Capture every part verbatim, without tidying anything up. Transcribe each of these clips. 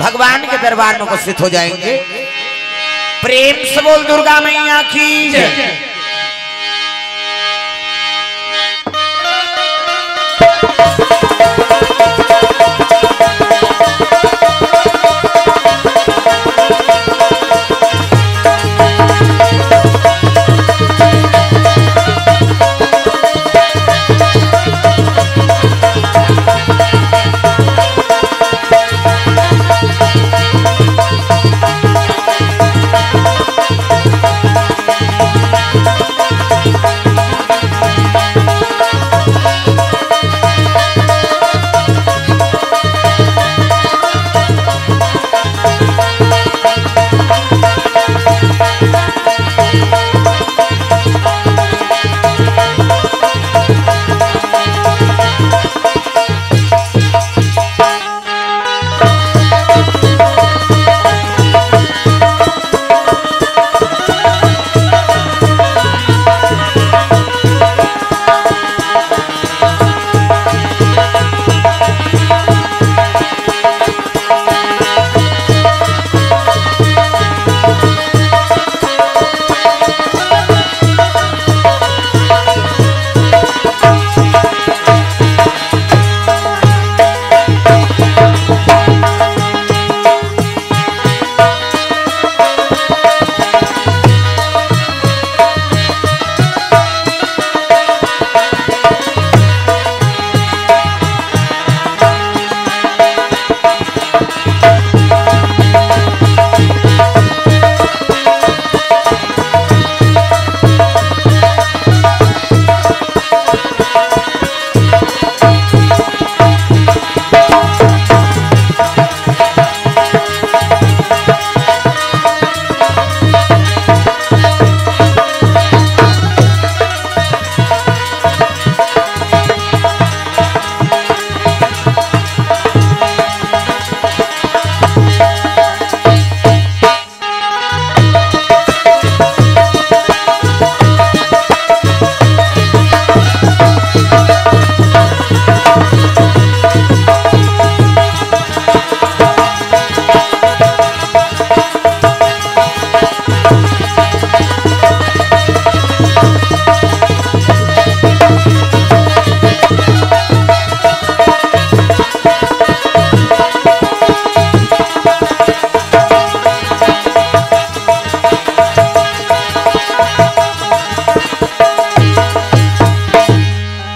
भगवान के दरबार में उपस्थित हो जाएंगे। प्रेम से बोल दुर्गा मैया की जय।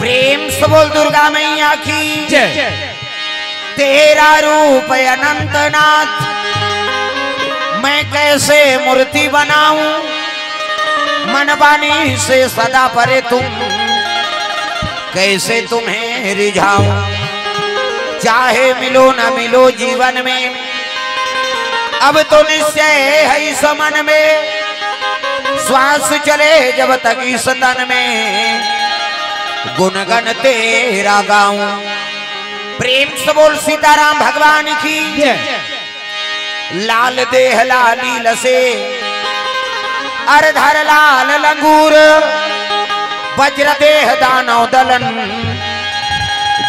प्रेम से बोल दुर्गा मैया की जय। तेरा रूप अनंतनाथ, मैं कैसे मूर्ति बनाऊं, मन बानी से सदा परे तुम, कैसे तुम्हें रिझाऊं। चाहे मिलो न मिलो जीवन में, अब तो निश्चय है इस मन में, श्वास चले जब तक इस तन में, गुणगन तेरा गाऊं। प्रेम से बोल सीताराम भगवान की जय। लाल देह लाली लसे, अर धर लाल लंगूर, वज्र देह दानव दलन,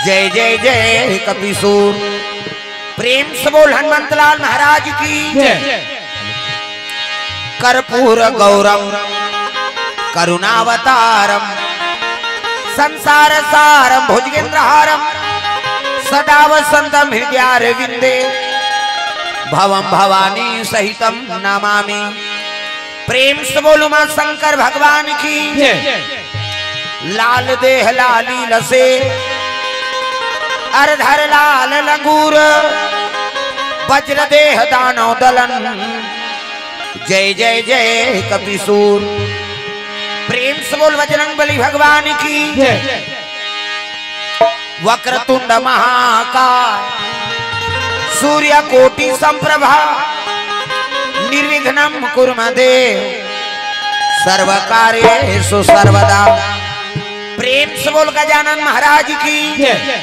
जय जय जय कपिसूर। प्रेम से बोल हनुमंत लाल महाराज की जय। कर्पूर गौरम करुणावतारम संसार सारम भुजगेंद्र हारम सदा वसंतम हृदयारविंदे भवम भवानी सहितम नमामि। प्रेम से बोल उमा शंकर भगवान की जय। लाल देह लाली लसे, अर धर लाल लंगूर, वज्र देह दानव दलन, जय जय जय कपिसूर। प्रेम से बोल बजरंग बली भगवान की जय। वक्रतुंड महाकाय, सूर्य कोटि संप्रभा, निर्विघ्नं कुरु मे देव, सर्व कार्येषु सर्वदा। प्रेम से बोल गजानन महाराज की जय।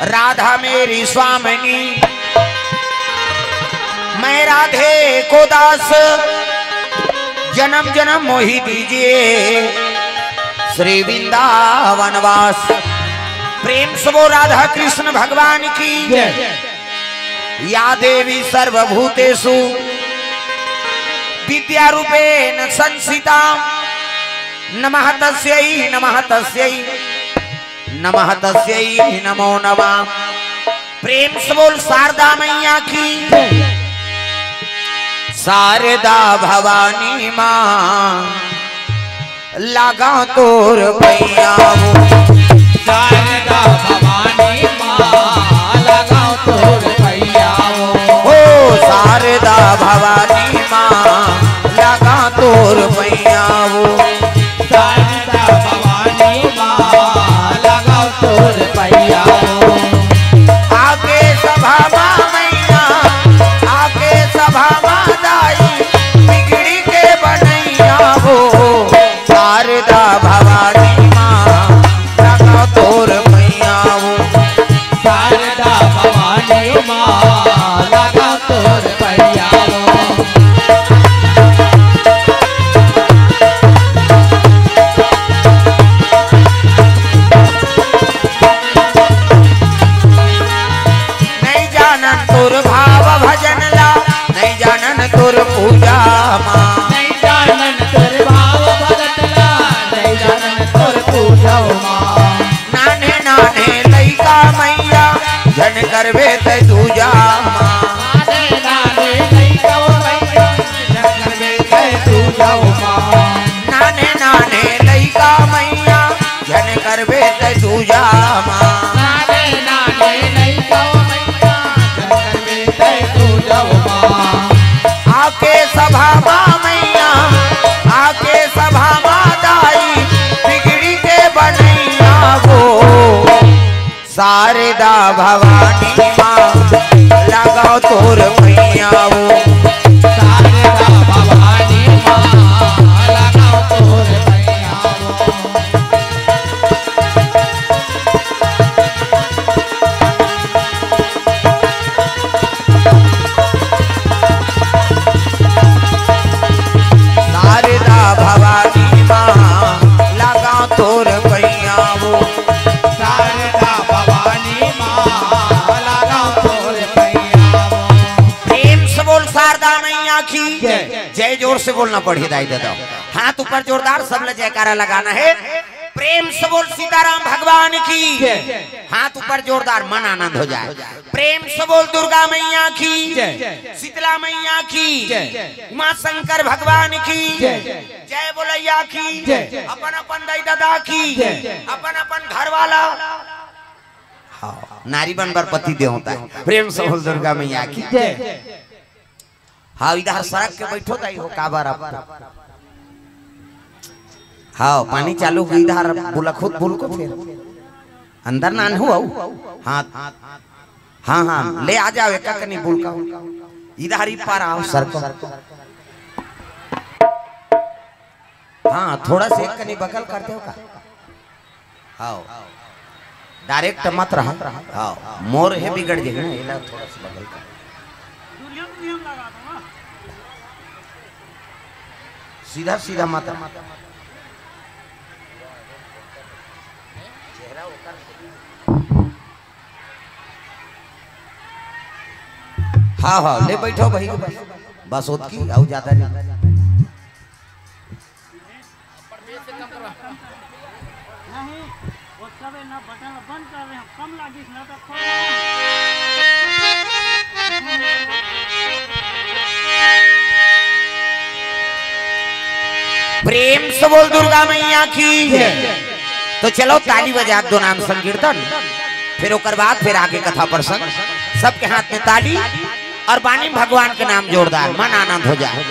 राधा मेरी स्वामिनी, मैं राधे को दास, जन्म जन्म मोहि दीजिए श्री वृंदावन वास। प्रेम से बोल राधा कृष्ण भगवान की जय। या देवी सर्वभूतेषु विद्यारूपेण संस्थिता, नमः तस्यै, नमः तस्यै, नमः तस्यै नमो नमः। प्रेम से बोल शारदा मैया की। शारदा भवानी माँ, लगाओ तोर पैया हो। शारदा भवानी माँ, लगाओ तोर पैया हो। ओ शारदा भवानी माँ, लगाओ तोर पैया हो। शारदा भवानी माँ, लगाओ तोर पैया हो। आके सभा मा मैया, आके सभा मा दाई, बिगड़ी के बनैया हो। शारदा भवानी माँ, लगाओ तोर पैया हो। शारदा भवानी माँ, लगाओ तोर पैया हो। नहीं जानन तोर भाव भजन ला, नहीं जानन तोर पूजा मा। नहीं जानन तोर भाव भजन ला, नहीं जानन तोर पूजा मा। नान्हे नान्हे लइका मैया, झन करबे तै दूजा मा। नान्हे नान्हे लइका मैया, झन करबे तै दूजा मा। नान्हे नान्हे लइका मैया, झन करबे तै दूजा मा। नान्हे नान्हे लइका मैया, झन करबे तै दूजा मा। आके सभा मा मैया, आके सभा मा दाई, बिगड़ी के बनैया हो। शारदा भवानी माँ, लगाओ तोर पैया हो। शारदा भवानी माँ, लगाओ तोर पैया हो। शारदा भवानी माँ, लगाओ तोर पैया हो। शारदा भवानी माँ, लगाओ तोर पैया हो। प्रेम से बोल शारदा मैया की जय। जय जोर से बोलना पड़ही दाई ददा। हाथ ऊपर जोरदार, सब ला जयकारा लगाना है। प्रेम से बोल सीताराम भगवान की जय। हाथ ऊपर जोरदार, मन आनंद हो जाए। प्रेम से बोल दुर्गा मैया की जय। शीतला मैया की जय। उमा शंकर भगवान की जय। जय बोलैया की जय। अपन अपन दाई ददा की जय। अपन अपन घर वाला। हाँ, नारी बन बर पति देवता है। प्रेम से बोल दुर्गा मैया की जय। हाँ, इधर सरक के बैठो दाई हो, काबर आप। हाँ, पानी चालू हो, इधर बुला खुद बुल को फिर। अंदर नान हो आओ। हाँ, हाँ, हाँ, ले आ जाओ, एक कनी बुल का। इधर ही पार आओ, सरको। हाँ, थोड़ा से एक कनी बगल कर दो का। हाँ, डायरेक्ट मत रहा। हाँ, मोर हे बिगड़ जाही ना, एला थोड़ा सा बगल कर। सीधा सीधा मत रहा। हाँ, हाँ, ले बैठो भाई, बस, बस ओतकी, अउ ज्यादा नहीं। नहीं, वो सब है ना, बटन बंद कर रहे हैं, कम लागिस ना तो खोल। प्रेम से बोल दुर्गा मैया की। तो चलो ताली बजा दो, नाम संकीर्तन, फिर ओकर बाद फिर आगे कथा प्रसंग। सबके हाथ में ताली और बानी भगवान के नाम जोरदार, मन आनंद हो जाए।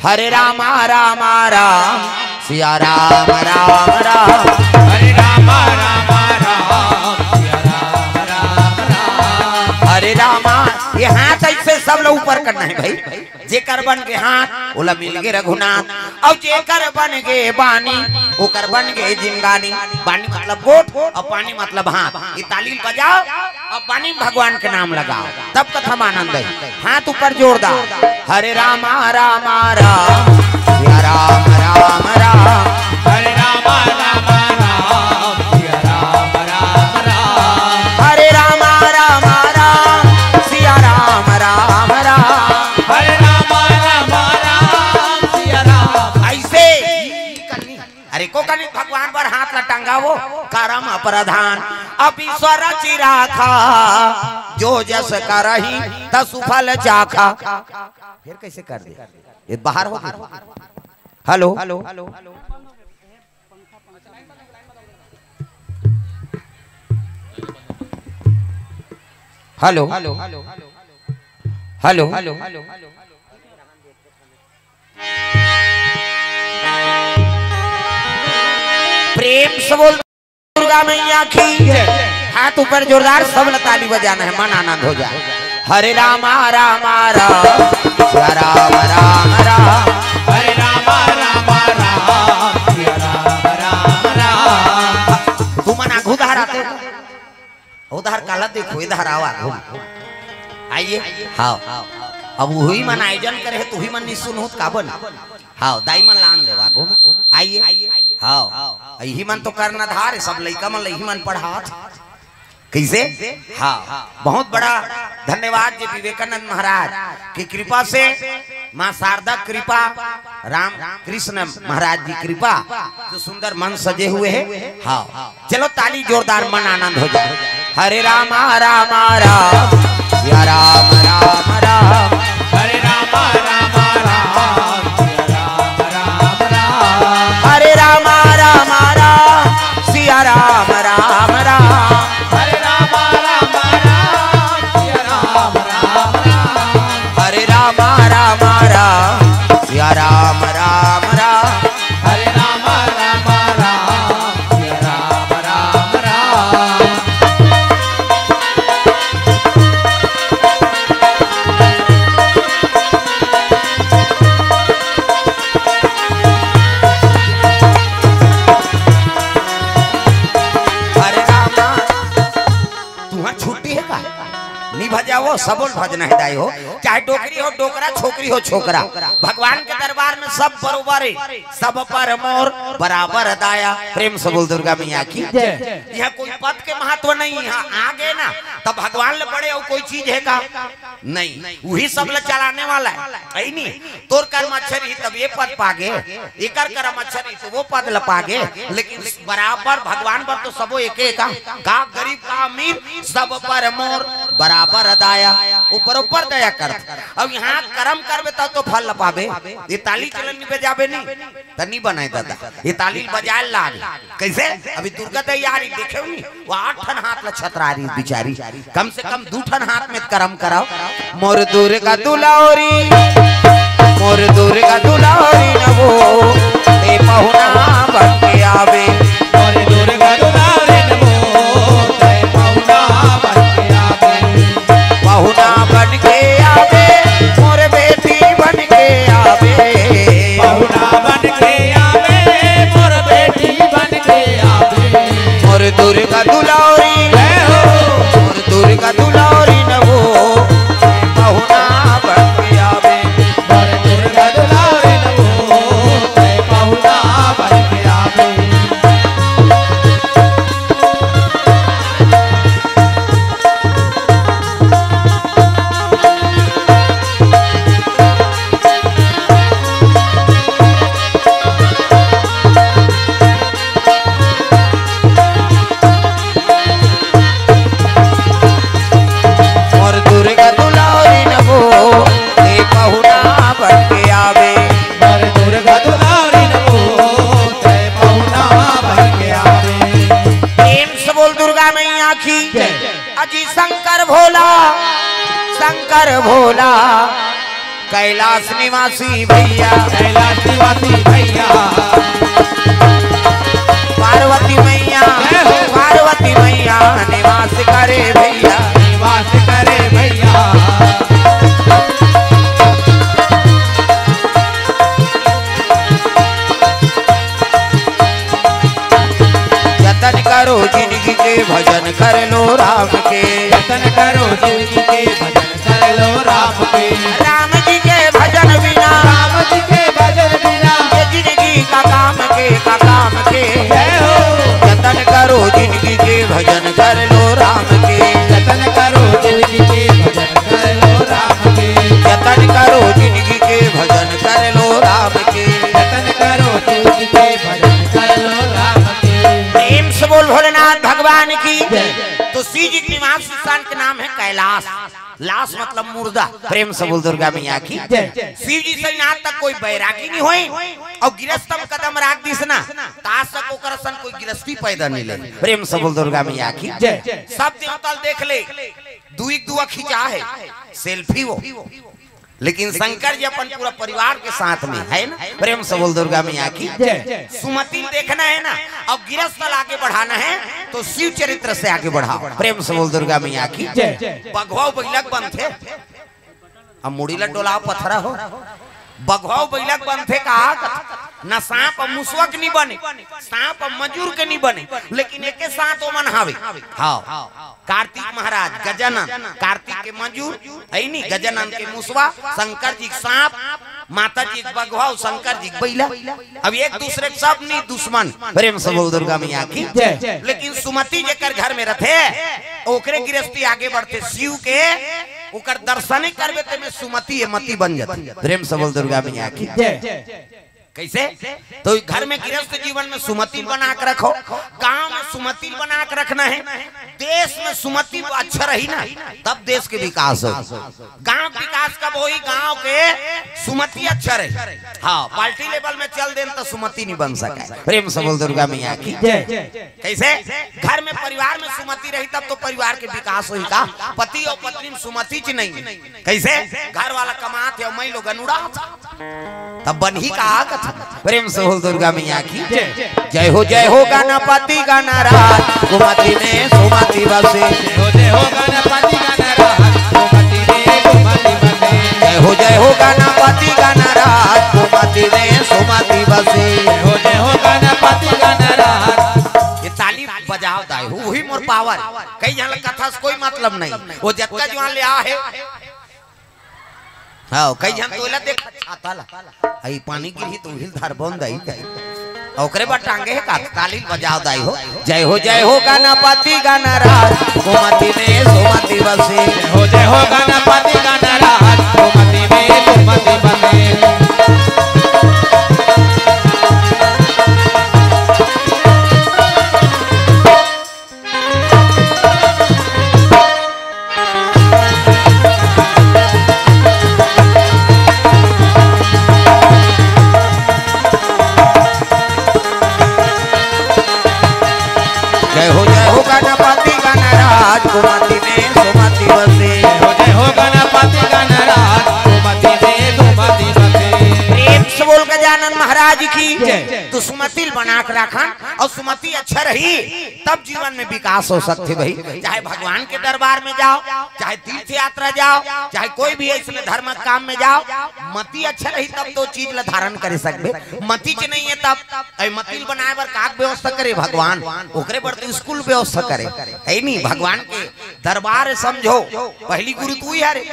हरे रामा रामा राम, सिया राम राम राम। हरे रामा रामा राम, सिया राम राम राम। हरे रामा, ये हाथ ऐसे सब लोग ऊपर करना है भाई। जेकर बन के हाथ, ओला मिल गे रघुनाथ। अउ जेकर बन गे बानी, ओकर बन गे जिंदगानी। बानी मतलब गोठ, अउ पानी मतलब हाथ। ये ताली बजाओ, अब बानी भगवान के नाम लगाओ, तब कथा में आनंद है। हाथ ऊपर जोरदार, हरे रामा रामा राम, सिया राम राम राम। हरे रामा रामा राम, सिया राम राम राम। हरे रामा रामा राम, सिया राम लगावो, करम प्रधान। अब ईश्वर चिराखा, जो जस करही तसु फल चाखा। फिर कैसे कर दे? ये बाहर हो गया। Hello, hello, hello. प्रेम से बोल दुर्गा मैया की। हाथ ऊपर जोरदार, सब ताली बजाना है, मन आनंद हो जाए। हरे रामा रामा राम, सिया राम राम राम। हरे रामा रामा राम, सिया राम राम राम। तुमन आघू डहर आते हो, उधर काला देखो, इधर आवा, घूम। आइए। हाँ। अब वही मन आयोजन करे है, तो वही मन नहीं सुनहु त का बन। हाँ, दाई मन लान देवा, घूम। आइए। हाँ। यही मन तो कर्णधार है, सब लइका मन ल यही मन पढ़ात। कैसे? हाँ। बहुत बड़ा धन्यवाद जी विवेकानंद महाराज की कृपा से, माँ शारदा कृपा, राम कृष्ण महाराज जी कृपा, जो सुंदर मन सजे हुए है। हाँ। चलो ताली जोरदार, मन आनंद हो जाए। हरे रामा रामा राम, सिया राम राम राम। हरे रामा रामा राम, सिया राम राम राम। हरे रामा रामा राम, सिया राम राम राम। हरे रामा रामा राम, सिया राम राम राम। हरे रामा रामा राम, सिया राम राम राम। हरे रामा रामा राम, सिया राम राम राम। हरे रामा, तुहर छुट्टी है का? नी भजावो, सबो ल भजना है दाई हो। चाहे डोकरी हो डोकरा, छोकरी हो छोकरा, भगवान के दरबार में सब बरोबर है। सब पर मोर बराबर दाया। प्रेम से बोल दुर्गा मैया की। जय। यहाँ कोई पद के महत्व नहीं, यहाँ आ गए ना, तब भगवान ले बड़े अउ कोई चीज है का? नहीं, वही सब ल चलाने वाला है, है नी? तोर कर्म अच्छा रही तब ये पद पागे, एकर कर्म अच्छा रही तो वो पद ल पागे, लेकिन बराबर भगवान बर तो सबो एके का, का गरीब का अमीर, सब पर मोर बराबर दाया, वो बरोबर दया करत। अब यहाँ कर्म करबे तब तो फल ल पाबे, ये ताली चलन नहीं बजाबे नहीं, त नहीं बनाए दादा, ये ताली बजाए लाग। कैसे? अभी दुर्गा तैयारी देखे नहीं, वो आठ ठन हाथ ला छतरारी बिचारी, कम से कम दू ठन हाथ में करम कराओ। मोर दुर्गा दुलारी, मोर दुर्गा दुलारी न वो, ते पहुना बन के आवे। मोर दुर्गा दुलारी न वो, ते पहुना बन के आवे। पहुना बन के आवे, मोर बेटी बन के आवे। पहुना बन के आवे, मोर बेटी बन के आवे। मोर दुर्गा दुलारी, जय हो। मोर दुर्गा दुलारी न वो, पहुना बन के आवे। मोर दुर्गा दुलारी न वो, पहुना बन के आवे। मोर दुर्गा दुलारी न वो, ते पहुना बन के आवे। मोर दुर्गा दुलारी न वो, ते पहुना बन के आवे। प्रेम से बोल दुर्गा मैया की। जय। अजी शंकर भोला, शंकर भोला, कैलाश निवासी भैया। कैलाश निवासी भैया। पार्वती मैया, जय हो। पार्वती मैया निवास करे भैया। निवास करे भैया। जतन करो जिनगी के, भजन कर लो राम के। जतन करो जिनगी के, भजन कर लो राम के। राम जी के भजन बिना, राम जी के भजन बिना, ये जिनगी का काम के, का काम के। जय हो। जतन करो जिनगी के, भजन कर लो राम के। जतन करो जिनगी के, भजन कर लो राम के। जतन करो जिनगी के, भजन कर लो राम के। जतन करो जिनगी के, भजन कर लो राम के। प्रेम लाश मतलब मुर्दा। प्रेम से बोल दुर्गा मैया की जय। शिव जी सही आज तक कोई बैरागी नहीं होय, अउ गिरस्ती म कदम राख दिस ना, त आज तक ओकर असन कोई गिरस्ती पैदा नहीं ले। प्रेम से बोल दुर्गा मैया की जय। सब देवता ल देख ले, दुई दुआ खिंचा हे, सेल्फी हो, लेकिन शंकर जी अपन पूरा परिवार के साथ में हे ना। प्रेम से बोल दुर्गा मैया की जय। सुमति ल देखना हे ना, अउ गिरस्ती ल आगे बढ़ाना हे, त शिव चरित्र से आगे बढ़ाव। प्रेम से बोल दुर्गा मैया की जय। बघवा बइला के बनथे, अब मुड़ी ल डोलाव पथरा हो। बघवा बइला के बनथे का? न सांप अउ मुसवा के नी बने, सांप अउ मजूर के नी बने, लेकिन एके साथ ओमन हावे। हाँ, कार्तिक महाराज गजानन, कार्तिक के मजूर, अइनी गजानन के मुसवा, शंकर जी के सांप, माता जी के बघवा अउ शंकर जी के बइला। अब एक दूसरे के सब नी दुश्मन। प्रेम से बोल दुर्गा मैया की जय। लेकिन सुमति जेकर घर में रथे, ओकरे गिरस्ती आगे बढ़थे। शिव के ओकर दर्शन करबे ते में सुमति ए मति बन जाथे। प्रेम से बोल दुर्गा मैया की जय। कैसे? त घर में गिरस्ती जीवन में सुमति बना के रखव, गांव में सुमति बना के रखना हे, देश में सुमति अच्छा रही ना, तब देश के विकास हो। गांव के विकास कब होही? गांव के सुमति अच्छा रही। हाँ, पार्टी लेवल में चल देन त सुमति नहीं बन सके। प्रेम से बोल दुर्गा मैया की जय। कैसे? घर में परिवार में सुमति रही तब तो परिवार के विकास होही का? पति अउ पत्नी में सुमति च नहीं हे। कैसे? घर वाला कमात हे अउ मैं लोगन उड़ात, तब बनही का कथा? प्रेम से बोल दुर्गा मैया की जय। जय हो जय हो गणपति गणराज, सुमति में सुमति बसे। जय हो जय हो गणपति गणराज, सुमति में सुमति बसे। जय हो जय हो गणपति गणराज, सुमति में सुमति बसे। जय हो जय हो गणपति गणराज। ये ताली बजाव दाई हो, वही मोर पावर। कई झन ल कथा से कोई मतलब नहीं, वो जतका जुआन ले आ हे। हाँ, कई झन तोला देख छाता ला, अई पानी गिरही त उहिल धार बन दाई। ओकरे बर टांगे हे का? ताली बजाव दाई हो। जय हो जय हो गणपति गणराज, सुमति में सुमति बसे। जय हो जय हो गणपति गणराज, सुमति में सुमति बसे। जय हो जय हो गणपति गणराज, सुमति में सुमति बसे। जय हो जय हो गणपति गणराज, सुमति में सुमति बसे। प्रेम से बोल गजानन महाराज की जय। त सुमति ल बना के राखन अउ सुमति अच्छा रही, तब जीवन में विकास हो सकथे भाई। चाहे भगवान के दरबार में जाव, चाहे तीर्थ यात्रा जाव, चाहे कोई भी अइसने धर्म के काम में जाव, मति अच्छा रही तब तो चीज ला धारण करे सकबे। मति च नहीं हे तब, अई मति ल बनाए बर का के व्यवस्था करे भगवान? ओकरे बर तो स्कूल व्यवस्था करे, हे नी? भगवान के दरबार समझो, पहली गुरु तू ही हरे,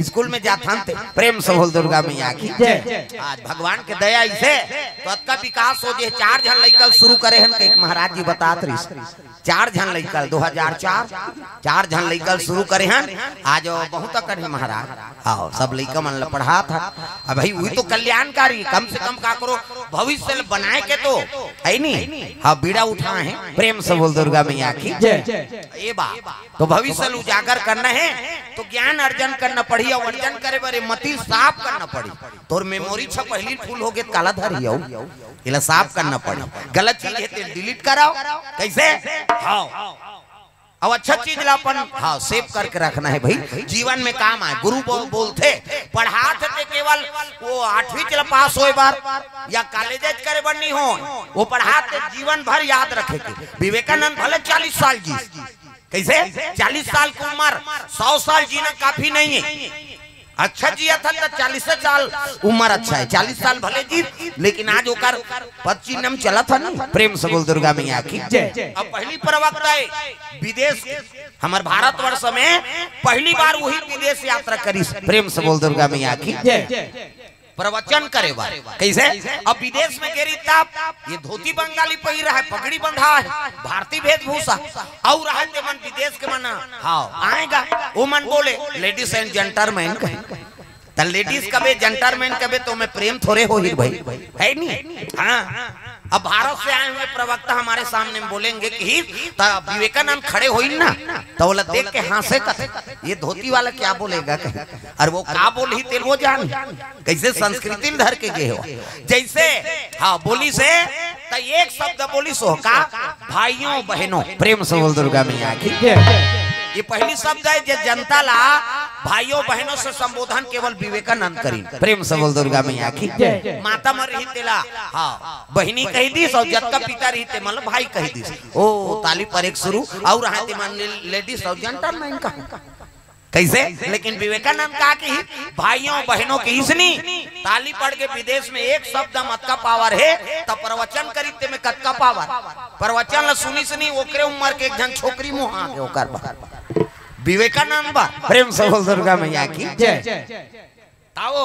स्कूल में जाथन ते। प्रेम से बोल दुर्गा मैया की जय। आज भगवान के दया अइसे त अतका विकास हो जे चार झन लइका ल शुरू करे हन, कहिके महाराज जी बतात रहिस। चार झन लइका ल, दो हजार चार, चार झन लइका ल शुरू करे हन। आज बहुत अकन हे महाराज। हाँ, सब लइका मन ल पढ़ात हन। अब भाई, वही तो कल्याणकारी, कम से कम काकरो भविष्य ल बनाए के तो, हे नी? हाँ, बीड़ा उठाए हे। प्रेम से बोल दुर्गा मैया की जय। ए बा, त भविष्य ल उजागर करना हे, त ज्ञान अर्जन करना पड़ही, अउ अर्जन करे बर ए मति ल साफ करना पड़ही। तोर memory छ पहली full हो गे त काला धरही अउ एला साफ करना पड़ही। गलत चीज हे तेला delete कराव। कैसे? हाँ। अउ अच्छा चीज ला अपन, हाँ, save करके रखना हे भाई, जीवन में काम आए। गुरु बो-, बोलथे, पढ़ात हे ते केवल वो आठवीं च ला पास होए बर या कॉलेज करे बर नहीं हो, वो पढ़ात हे जीवन भर याद रखे के। विवेकानंद भले चालीस साल जीस, कैसे? चालीस साल की उम्र, सौ साल जीना काफी नहीं है। अच्छा जियत हन त चालीस साल उम्र अच्छा हे, चालीस साल भले जीत, लेकिन आज ओकर पद चिन्ह म चलत हन। प्रेम से बोल दुर्गा मैया की जय। अब पहली प्रवक्ता हे विदेश के, हमर भारतवर्ष में पहली बार वही विदेश यात्रा करिस। प्रेम से बोल दुर्गा मैया की जय। प्रवचन करे बर। कैसे? अब विदेश में गे रही तब ये धोती बंगाली पहिरा हे, पगड़ी बंधा हे, भारतीय वेशभूषा। अउ रहे ते मन विदेश के मन, हाँ, आए गा, वो मन बोले ladies and gentlemen कहे। त ladies कबे, gentlemen कबे त ओमे प्रेम थोरे होही भाई, हे नी? हाँ। अब भारत से आए हुए प्रवक्ता हमारे सामने में बोलेंगे कि त विवेकानंद खड़े होइन ना, त ओला देख के हंसे कथे, "ये धोती वाला क्या बोलेगा?" कहे, "अरे वो का बोलही तेला वो जान, कइसे संस्कृति ल धर के गे हो।" जइसे, हाँ, बोलिस हे, त एक शब्द बोलिस हो का, "भाइयों बहनों।" प्रेम से बोल दुर्गा मैया की। जय। ये पहली शब्द हे जे जनता ला भाइयों बहनों से संबोधन केवल विवेकानंद करिन। प्रेम से बोल दुर्गा मैया की। जय। माता मन रही तेला, हाँ, बहिनी कहि दिस अउ जतका पिता रही ते मन ल भाई कहि दिस। ओ, ताली परे के शुरू, अउ रहा ते मन ले-, ladies अउ gentleman का। कइसे? लेकिन विवेकानंद का कि भाइयों बहनों कहिस नी, ताली पड़ के विदेश में एक शब्द म अतका power हे, त प्रवचन करिस ते में कतका power। प्रवचन ल सुनिस नी, ओकरे उम्र के एक झन छोकरी मुहा गे ओकर बर। विवेकानंद बर। प्रेम से बोल दुर्गा मैया की। जय। ताओ,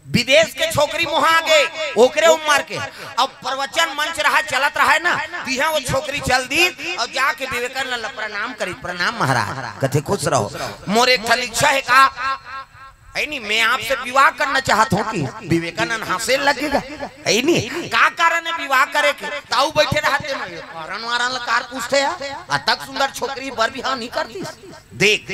विदेश के छोकरी मुहा गे, ओकरे उम्र के। अब प्रवचन मंच रहा, चलत रहा हे ना, तिहा वो छोकरी चल दिस अउ जाके विवेकानंद ल प्रणाम करिस, "प्रणाम महाराज।" कथे, "खुश रहो।" "मोर एक ठन इच्छा हे का?" "हे नी, मैं आपसे विवाह करना चाहत हूँ।" कि विवेकानंद हंसे लगेगा, "हे नी, का कारण हे विवाह करे के?" ताऊ बइठे रहा ते में, "कारण वारन ल कार पूछथे यार, अतक सुंदर छोकरी बर बिहाव नहीं करतिस।" देख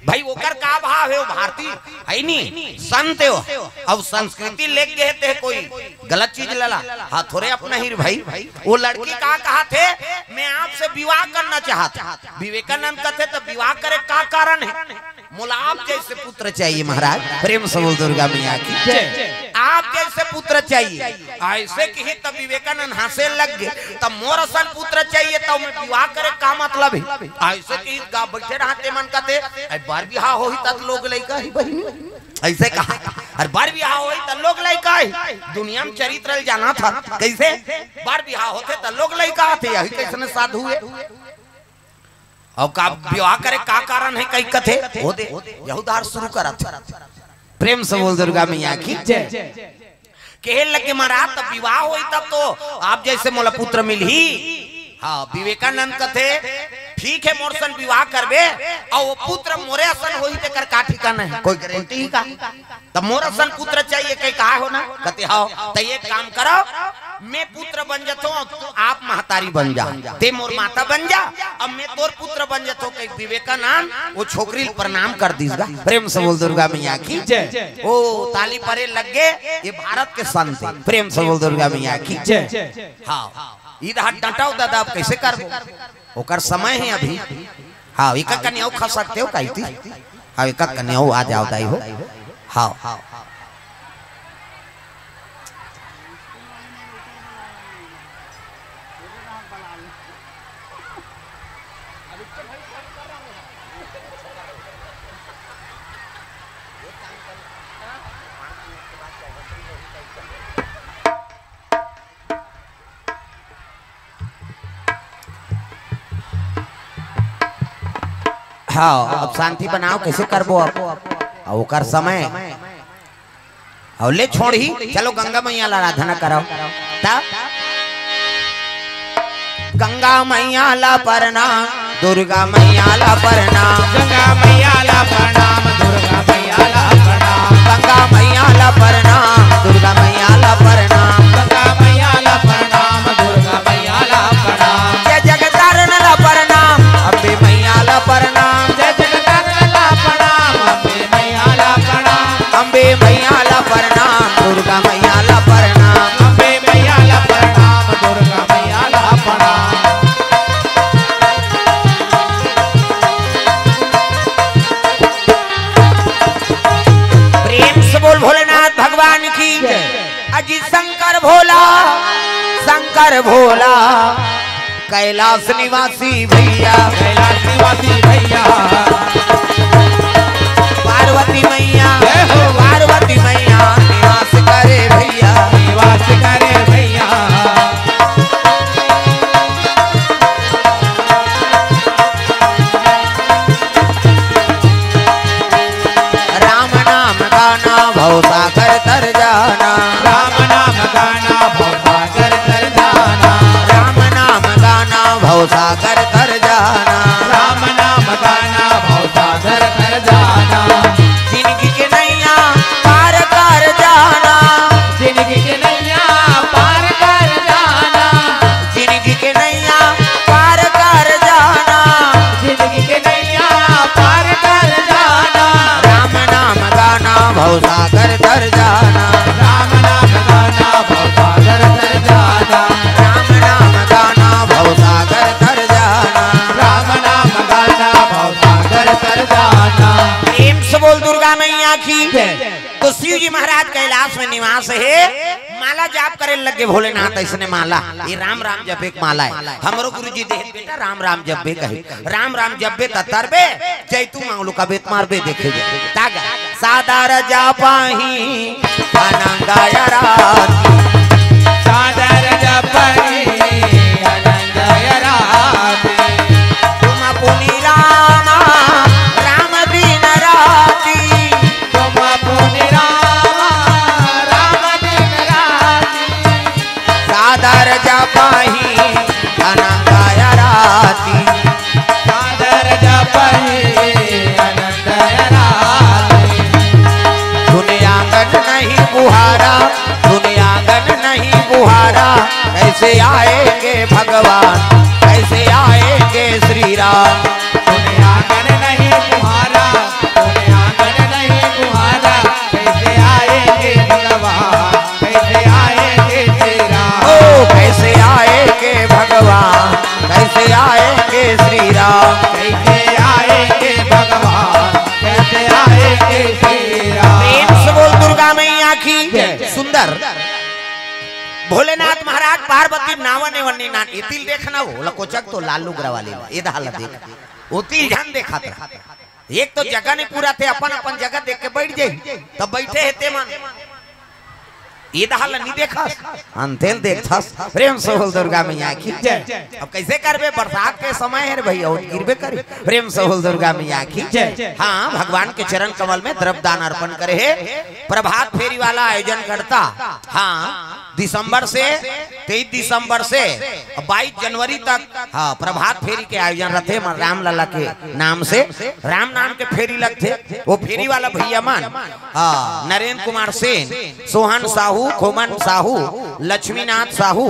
भाई, ओकर का भाव हे, वो भारतीय हे नी, संत हे वो। अब संस्कृति लेके गे हे ते कोई गलत चीज लला, हाँ, थोरे अपना ही रे भाई। वो लड़की का कहत हे, "मैं आपसे विवाह करना चाहत हूँ।" विवेकानंद कथे, "त विवाह करे का कारण हे? मोला आप जइसे पुत्र चाहिए महाराज।" प्रेम से बोल दुर्गा मैया की। जय। "आप जइसे पुत्र चाहिए।" अइसे किहिस त विवेकानंद हंसे लग गे, "त मोर असन पुत्र चाहिए त में विवाह करे का मतलब हे?" अइसे किहिस गा बइठे रहा ते मन कथे, "अरे बर बिहाव होही त लोग लइका ही बहिनी।" अइसे कहा, "अरे बर बिहाव होही त लोग लइका ही।" दुनिया में चरित्र ल जानत हस। कइसे? बर बिहाव होथे त लोग लइका आथे, यही कइसने साधु हे। अउ का विवाह करे का कारण हे कहि कथे, ओ दे, यहू डाहर शुरू करत हे। प्रेम से बोल दुर्गा मैया की। जय। कहे लगे, "महाराज, तब विवाह होही तब तो आप जइसे मोला पुत्र मिलही।" हाँ, विवेकानंद कथे, "ठीक हे, मोर सन विवाह करबे, अउ वो पुत्र मोरे असन होही तेकर का ठिकाना हे, कोई गारंटी हे का?" "त मोर असन पुत्र चाहिए कहि कहे हो ना?" कथे, "हव।" "त एक काम करो, मैं पुत्र बन जाथों, तू आप महतारी बन जा, ते मोर माता बन जा, अब मैं तोर पुत्र बन जाथों," कहि विवेकानंद वो छोकरी ल प्रणाम कर दिस गा। प्रेम से बोल दुर्गा मैया की। जय। ओ, ताली परे लग गे, ये भारत के संत हे। प्रेम से बोल दुर्गा मैया की। जय। हाँ, इधर डटाव दादा, अब कइसे करबो? ओकर समय हे अभी। हाँ, एका कनिया खा सकते हो, कही थी। हाँ, एका कनिया आ जाव दाई हो। हाँ। हाँ, अब शांति बनाव, कइसे करबो अब? अउ ओकर समय। अउ ले छोड़ही, चलो गंगा मैया ला आराधना करव। तब गंगा मैया ला प्रणाम, दुर्गा मैया ला प्रणाम। गंगा मैया ला प्रणाम, दुर्गा मैया ला प्रणाम। गंगा मैया ला प्रणाम, दुर्गा मैया ला प्रणाम। गंगा मैया ला प्रणाम, दुर्गा मैया ला प्रणाम। जय जगतारण ला प्रणाम, अम्बे मैया ला प्रणाम। जय जगतारण ला प्रणाम, अम्बे मैया ला प्रणाम। अम्बे मैया ला प्रणाम, दुर्गा मैया ला प्रणाम। अम्बे मैया ला प्रणाम, दुर्गा मैया ला प्रणाम। प्रेम से बोल भोलेनाथ भगवान की। जय। अजी शंकर भोला, शंकर भोला, कैलाश निवासी भैया। कैलाश निवासी भैया। पार्वती मैया, जय हो। पार्वती मैया निवास करे भैया। निवास करे भैया। राम नाम गाना भव सागर तर जाना। राम नाम गाना भव सागर तर जाना। राम नाम गाना भव सागर तर जाना। राम नाम गाना भव सागर तर जाना। जिनगी के नैया पार कर जाना। जिनगी के नैया पार कर बोल दुर्गा मैया की। तो शिव जी महाराज कैलाश में निवास हे। माला जाप करे लगे भोलेनाथ, अइसने माला, ये राम राम जपे के माला हे। हमरो गुरु जी देहे बेटा राम राम जपबे कहे, राम राम जपबे त तरबे, जय तू मांगलू का बेत मारबे देखे जाय। तागा सादर जपही अनंग अराती। सादर जपही अनंग अराती। तुम पुनि राम, राम दिन राती। तुम पुनि राम, राम दिन राती। सादर जपही अनंग अराती। सादर जपही अनंग अराती। सुन आंगन नहीं बुहारा, सुन आंगन नहीं बुहारा, कैसे आएंगे भगवान, कैसे आएंगे श्री राम। सुन आंगन नहीं बुहारा, सुन आंगन नहीं बुहारा, कैसे आएंगे भगवान, कैसे आएंगे श्री राम। ओ, कैसे आएंगे भगवान, कैसे आएंगे श्री राम। कैसे आएंगे भगवान, कैसे आएंगे श्री राम। प्रेम से बोल दुर्गा मैया की। जय। सुंदर भोलेनाथ महाराज पार्वती नावा ने वन्नी नान, ये तिल देखना हो, ला कोचक तो लाल लुगरा वाली ला, ये दहा ला देख, वो तिल झन देखत रहा। एक तो जगह नहीं पूरा थे, अपन अपन जगह देख के बैठ जाई, तब बैठे हे ते मन। ये दहा ला नहीं देखस, अंतेल देखथस। प्रेम से बोल दुर्गा मैया की। जय। अब कैसे करबे, बरसात के समय हे रे भैया, वो गिरबे करे। प्रेम से बोल दुर्गा मैया की। जय। हाँ, भगवान के चरण कमल में द्रव्य दान अर्पण करे हे। प्रभात फेरी वाला आयोजन करता। हाँ, दिसंबर से, तेईस दिसंबर से बाईस जनवरी तक, हाँ, प्रभात फेरी के आयोजन रथे, हमर राम लला के नाम से, राम नाम के फेरी लगथे। वो फेरी वाला भैया मन, हाँ, नरेंद्र कुमार सेन, सोहन साहू, खोमन साहू, लक्ष्मीनाथ साहू,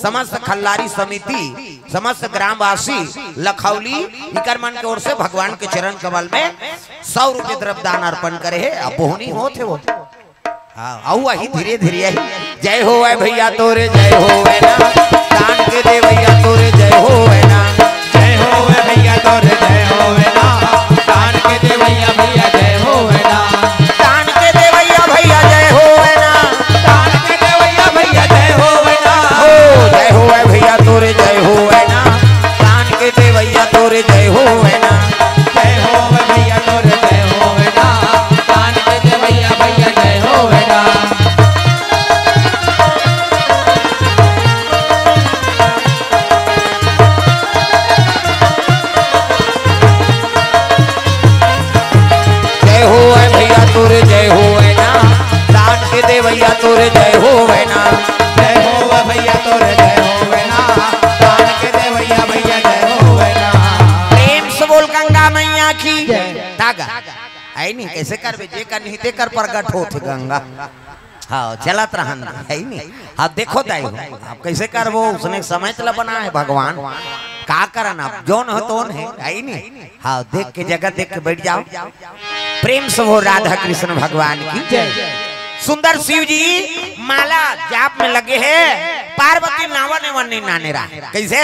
समस्त खल्लारी समिति, समस्त ग्रामवासी, लखौली, इकर मन के ओर से भगवान के चरण कमल में सौ रुपये द्रव्य दान अर्पण करे हे। अब बोहनी होत हे वो। हाँ, अउ आही धीरे धीरे आही। जय होवय भैया तोरे जय होवय ना, दान के देवैया तोरे जय होवय ना। जय होवय भैया तोरे जय होवय ना, दान के देवैया भैया जय होवय ना। दान के देवैया भैया जय होवय ना। दान के देवैया भैया जय होवय ना। हो, जय होवय भैया तोरे जय होवय ना, दान के देवैया तोरे जय होवय ना। जय होवय भैया तोरे जय होवय ना, दान के देवैया भैया जय होवय ना। जय होवय भैया तोरे जय होवय ना, दान के देवैया तोरे जय होवय ना। जय होवय भैया तोरे जय होवय ना, दान के देवैया भैया जय होवय ना। प्रेम से बोल गंगा मैया की। जय। तागा। आय नहीं, कैसे करबे, जे कर नहीं ते कर प्रगट होत गंगा। हाँ, चलत रहन, हे नहीं? हाँ, देखो दाई हो, अब कैसे करबो, उसने समय तला बना हे भगवान, का करन अब, जोन हो तोन हे, हे नहीं? हाँ, देख के जगह देख के बैठ जाव, प्रेम से हो राधा कृष्ण भगवान की जय। सुंदर शिव जी माला जाप में लगे हे, पार्वती नावा ने वन्नी नाने रहा, कैसे?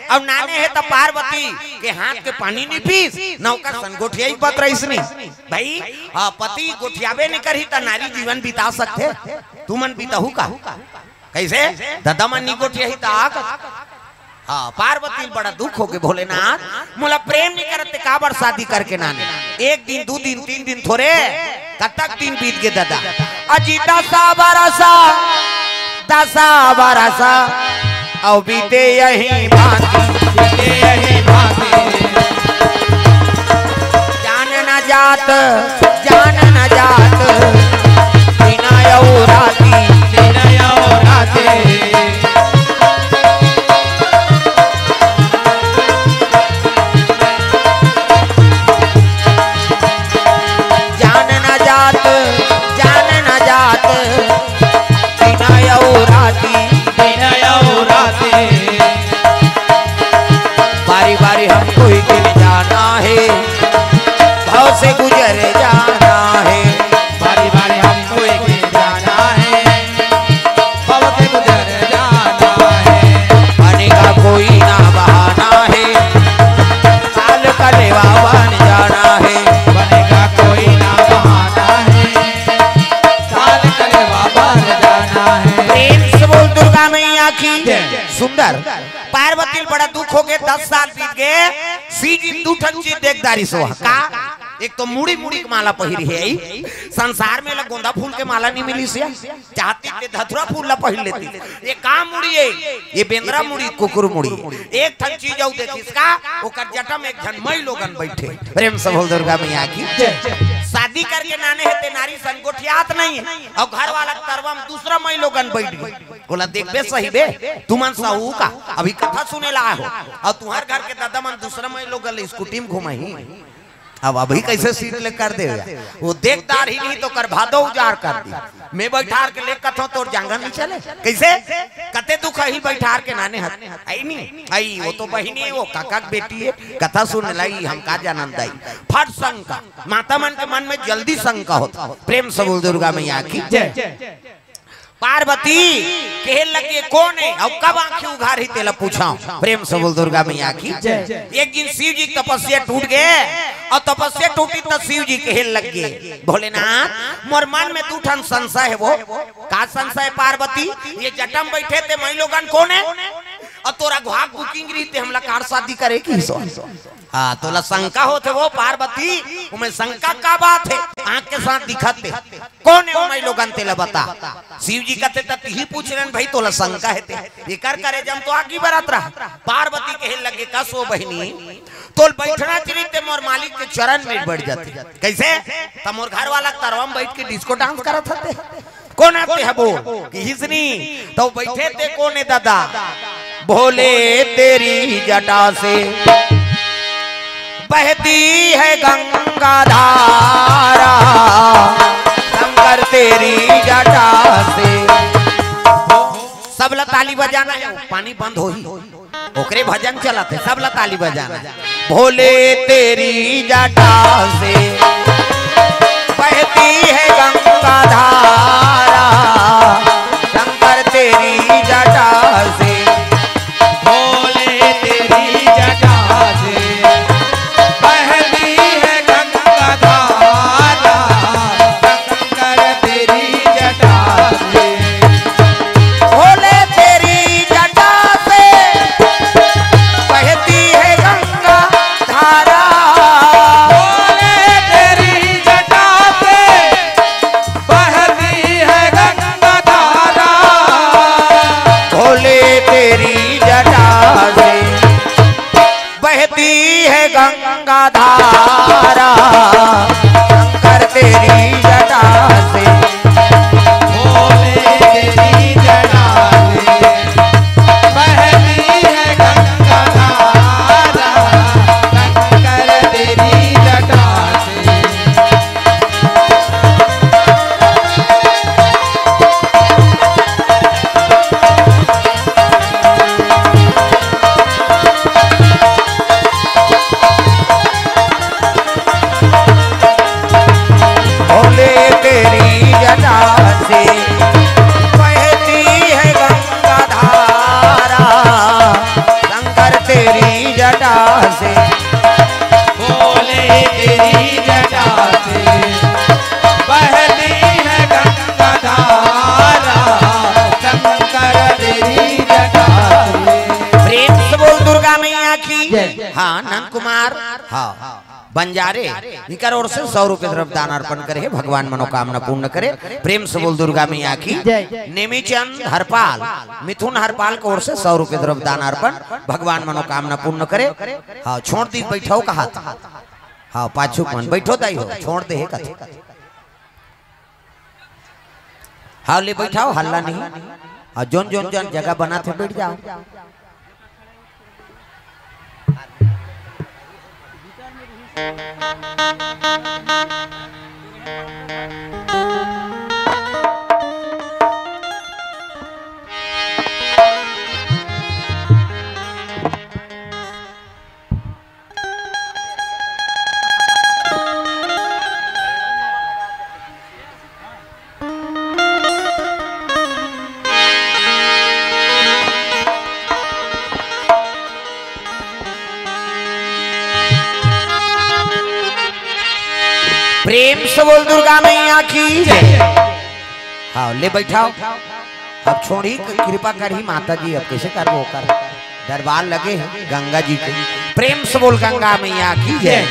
अब नाने हे त पार्वती के हाथ के पानी नहीं पीस, न ओकर सन गोठियाई बत रहिस नहीं। भाई, हाँ, पति गोठियाबे नहीं करही त नारी जीवन बिता सकथे? तुमन बिताहू का? कैसे? ददा मन नहीं गोठियाही त आ का? हाँ, पार्वती ल बड़ा दुख होगे, भोलेनाथ, मोला प्रेम नहीं करत ते काबर शादी करके नाने? एक दिन, दू दिन, तीन दिन थोरे, कतक दिन बीत गे ददा? अजी दसा बरसा, दसा बरसा, अउ बीते यही भांति। बीते यही भांति। जान न जात, जान न जात, दिन अउ राती। दिन अउ राती। जान न जात, जान न जात, दिन अउ राती। दिन अउ राती। बारी बारी हमको ही दिन जाना है, भव से गुजर जाना पार्वती ल बड़ा दुख होगे, दस साल बीत गे, शिव जी दू ठन चीज देख डारिस हे। का? एक तो मुड़ी, मुड़ी के माला पहिरे हे, संसार में ला गोंदा फूल के माला नहीं मिलिस हे, चाहती ते धतुरा फूल ला पहिर लेती। ये का मुड़ी हे? ये बेंदरा मुड़ी, कुकुर मुड़ी। एक ठन चीज अउ देखिस का, ओकर जटा में एक झन मई लोगन बैठे। प्रेम से बोल दुर्गा मैया की। शादी करके नाने हे ते नारी सन गोठियात नहीं हे, अउ घर वाला के तरवा में दूसरा मई लोगन बैठ गे। ओला देखबे सही बे, तुमन सहू का? अभी कथा सुने ला आए हो, अउ तुम्हार घर के दादा मन दूसरा मई लोगन ले स्कूटी में घुमाही। अब अभी कैसे सीट ले कर दे? वो देख डारही नहीं तो कर भादो उजाड़ कर दी। मैं बैठार के ले कथों तोर जांगर नहीं चले। कैसे? कते दुख ही बैठार के नाने हत। आई नहीं, आई वो तो बहिनी हे, वो काका के बेटी हे, कथा सुन लाई, हम का जानन दाई। फट शंका, माता मन के मन में जल्दी शंका होता। प्रेम से बोल दुर्गा मैया की। जय। पार्वती कहे लगे, "कौन हे अउ कब आंखी उघारही तेला पूछाओ।" प्रेम से बोल दुर्गा मैया की। जय। एक दिन शिव जी के तपस्या टूट गे अउ तपस्या टूटी त शिव जी कहे लगे, "भोलेनाथ, मोर मन में दू ठन संशय हे।" वो का संशय पार्वती? ये जटा में बैठे ते मई लोगन कौन हे? अउ तोरा घुआक बुकिंग रही ते हमला कार शादी करे की सो? हाँ, तोला शंका होथे वो पार्वती, उमे शंका का बात हे? आंख के साथ दिखत हे। कौन हे वो मई लोगन तेला बता। शिव जी कथे त तिही पूछ रहे भाई, तोला शंका हे ते। एकर करे जम तो आगी बरत रहा। पार्वती कहे लगे, "कस वो बहिनी, तोल बैठना चाहिए ते मोर मालिक के चरण में बैठ जाते।" कैसे? त मोर घर वाला तरवा में बैठ के डिस्को डांस करत हते। कौन आते हे बोल? किहिस नी। तो बैठे ते कौन हे दादा? भोले तेरी जटा से बहती है गंगा धारा, शंकर तेरी जटा से। सबला ताली बजाना हे, पानी बंद होही। ओकरे भजन चलत हे, सबला ताली बजाना हे। भोले तेरी जटा से बहती है गंगा धारा, शंकर तेरी जटा से। भोले तेरी जटा से बहती है गंगा धारा, शंकर तेरी जटा से। भोले तेरी जटा से बहती है गंगा धारा। भोले तेरी जटा से बहती है गंगा धारा। भोले तेरी जटा से बहती है गंगा धारा, शंकर तेरी जटा से। भोले तेरी जटा से बहती है गंगा धारा, शंकर तेरी जटा से। भोले तेरी जटा से बहती है गंगा धारा, शंकर तेरी जटा से। भोले तेरी जटा से बहती है गंगा धारा, शंकर तेरी जटा से। प्रेम से बोल दुर्गा मैया की। जय। हाँ, नंद कुमार। हाँ। बंजारे, इकर ओर से सौ रुपये द्रव्य दान अर्पण करे हे, भगवान मनोकामना पूर्ण करे। प्रेम से बोल दुर्गा मैया की। जय। नेमीचंद हरपाल, मिथुन हरपाल के ओर से सौ रुपये द्रव्य दान अर्पण, भगवान मनोकामना पूर्ण करे। हाँ, छोड़ दी, बैठो कहा था। हाँ, पाछू मन बैठो दाई हो, छोड़ दे हे कथे। हाँ, ले बैठाओ, हल्ला नहीं। हाँ, जोन जोन जोन जगह बनाथे, बैठ जाओ। प्रेम से बोल दुर्गा मैया की जय। हाँ, ले बैठाओ। अब छोड़ी, कृपा करही माता जी, अब कइसे करबो ओकर? दरबार लगे हे गंगा जी के। प्रेम से बोल गंगा मैया की जय।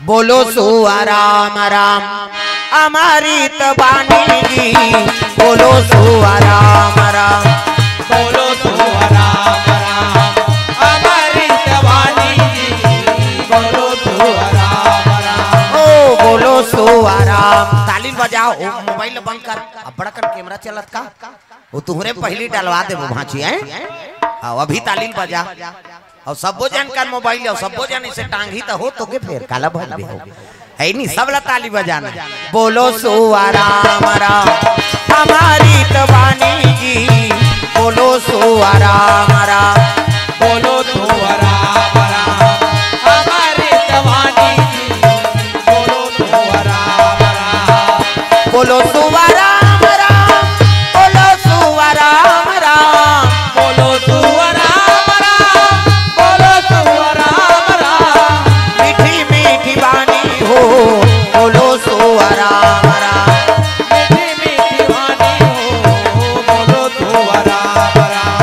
बोलो सुआ राम राम अमृत बानी जी, बोलो सुआ राम राम। बोलो सुआ राम राम अमृत बानी जी, बोलो सुआ राम राम। ओ बोलो सुआ राम। ताली बजाओ, ओ मोबाइल बंद कर, अब बड़ा कन कैमरा चलत का, वो तुहरे पहली डलवा देबो भांची, हैं? हाँ, अभी ताली बजा। अउ सब्बो जन कर मोबाइल, अउ सब्बो जन इसे टांगही त हो तो के फेर काला भर दे हो। है नी, सब ला ताली बजाना। बोलो सुआ राम राम अमृत बानी जी, बोलो सुआ राम राम। बोलो सुआ राम राम अमृत बानी जी, बोलो सुआ राम राम। बोलो सुआ राम राम, बोलो सुआ राम राम। बोलो सुआ राम राम, बोलो सुआ राम राम। मीठी मीठी बानी हो, बोलो सुआ राम राम। मीठी मीठी बानी हो, बोलो सुआ राम राम।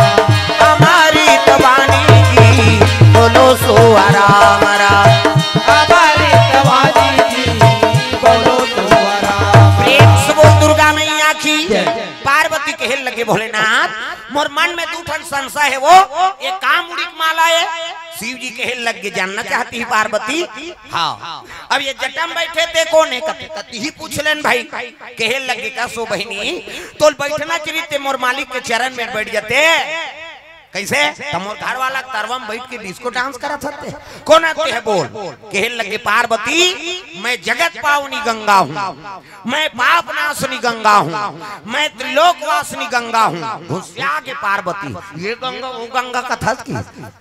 अमृत बानी जी, बोलो सुआ राम राम। अमृत बानी जी, बोलो सुआ राम। प्रेम से बोल दुर्गा मैया की जय। पार्वती कहे लगे, भोलेनाथ, मोर मन में दू ठन संशय हे वो, ये का मुड़ी के माला हे? शिव जी कहे लगे, जानना चाहती है पार्वती? हाँ। अब ये जटा में बैठे ते कोन हे? कति, कति ही पूछ लेन भाई। कहे लगे, का सो बहिनी, तोल बैठना चाहिए ते मोर मालिक के चरण में बैठ जाते। कइसे? त मोर घर वाला तरवा में बैठ के डिस्को डांस करत हते। कोन आते हे बोल? कहे लगे, पार्वती, मैं जगत पावनी गंगा हूँ, मैं पाप नाशनी गंगा हूँ, मैं त्रिलोक वासनी गंगा हूँ। घुसिया के पार्वती, ये गंगा, वो गंगा कथस की?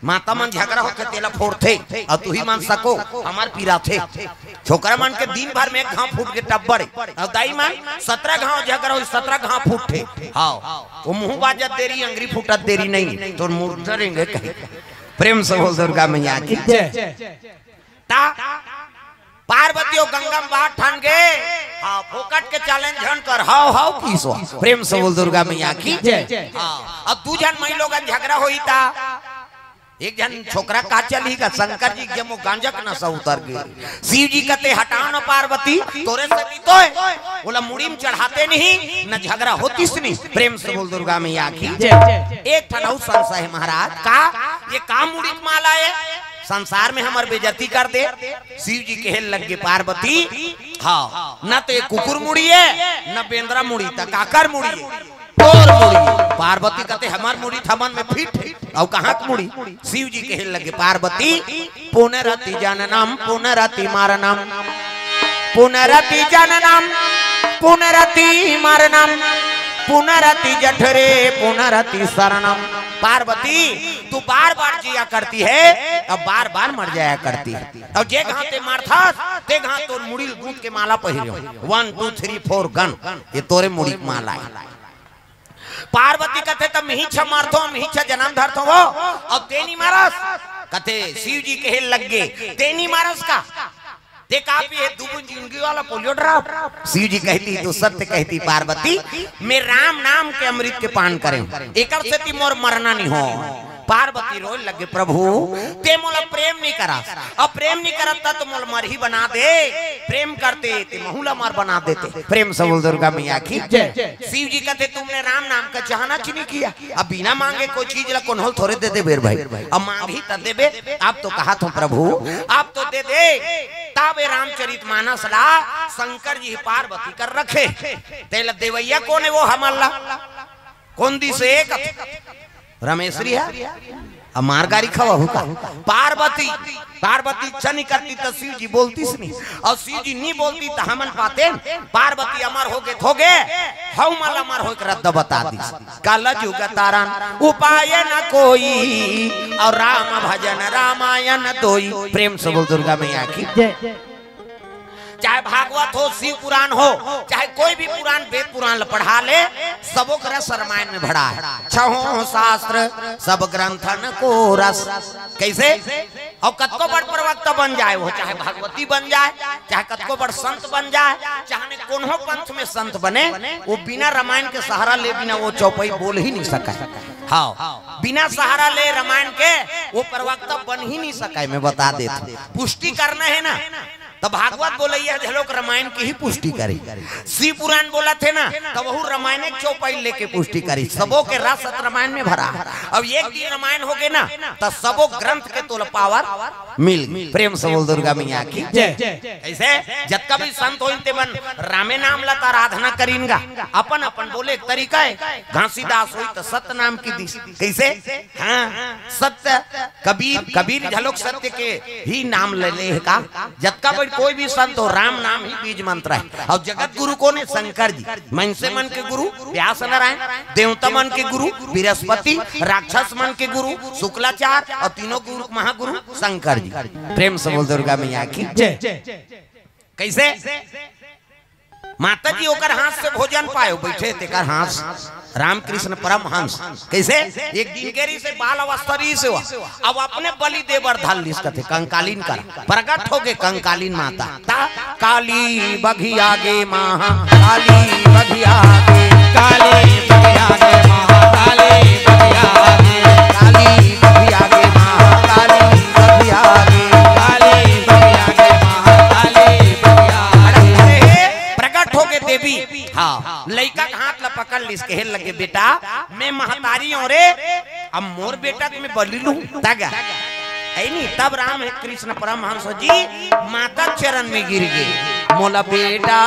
माता मन झगड़ा होथे, तेला फोड़थे, अउ तुही मन सको, हमर पीरा थे। छोकरा मन के दिन भर में एक घांव फूट के टब्बर हे। अउ दाई मन सतरा घांव झगड़ा होही, सतरा घांव फूटथे। हाँ, वो मुंह बाजत देरी, अंगरी फूटत देरी नहीं, तोर मुर्दा रेंगे कहीं। प्रेम से बोल दुर्गा मैया की। जय। ता पार्वती अउ गंगा में बात ठान गे। हाँ, फोकट के चैलेंज झन कर। हाव, हाव की सो। प्रेम से बोल दुर्गा मैया की। जय। हाँ, अब दू झन माई लोगन झगड़ा होही ता एक झन छोकरा का चलही का, शंकर जी के जम्मो गांजा के नशा उतर गे। शिव जी कथे, हटा न पार्वती, तोरे से भी तो हे। ओला मुड़ी में चढ़ाते नहीं, न झगड़ा होतिस नहीं। प्रेम से बोल दुर्गा मैया की। जय। एक ठन अउ संशय हे महाराज, का ये का मुड़ी के माला हे? संसार में हमर बेइज्जती कर दे। शिव जी कहे लगे, पार्वती, हाँ, न तो ये कुकुर मुड़ी हे, न बेंदरा मुड़ी, त काकर मुड़ी हे? तोर मुड़ी। पार्वती कथे, हमर मुड़ी थमन में फिट हे, अउ कहाँ के मुड़ी? शिव जी कहे लगे, पार्वती, पुनरपि जननम पुनरपि मरणम, पुनरपि जननम पुनरपि मरणम, पुनरपि जठरे पुनरपि शरणम। पार्वती, तू बार बार जिया करती है, अब बार बार मर जाया करती है। अउ जे घांव ते मरथस, ते घांव तोर मुड़ी ल गूंथ के माला पहिरे हो। One, two, three, four, gun। ये तोरे मुड़ी के माला हे। पार्वती कथे, त मिही छ मरथो, मिही छ जनम धरथो वो, अउ ते नी मरस। कथे, शिव जी कहे लग गे, ते नी मरस का? ते का पीहे, दू बूंद जिंदगी वाला पोलियो ड्रॉप? शिव जी कहती, तू सत्य कहती पार्वती, मैं राम नाम के अमृत के पान करे हूँ, एकर सेती मोर मरना नी हो। पार्वती रोए लगे, प्रभु, ते मोला प्रेम नी करस, अब प्रेम नी करत त मोला मरही बना दे, प्रेम करते ते महू ला मर बना देते। प्रेम से बोल दुर्गा मैया की जय। शिव जी कहते, तुमने राम नाम का चाहना च नी किया, अब बिना मांगे कोई चीज ला कोनो ल थोरे दे देबे भाई, अब मांगही त देबे। अब तो कहा थो प्रभु, अब तो दे दे। तब ये रामचरित मानस ला शंकर जी पार्वती कर रखे, तेला देवैया कोन हे वो हमर ला? कोन दिस एक रमेश रिया, अब मार गारी खवा हो का? पार्वती, पार्वती इच्छा नी करती त शिव जी बोलतिस नी, अउ शिव जी नी बोलती त हमन पातेन। पार्वती अमर होगे त होगे, हमन ला अमर होए के रद्दा बता दिस। कलजुग तरन उपाय न कोई, अउ राम भजन रामायण दोई। प्रेम से बोल दुर्गा मैया की। जय। चाहे भागवत हो, शिव पुराण हो, चाहे कोई भी पुराण, वेद पुराण ल पढ़ा ले, सबो के रस रामायण में भरा हे। छहों शास्त्र सब ग्रंथन को रस। कइसे? अउ कतको बड़ प्रवक्ता बन जाए, वो चाहे भगवती बन जाए, चाहे कतको बड़ संत बन जाए, चाहे कोनो पंथ में संत बने, वो बिना रामायण के सहारा ले बिना वो चौपाई बोल ही नहीं सके। हाँ, बिना सहारा ले रामायण के वो प्रवक्ता बन ही नहीं सके। मैं बता देता हूँ, पुष्टि करना है ना, तो भागवत बोलइया घलोक रामायण की ही पुष्टि करी। शिव पुराण बोलत हे ना, तो वहू रामायण के चौपाई लेके पुष्टि करी। सबो के रस रामायण में भरा है। अब एक दिन रामायण हो गए ना, तो सबो ग्रंथ के तोला पावर मिल गई। प्रेम से बोल दुर्गा मैया की जय। कैसे जतका भी संत होइन ते मन रामे नाम ला त आराधना करिन गा। अपन अपन बोले एक तरीका है। घासीदास होई त सत्य नाम की दिस। कैसे? हाँ, सत्य। कबीर, कबीर घलोक सत्य के ही नाम ले ले हे का। जतका बड़ कोई भी संत हो, राम नाम ही बीज मंत्र है। अउ जगत गुरु कोन हे? शंकर जी। मनसे मन के गुरु व्यास नारायण, देवता मन के गुरु बृहस्पति, राक्षस मन के गुरु शुक्लाचार्य अउ तीनों गुरु महागुरु शंकर जी। प्रेम से बोल दुर्गा मैया की जय। कैसे? माता जी ओकर हाथ से भोजन पायो, बैठे तेकर हाथ से। रामकृष्ण परमहंस। कैसे? एक दिन के रहिसे बाल अवस्था रहिसे हुआ। अब अपने बलि दे बर धर लिस कथे, कंकालीन कर। प्रगट हो गए कंकालीन माता। ता काली बघिया गे महा, काली बघिया गे। काली बघिया गे महा, काली बघिया गे। काली बघिया गे महा, काली बघिया गे। काली बघिया गे महा, काली बघिया गे। अरे, अरे, हे, प्रगट हो गए देवी। हाँ, लइका के हाथ ला पकड़ लिस, कहे लगे, "बेटा, मैं महतारी हूँ रे, अब मोर बेटा के मैं बलि लूँ।" तगा। ऐ नहीं, तब राम हे कृष्ण परमहंस जी माता चरण में गिर गए। मोला बेटा,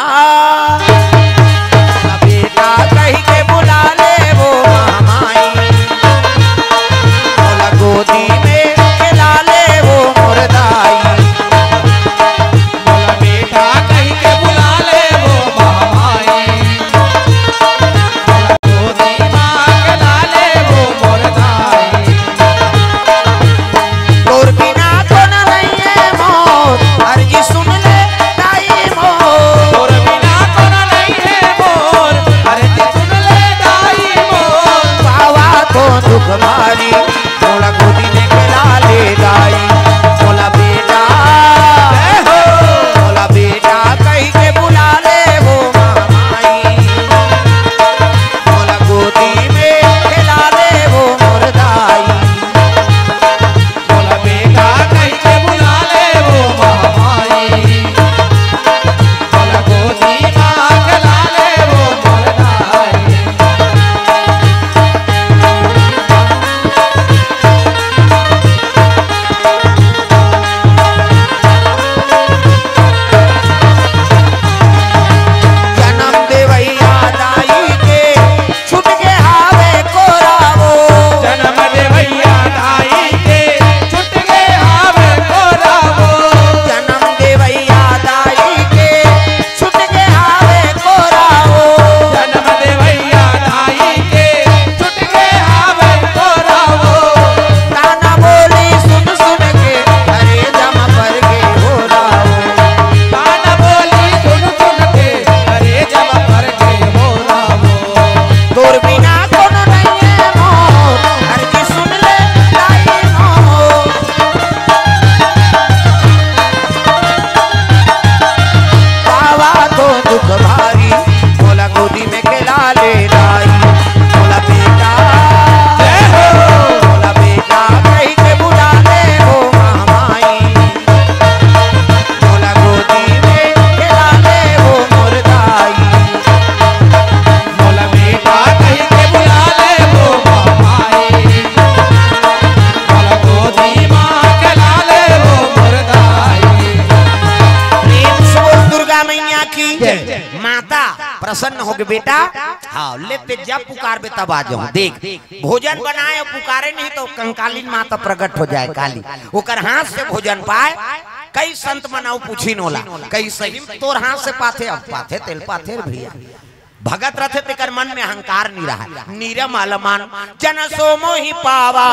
मोला बेटा कहि के बुला ले वो महामाई। मोला गोदी में खेला ले वो मोर दाई। मोला बेटा कहि के बुला ले वो महामाई। मोला गोदी मा खेला ले वो मोर दाई। तोर बिना कोन नइये मोर, अर्जी सुन ले दाई मोर। तोर बिना कोन नइये मोर, अर्जी सुन ले दाई मोर। पावा तो दुख भारी, मोला गोदी में खेला ले दाई। मोला बेटा, जय हो। मोला बेटा कहि के बुला ले वो महामाई। मोला गोदी में खेला ले वो मोर दाई। मोला बेटा कहि के बुला ले वो महामाई। मोला गोदी मा खेला ले वो मोर दाई। जनम देवइया दाई के छूट गे हावे कोरा वो। जनम देवइया दाई के छूट गे हावे कोरा वो। जनम देवइया दाई के छूट गे हावे कोरा वो। जनम देवइया दाई के छूट गे हावे कोरा वो। ताना बोली सुन सुन के, अरे जमा पर के हो रावो। ताना बोली सुन सुन के, अरे जमा पर के हो रावो। तोर बिना कोनो नइये मोर, अर्जी सुन ले दाई मोर। पावा तो दुख भारी, मोला गोदी में खेला ले दाई। मोला बेटा, जय हो। मोला बेटा कहि के बुला ले वो महामाई। मोला गोदी में खेला ले वो मोर दाई। मोला बेटा कहि के बुला ले वो महामाई। मोला गोदी मा खेला ले वो मोर दाई। प्रेम से बोल दुर्गा मैया की जय। माता प्रसन्न होगे बेटा। हाँ, ले ते जब पुकारबे तब आ जाऊं। देख, भोजन बनाए अउ पुकारे नहीं तो कंकालीन माता प्रगट हो जाए काली। ओकर हाथ से भोजन पाए। कई संत मन अउ पूछिन ओला, कई सही तोर हाथ से पाथे? अब पाथे, तेल पाथे रे भैया। भगत रथे तेकर मन में अहंकार नहीं रहा। निरमल मन जन सो मोहि पावा,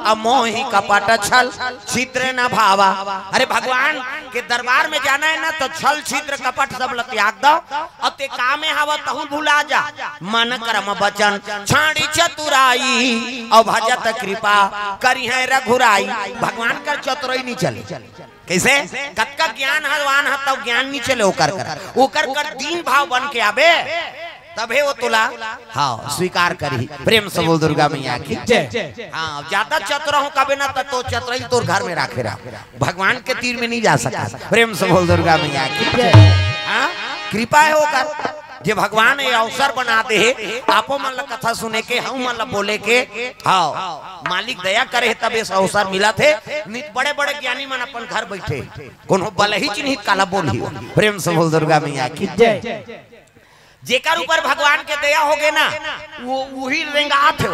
अमोहि कपट छल छिद्र न भावा। अरे भगवान के दरबार में जाना है ना, तो छल छिद्र कपट सब ल त्याग दो। अउ ते का में हवा तहु भुला जा। मन क्रम वचन छाड़ी चतुराई, अउ भजत कृपा करिहैं रघुराई। भगवान कर चतुराई नहीं चले। कैसे? कतका ज्ञान हवान ह, तब ज्ञान नहीं चले ओकर कर। ओकर कर दीन भाव बन के आबे, तभे वो तोला, हाँ, स्वीकार करी। प्रेम से बोल दुर्गा मैया की। जय। हाँ, ज्यादा चतुर हूँ कबे ना, तो, तो चतुराई तोर घर में राखे रहा। भगवान के तीर में नहीं जा सका। प्रेम से बोल दुर्गा मैया की। जय। हाँ, कृपा है ओकर, जे भगवान ये अवसर बना दे हे, आपो मन ला कथा सुने के, हम मन ला बोले के। हाँ, मालिक दया करे हे, तब ये अवसर मिला थे। नित बड़े बड़े ज्ञानी मन अपन घर बैठे, कोनो बलही चिन्हित काला बोलही। प्रेम से बोल दुर्गा मैया की। जय। जेकर ऊपर भगवान के दया हो गे ना, वो वही रेंगात हे।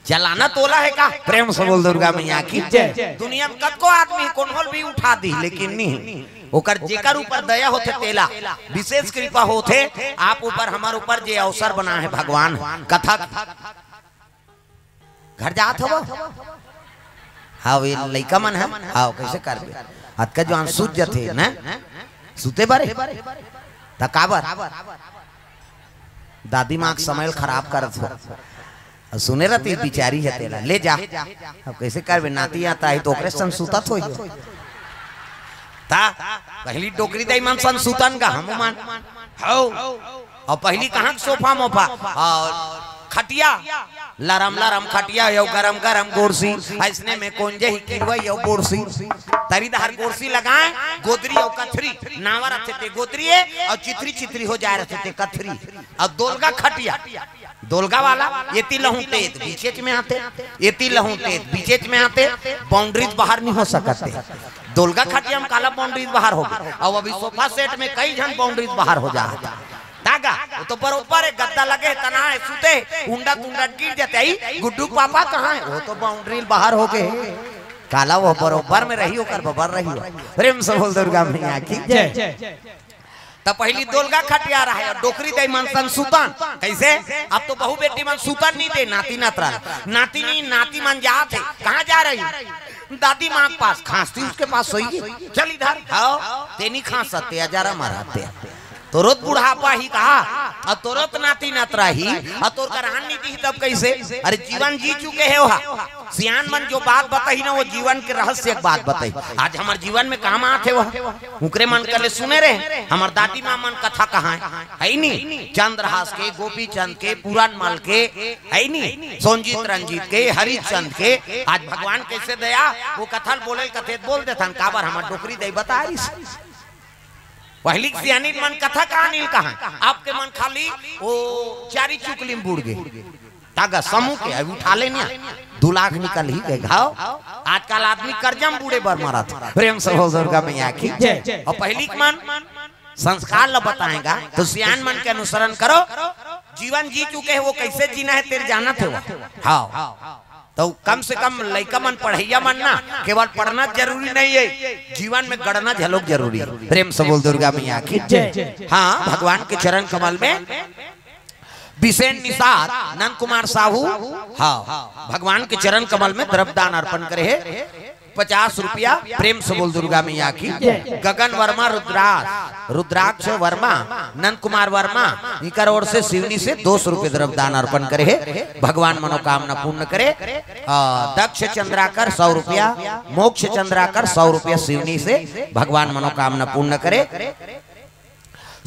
चलाना तोला है का? प्रेम से बोल दुर्गा मैया की। जय। दुनिया में कतको आदमी कोनो ल भी उठा दी, लेकिन नहीं, ओकर जेकर ऊपर दया होथे तेला विशेष कृपा होथे। आप ऊपर, हमर ऊपर जे अवसर बना है भगवान कथा के। घर जात हव? हाँ, वे लइका मन है। हाँ, कैसे करबे? अतका जुआन सूत जथे ना, सुते बरे। त काबर? दादी माँ के समय ल खराब करत हो। अउ सुने रहती बिचारी है तेला, ले जा। अब कैसे करबे? नाती आता है तो ओकरे संग सुतत होही। ता पहली डोकरी दाई मन संग सुतन गा हम मन। हौ। अउ पहली कहाँ के सोफा मोफा? अउ खटिया, लरम लरम खटिया, यो गरम गरम गोरसी, अइसने में कोंजे ही किरवा यो बोरसी। तरी डहर गोरसी लगाए, गोदरी अउ कथरी, नावा रथे ते गोदरी ए, अउ चिथरी चिथरी हो जाए रथे ते कथरी। अउ दोलगा खटिया, दोलगा वाला, एती लहूटेत, बीचेच में आते, एती लहूटेत, बीचेच में आते, बाउंड्रीज बाहर नहीं हो सकते। दोलगा खटिया में काला बाउंड्रीज बाहर हो गे। अउ अभी सोफा सेट में कई झन बाउंड्रीज बाहर हो जात। तागा, वो तो बरोबर है, गद्दा लगे, तना है, सुते, उंडा तुंडा गिर जाते। आई, गुड्डू पापा कहाँ है? वो तो बाउंड्री बाहर हो गे। काला वो बरोबर में रही, ओकर बबर रही हो। प्रेम से बोल दुर्गा मैया की। जय। त पहली दोलगा खटिया रहे, अउ डोकरी दाई मन संग सुतन। कैसे? अब तो बहू बेटी मन सुतन नहीं दे, नाती नतरा। नातिनी, नाती मन जात है। कहाँ जा रही? दादी माँ के पास। खांसती उसके पास सोई। चल इधर। हाँ, तेनी खांसते, अजारा मराते। तोरो त बुढ़ापा ही कहा, अउ तोरो त नाती नतरा ही, अउ तोर कर आन नहीं दी तब कैसे? अरे जीवन जी चुके है वहा। सियान मन जो बात बताही ना, वो जीवन के रहस्य के बात बताही। आज हमर जीवन में काम आत हे वह। उकरे मन कले सुने रहे, हमर दादी माँ मन कथा कहाए, है नी? चंद्रहास के, गोपीचंद के, पूरनमल के, है नी? सोनजीत रंजीत के, हरिचंद के। आज भगवान कैसे दया, वो कथा ल बोले कथे त बोल देथन, काबर हमर डोकरी दाई बता रही। पहली के सियानी मन कथा कहानी ल कहा, आपके मन खाली वो चारी चुकली में बुड़ गे। तागा समूह के अभी उठा लेनिया, दू लाख निकल ही गए घाव। आजकल आदमी कर्जा में बूड़े बर मरत। प्रेम से बोल दुर्गा मैया की। जय। अउ पहली के मन संस्कार ल बताएगा, तो सियान मन के अनुसरण करो। जीवन जी चुके हैं, वो कैसे जीना है तेरे जानत हे वो। हाँ, तो कम से कम लइका मन, पढ़ैया मन ना, केवल पढ़ना जरूरी नहीं है, जीवन में गढ़ना झलोक जरूरी है। प्रेम से बोल दुर्गा मैया की। जय। हाँ, भगवान के चरण कमल में बिसेन निषाद, नंद कुमार साहू, हाँ, भगवान के चरण कमल में द्रव्यदान अर्पण करे हे। पचास रुपया। प्रेम से बोल दुर्गा मैया की। जय। गगन वर्मा रुद्राक्ष, रुद्राक्ष वर्मा, नंद कुमार वर्मा, इनकर ओर से सिवनी से दो सौ रुपये द्रव्यदान अर्पण करे हे। भगवान मनोकामना पूर्ण करे। आ, दक्ष चंद्राकर सौ रुपया, मोक्ष चंद्राकर सौ रुपया सिवनी से भगवान मनोकामना पूर्ण करे।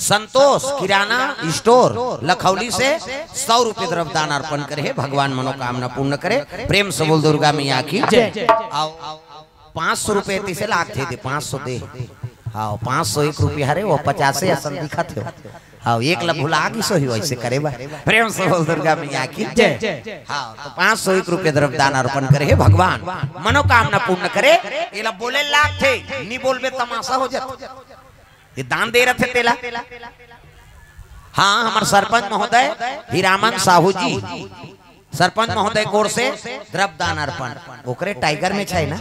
संतोष किराना स्टोर लखौली से सौ रुपये द्रव्यदान अर्पण करे हे, भगवान मनोकामना पूर्ण करे। प्रेम से बोल दुर्गा मैया की। जय। आओ, पाँच सौ रुपये तीसे लाख दे दे, पाँच सौ दे। हाँ, पाँच सौ एक रुपया हरे, वो पचासे असन दिखत हे। हाँ, एक ला भुला गिस होही वैसे करे बा। प्रेम से बोल दुर्गा मैया की। जय। हाँ, तो पाँच सौ एक रुपये द्रव्यदान अर्पण करे हे भगवान, मनोकामना पूर्ण करे। एला बोले लाग थे, नी बोलबे तमाशा हो जाथे। ये दान दे रथे तेला। हाँ, हमर सरपंच महोदय हीरामन साहू जी, सरपंच महोदय कोर से द्रव्यदान अर्पण, ओकरे टाइगर में छै ना।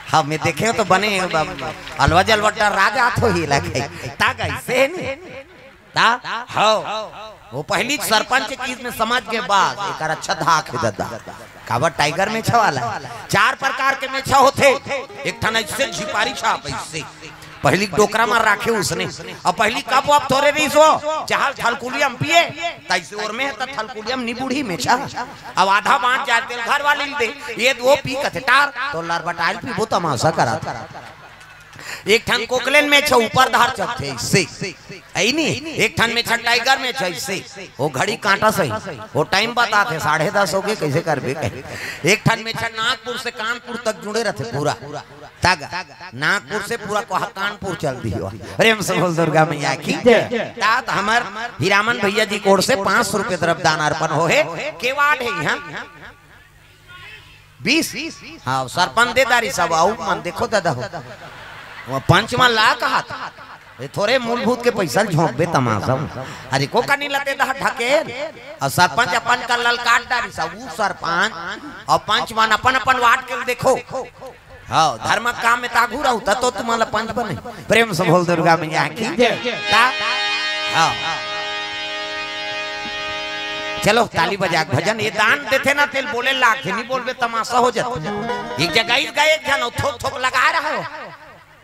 हाँ, मैं देखे तो बने, अलवा जलवा डर राज आत होही लगे। ता गई से नहीं। ता? हव। वो पहिली सरपंच के चीज में समझ के बाद एकर अच्छा धाक हे ददा। काबर टाइगर मेछा वाला हे। चार प्रकार के मेछा होथे। एक ठन अइसे झिपारी छाप अइसे। पहिली डोकरा म राखे उसने। अउ पहिली कप वप थोरे रहिस हो। चाहल थलकुलिया म पिए। तइसे ओर में हे त थलकुलिया म नी बूड़ही मेछा। अब आधा बाँच जाय तेल घर वाली ल दे। ये दो पी कथे टार। तो लरबटाइल पीबो तमाशा करत। एक ठन कोकलेन मेछा ऊपर धार चलथे, से। अइ नी, एक ठन मेछा टाइगर मेछा, से। वो घड़ी काँटा सही, वो टाइम बताथे, साढ़े दस होगे, कइसे करबे कही। एक ठन मेछा नागपुर से कानपुर तक जुड़े रहिथे पूरा। तग, नागपुर से पूरा कोहा कानपुर चल दियो। प्रेम से बोल दुर्गा मैया की जय। तात हमर हीरामन भैया जी कोर से पाँच सौ रुपये द्रव्य दान अर्पण होहे। के वार्ड हे इहाँ? बीस? हाँ, सरपंच दे दारी सब, अउ मन देखो दादा हो। वो पंच मन ला कहत। ये थोरे मूलभूत के पैसा ल झोंकबे तमाशा म। अरे को कनी लते दह ढकेल। अउ सरपंच अपन कल्लल काट डारी सब, ऊ सरपंच अउ पंच मन अपन अपन वार्ड के देखो। हाँ, धर्म काम में तागू रहू, त तो तुमन ला पंच बने। प्रेम से बोल दुर्गा मैया की। जय। ता? हाँ। चलो, ताली बजा के भजन। ये दान देथे ना, तेल बोले लागथे, नी बोलबे तमाशा हो जाथे। एक जगह इस गए एक झन, थोक थोक लगा रहे हो,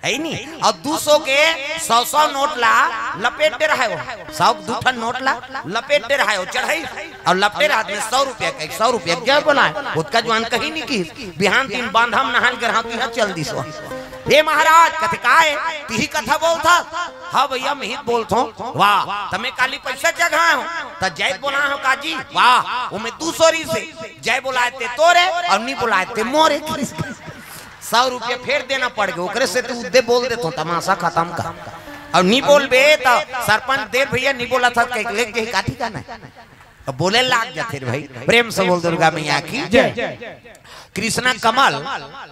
हे नी? अउ दू सौ के सौ सौ नोट ला लपेट दे रहे हो, सौ के दू ठन नोट ला लपेट दे रहे हो, चढ़ई अउ लपटे रहत में सौ रुपया के, सौ रुपया के जय बोलाय, ओतका जुवान कहीं नी किहिस। बिहान दिन बांधा म नहाय ल गे रहंव, तिहां चल दिस हो। हे महाराज, कथे काय, तिही कथा बोलथस? हाँ भैया, मैं ही बोलथों। वाह, त मैं काली पैसा जगाए हों, त जय बोलाए हों काजी। वाह, ओमे दू सौ रिहिस हे, जय बोलाय ते तोरे अउ नी बोलाय ते मोरे। सौ रुपया फेर देना पड़ गे, ओकरे से तू उद्दे बोल देथों, तमाशा खतम कर। अउ नी बोलबे त सरपंच देर भैया नी बोलत हस कहिके लेग जही, काठी का नहीं। त बोले लाग जाथे रे भाई। प्रेम से बोल दुर्गा मैया की जय। कृष्णा कमल,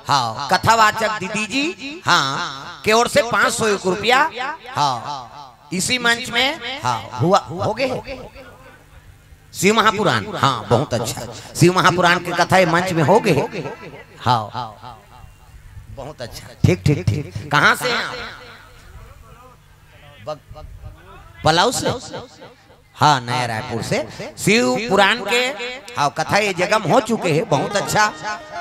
हाँ, कथावाचक दीदी जी, हाँ, के ओर से पाँच सौ एक रुपया, हाँ, इसी मंच में, हाँ, हुआ, होगे हे। शिव महापुराण, हाँ, बहुत अच्छा। शिव महापुराण के कथा ये मंच में होगे हे। हाँ, बहुत अच्छा। ठीक, ठीक, ठीक। कहाँ से हैं आप? बग-, पलाऊ से? हाँ, नया रायपुर से। शिव पुराण के, हाँ, कथा ये जगह में हो चुके हे, बहुत अच्छा।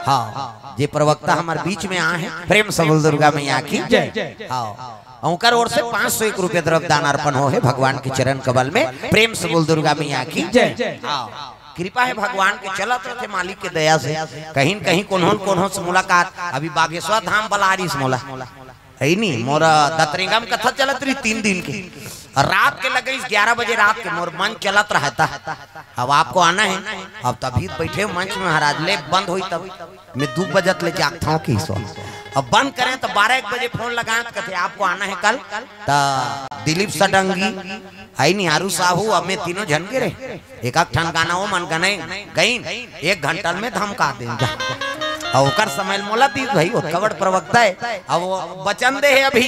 हाँ, जे प्रवक्ता हमर बीच में आए हे, प्रेम से बोल दुर्गा मैया की जय। हाँ, ओकर ओर से पाँच सौ एक रुपया द्रव्य दान अर्पण होहे भगवान के चरण कमल में। प्रेम से बोल दुर्गा मैया की जय। हाँ, कृपा हे भगवान के, चलत रहिथे मालिक के दया से। कहीं न कहीं कोनो न कोनो से मुलाकात। अभी बागेश्वर धाम बला रिहिस मोला, हे नी, मोर दतरेंगा में कथा चलत रहिस तीन दिन के, अउ रात के लगिस ग्यारह बजे रात के, मोर मन चलत रहता। अब आपको आना हे, अब तभी त बइठे मंच में महाराज, ले बंद होही तब। मैं दू बजत ले जागथों किहिस हो। अब बंद करें त बारह एक बजे फोन लगाएं त कथे, "आपको आना हे कल।" त दिलीप सडंगी, हे नी, आरू साहू, अब मैं तीनों झन गे रहेन। एक आध ठन गाना ओ मन गने, गइन, एक घंटा में धमका देन जा। अउ ओकर समय ल मोला दीस भाई, ओतका बड़ प्रवक्ता हे। अब वो वचन दे हे अभी।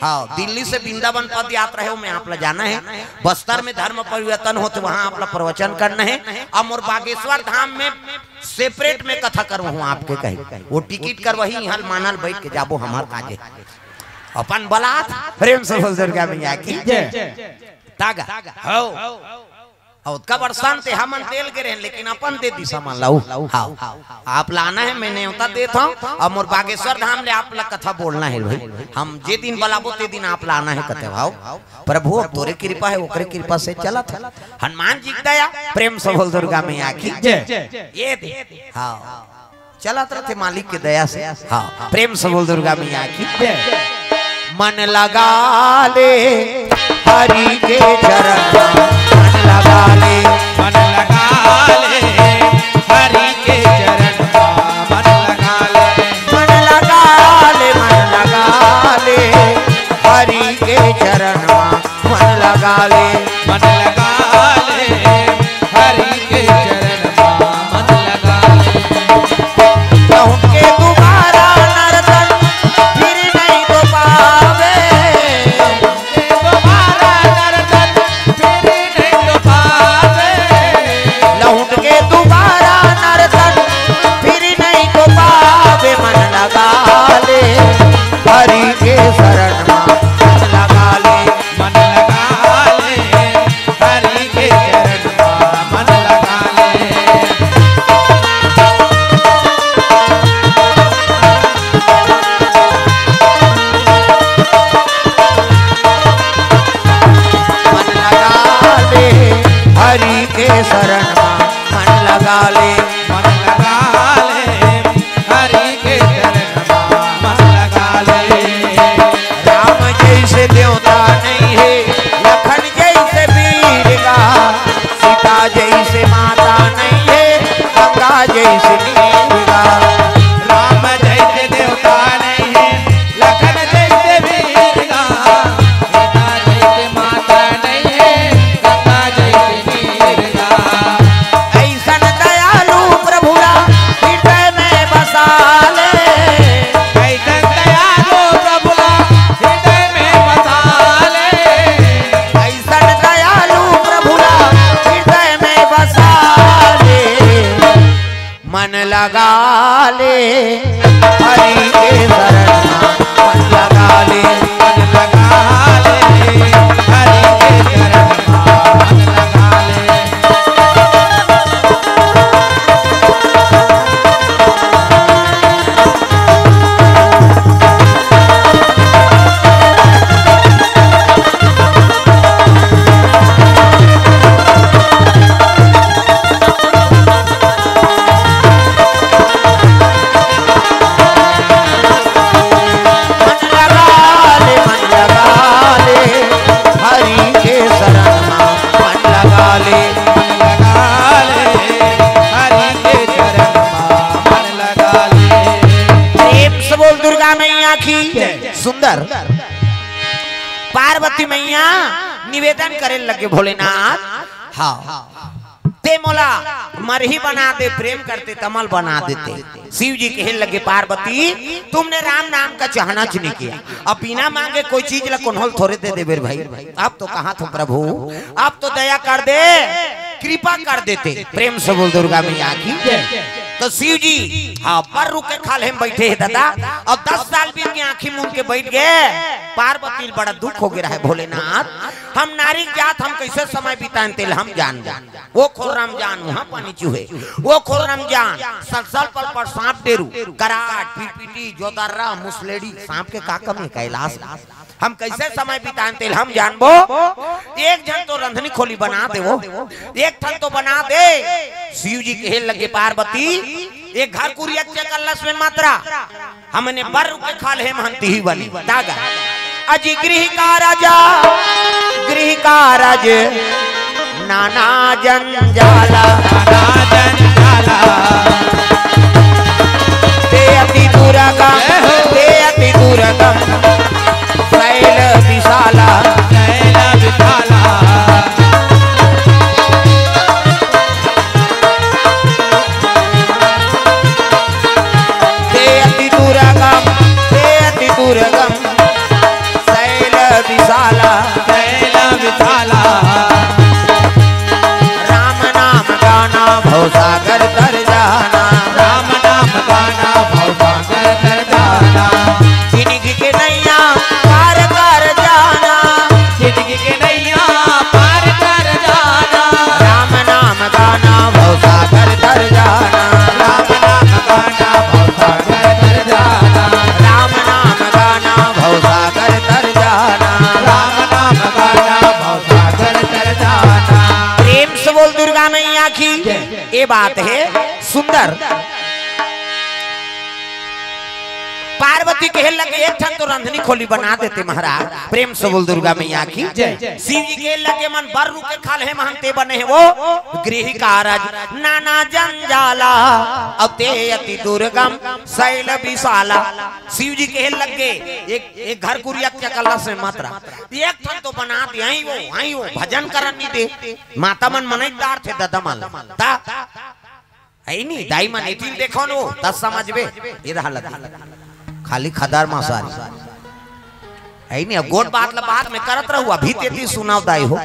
हाँ, दिल्ली से वृंदावन पद यात्रा हे, ओमे आप ला जाना हे। बस्तर में धर्म परिवर्तन होथे, वहाँ आप ला प्रवचन करना हे। अउ मोर बागेश्वर धाम में separate में कथा करवाहूँ आपके कही। वो टिकट करवाही, इहाँ ल मानल बइठ के जाबो हमर काजे। अपन बलात, प्रेम से बोल दुर्गा मैया की जय। तागा। हव। अउ ओतका बड़ संत हे, हमन दे ल गे रहेन, लेकिन अपन दे दिस हमन ला। हव। आप ला आना हे, मैं नेवता देत हौं, अउ मोर बागेश्वर धाम ले आप ला कथा बोलना हे भाई। हम जे दिन बलाबो, ते दिन आप ला आना हे कथे। हव। प्रभु, अब तोरे कृपा हे, ओकरे कृपा से चलत हे। हनुमान जी के दया, प्रेम से बोल दुर्गा मैया की जय। ये दे। हाँ। चलत रहिथे मालिक के दया से। हाँ, प्रेम से बोल दुर्गा मैया की जय। मन लगा ले हरि के चरण मा, मन लगा ले। मन लगा ले हरि के चरण मा, मन लगा ले। मन लगा ले, मन लगा ले हरि के चरण मा, मन लगा ले। मन लगा ले हरि के चरण मा, मन लगा ले। लहुट के दुबारा नरतन फिर नहीं तो पावे। दुबारा नरतन फिर नहीं तो पावे। लहुट के दुबारा नरतन फिर नहीं तो पावे। मन लगा ले हरि के शरण मा, मन लगा ले। मन लगा ले लगा ले, मन लगा ले, हरि के चरण मा मन लगा ले। राम जइसे देवता नइ हे, लखन जइसे वीर गा, सीता जइसे माता नइ हे, गंगा जइसे नीर गा। राम जइसे देवता नइ हे, लखन जइसे वीर गा, सीता जइसे माता नइ हे, गंगा जइसे नीर गा। अइसन दयालु प्रभु ला हृदय में बसा ले। अइसन दयालु प्रभु ला हृदय में बसा ले। अइसन दयालु प्रभु ला हृदय में बसा ले। मन लगा ले, हरि के शरण मा मन लगा ले, मन लगा ले, हरि के शरण मा मन लगा ले। मन लगा ले, मन लगा ले, हरि के शरण मा मन लगा ले, मन लगा ले, हरि के शरण मा मन लगा ले। प्रेम से बोल दुर्गा मैया की। सुंदर। पार्वती मैया निवेदन करे लगे, भोलेनाथ, हाँ, ते मोला मरही बना दे, प्रेम करते त मल बना देते। शिव जी कहे लगे, पार्वती, तुमने राम नाम का चाहना च नहीं किया। अब बिना मांगे कोई चीज ला कोन्हो ल थोरे दे देबे रे भाई। अब तो कहा थो प्रभु, अब तो दया कर दे, कृपा कर देते। प्रेम से बोल दुर्गा मैया की। तो शिव जी, हाँ, बर रुख के खाल्हे में बैठे हे दादा। अब दस साल बीत के आंखी मूंद के बैठ गए। पार्वती ल बड़ा दुख हो गया है, भोलेनाथ, हम नारी के जात, हम कैसे समय बिताएं तेल हम जान जान। वो खोर रमजान, वहाँ पानी चूहे। वो खोर रमजान, सलसल पल पर सांप डेरू, कराट, पीपीटी, जोदर्रा, मुसलेड़ी, सांप के का कमी है कैलाश में? हम कैसे समय बिताएं तेल हम जानबो। एक झन तो रंधनी खोली बना दे वो, एक ठन तो बना दे। शिव जी कहे लगे, पार्वती, एक घर कुरिया के कलश में मात्रा हमने बर रुख के खाल्हे में हंती ही बनी। तागा। अजी गृह कारज, गृह कारज नाना जंजाला। नाना जंजाला। ते अति दुर्गम, जय हो। ते अति दुर्गम शैल विशाला। शैल विशाला। ते अति दुर्गम, ते अति दुर्गम शैल विशाला। शैल विशाला। राम नाम गाना भव सागर तर जाना। राम नाम गाना भव सागर तर जाना। जिनगी के नैया पार कर जाना। जिनगी के नैया पार कर जाना। राम नाम गाना भव सागर तर जाना। राम नाम गाना भव सागर तर जाना। राम नाम गाना भव सागर तर जाना। राम नाम गाना भव सागर तर जाना। प्रेम से बोल दुर्गा मैया की। जय। ये बात है सुंदर। पार्वती कहे लगे, एक ठन तो रंधनी खोली बना देते महाराज। प्रेम से बोल दुर्गा मैया की। जय। शिव जी कहे लगे, मन बर रुख के खाल्हे में हंती बने हे वो, गृह कारज नाना जंजाला, अउ ते अति दुर्गम शैल विशाला। शिव जी कहे लगे, एक, एक घर कुरिया के कलश में मात्रा, एक ठन तो बना दे, आई वो, आई वो, भजन करन नहीं दे। माता मन मनई डार थे ददा मन। ता है नी, दाई मन एती ल देखो नो, तब समझबे। ये रहा लगी। खाली खदर मसारी। है नी, अब गोठ बात ला बाद में करत रहू, अभी तेती सुनाव दाई हो।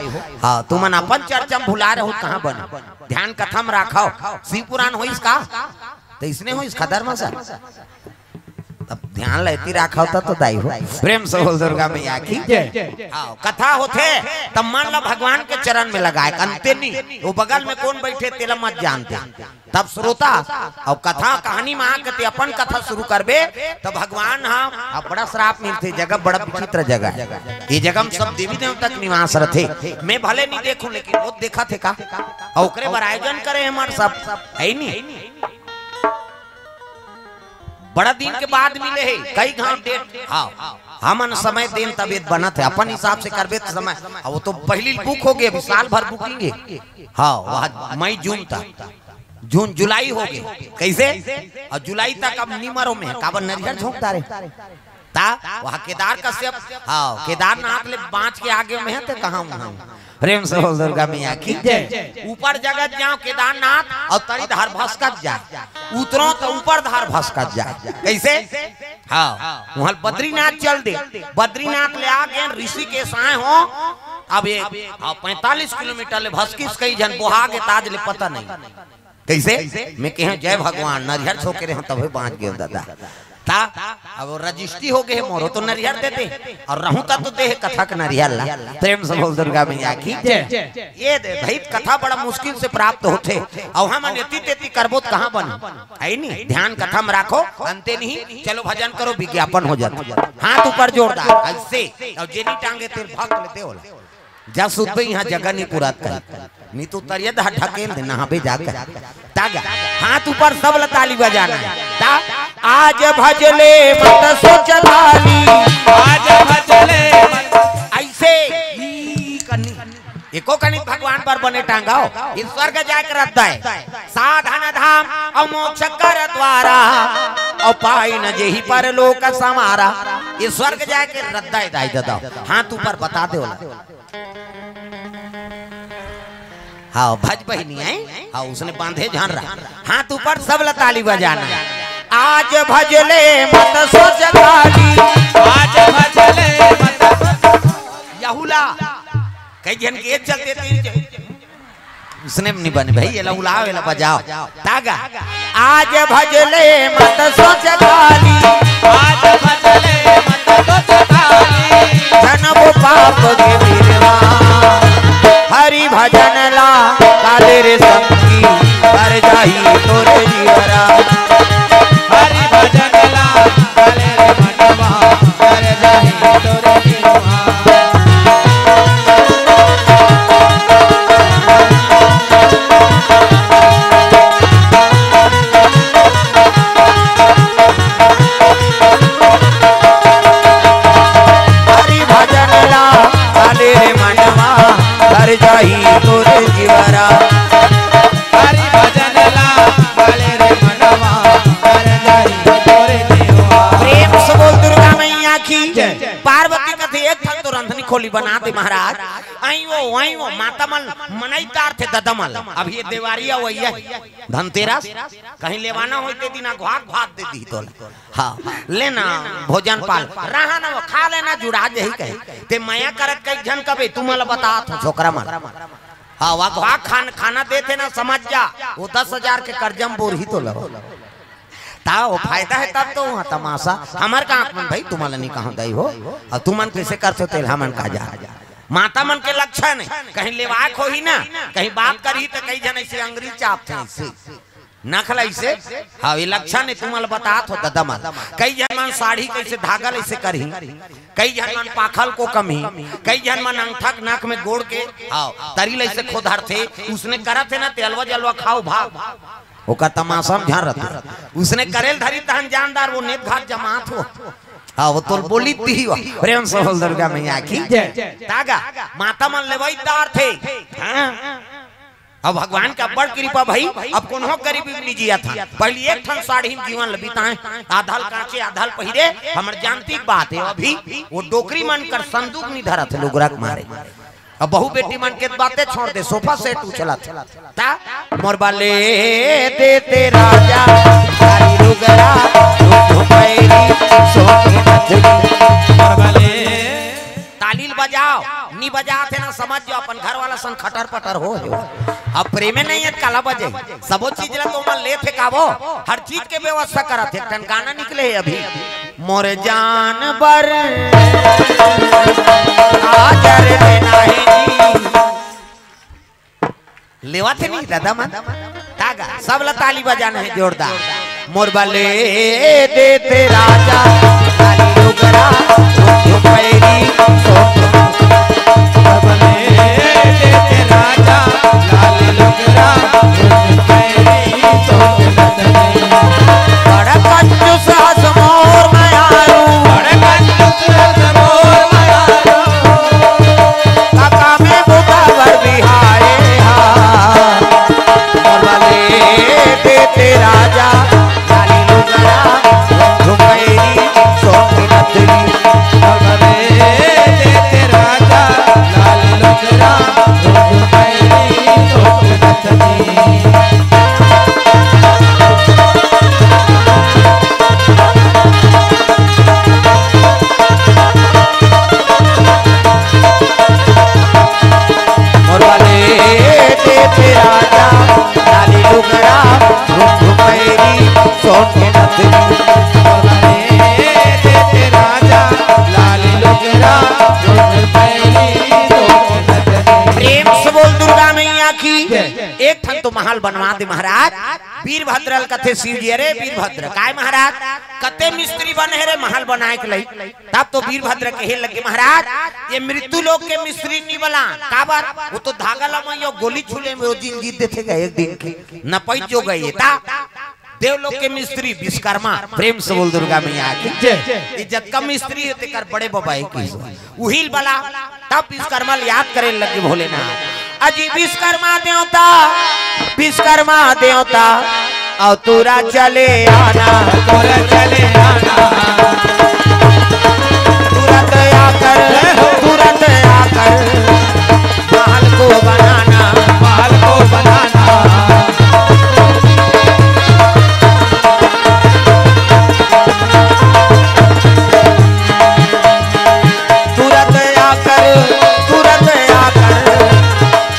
हाँ, तुमन अपन चर्चा में भुला रहू, कहाँ बने? ध्यान कथा में राखव। शिव पुराण होइस का? तो इसने होइस खदर मसारी। तब ध्यान लेती राखव त तो दाई हो। प्रेम से बोल दुर्गा मैया की। जय। हाँ, कथा होथे, तब मन ला भगवान के चरण में लगाए, अंते नी। वो बगल में कौन बैठे, तेला मत जानते। तब श्रोता, अउ कथा कहानी म आके ते अपन कथा शुरू करबे, त भगवान ह, अब बड़ा श्राप मिलथे, जगह बड़ा विचित्र जगह हे। ये जगह म सब देवी देवता के निवास रथे। मैं भले नहीं देखूं, लेकिन वो देखत हे का, अउ ओकरे बर आयोजन करे हे हमर सब, हे नी? बड़ा दिन के बाद मिले हे, कई घांव डेट। हाँ, हमन समय देन तब ये बनत हे, अपन हिसाब से करबे त समय। अब वो तो पहिली बुक हो गे, अभी साल भर बुकिंग हे। हाँ, वह मई जून तक, जून जुलाई हो गे। कइसे? अउ जुलाई तक अब निमरो में हे, काबर नरियर झोंक डारे। त वह केदार कश्यप, हाँ, केदारनाथ ले बांच के आगे में हे, त कहाँ वहाँ? प्रेम से बोल दुर्गा मैया की जय। ऊपर जगत जाओ केदारनाथ, अउ तरी धार भसकत जाय, उतरो त ऊपर धार भसकत जाय। कइसे? हाँ, वहाँ बद्रीनाथ चल दे, बद्रीनाथ ले आगे ऋषिकेश आय हो, अब ये, हाँ, पैंतालीस किलोमीटर ले भसकिस, कई झन बोहा गे, त आज ले पता नहीं। कइसे? मैं कहेंव, "जय भगवान, नरियर छोके रहे तभे बांच गेंव दादा।" त अब वो रजिस्ट्री हो गे हे, मोरो तो नरियर दे दे, अउ रहूं त तो दे हे कथा के नरियर ला। प्रेम से बोल दुर्गा मैया की जय। ये दे भाई, कथा बड़ा मुश्किल से प्राप्त होथे, अउ हमन एती तेती करबो त कहाँ बन, हे नी? ध्यान कथा म राखो, अंते नहीं, चलो भजन करो, विज्ञापन हो जाथे। हाथ ऊपर जोरदार, अइसे, अउ जेनी टांगे तेल भक्त लेते होला। जा सुतबे, इहाँ जगह नहीं पुरात कही। नहीं तो तरिया दा ढकेल दे, नहाबे जाकर। तागा, हाथ ऊपर, सब ला ताली बजाना हे। ता, आज भजले मत सोच लाली। आज भजले मत। अइसे ही कनी, एको कनी भगवान बर बने टांगव। ये स्वर्ग जाय के रद्दा हे। साधन धाम अउ मोक्ष कर द्वारा, अउ पाई न जेहि परलोक समारा। ये स्वर्ग जाय के रद्दा हे दाई ददा। हाथ ऊपर बता दे ओला। हाँ, भज बहिनी आय। हाँ, उसने बांधे झान रहा। हाथ ऊपर, सब ला ताली बजाना हे। आज भजले मत सोच लाली। आज भजले मत सोच। यहुला, कई झन के चलते तीन झन। उसने नहीं बने भाई, ये ला उलाओ, ये ला बजाओ। तागा, आज भजले मत सोच लाली। आज भजले मत सोच लाली। जनबो पाप के बिरवा। हरि भजन ला काले रे संगी, कर जाही तोरे जीवरा। हरि भजन ला काले रे मनवा, कर जाही तोरे जीवरा। हरि भजन ला काले रे मनवा, कर जाही तोरे जीवरा। हरि भजन ला काले रे मनवा, कर जाही तोरे जीवरा। प्रेम से बोल दुर्गा मैया की जय। पार्वती कथे, "एक ठन तो रंधनी खोली बना दे महाराज।" आई वो, आई वो, माता मन मनई तार थे ददा मन। अब ये देवारी अवइया हे, धनतेरस, कहीं लेवाना होय ते दिन अघवा के भात दे दी तोला। हाँ, लेना, भोजन पाल, रहा ना वो, खा लेना, जुड़ा जही कहे। ते मया करत कई झन कबे, तुमन ला बतात हों, छोकरा मन। हाँ, वो अघवा खान-, खाना देथे ना, समझ जा, वो दस हजार के कर्जा म बोरही तोला। ता वो फायदा हे तब तो वहाँ तमाशा। हमर का आंख मन भाई, तुमन ला नहीं कहा दई हो, अउ तुमन कइसे करथो तेल हमन का जा। माता मन के लक्षण हे, कहीं लेवाक होही ना, कहीं बात करही त कई झन अइसे अंगरी चापथे अइसे। नखला अइसे, हाँ, ये लक्षण हे, तुमन ला बतात हों ददा मन। कई झन मन साड़ी कइसे धागा ल अइसे करही, कई झन मन पाखल को कमही, कई झन मन अंगठा के नख में गोड़ के, हाँ, तरी ल अइसे खोधरथे, उसने करत हे ना, ते अलवा जलवा खाव भाग। ओकर तमाशा म झन रथे। उसने करे ल धरी तहन जानदार, वो नेत घात जमात हो। हाँ, वो तोल बोली ती ही हो। प्रेम से बोल दुर्गा मैया की जय। तागा, माता मन लेवई तार थे। हाँ। अब भगवान के अब्बड़ कृपा भई, अब कोनो गरीबी म नइ जियत हन। पहिली एक ठन साड़ी म जीवन ल बिताए, आधा ल कांचे, आधा ल पहिरे, हमर जानती के बात हे। अभी वो डोकरी मन कर संदूक नइ धरत हे, लुगरा के मारे। अब बहू बेटी मन के बाते छोड़ दे, सोफा सेट उछलत हे। ता मोर बले देते राजा, साड़ी लुगरा, रुख पैरी, सोने नथनी। मोर बले ताली ल बजाव, नइ बजात हे ना, समझ जाव, अपन घर वाला सन खटर पटर हो हे। अब प्रेमे नइ हे, काला बजे, सबो चीज ला तो मन लेत हे काबो, हर चीज के व्यवस्था करत हे। एक ठन गाना निकले हे अभी, मोर जान बर काजर ले नाही जी। लेवत हे नहीं दादा मन? तागा। सब ला ताली बजाना है जोरदार। मोर बले देते राजा, लाली लुगरा, झुमैरी, सोन। मोर बले देते राजा, लाली लुगरा, झुमैरी, सोन। बड़ा कंजूस हस मोर मयारू, बड़ा कंजूस हस मोर मयारू। काका में बुता बर बिहाए हा। मोर बले देते राजा, लाली लुगरा, झुमैरी, सोन नथरी। मोर बले देते राजा, लाली लुगरा, झुमैरी, सोन नथरी। मोर बले देते राजा, लाली लुगरा, झुमैरी, सोन नथरी। मोर बले देते राजा, लाली लुगरा, झुमैरी, सोन नथरी। प्रेम से बोल दुर्गा मैया की। जय। एक ठन तो महल बनवा दे महाराज। वीरभद्र ल कथे शिव जी, अरे वीरभद्र, काय महाराज, कते मिस्त्री बने हे रे महल बनाए के लई? तब तो वीरभद्र कहे लगे, महाराज, ये मृत्यु लोक के मिस्त्री नी बला, काबर? वो तो धागा ला मैं यो गोली छूले में रोजी जीत देथे गा एक दिन के, न पैत जो गए ता। देवलोक के मिस्त्री विश्वकर्मा, प्रेम से बोल दुर्गा मैया की। जय। ये जतका मिस्त्री हे तेकर बड़े बबा हे की। उहिल बला, तब विश्वकर्मा ल याद करे लगे भोलेनाथ। अजी विश्वकर्मा देवता, विश्वकर्मा देवता, अउ तुरा चले आना, तुरा चले आना। तुरंत आकर, तुरंत आकर, महल को बनाना, महल को बनाना। तुरंत आकर, तुरंत आकर,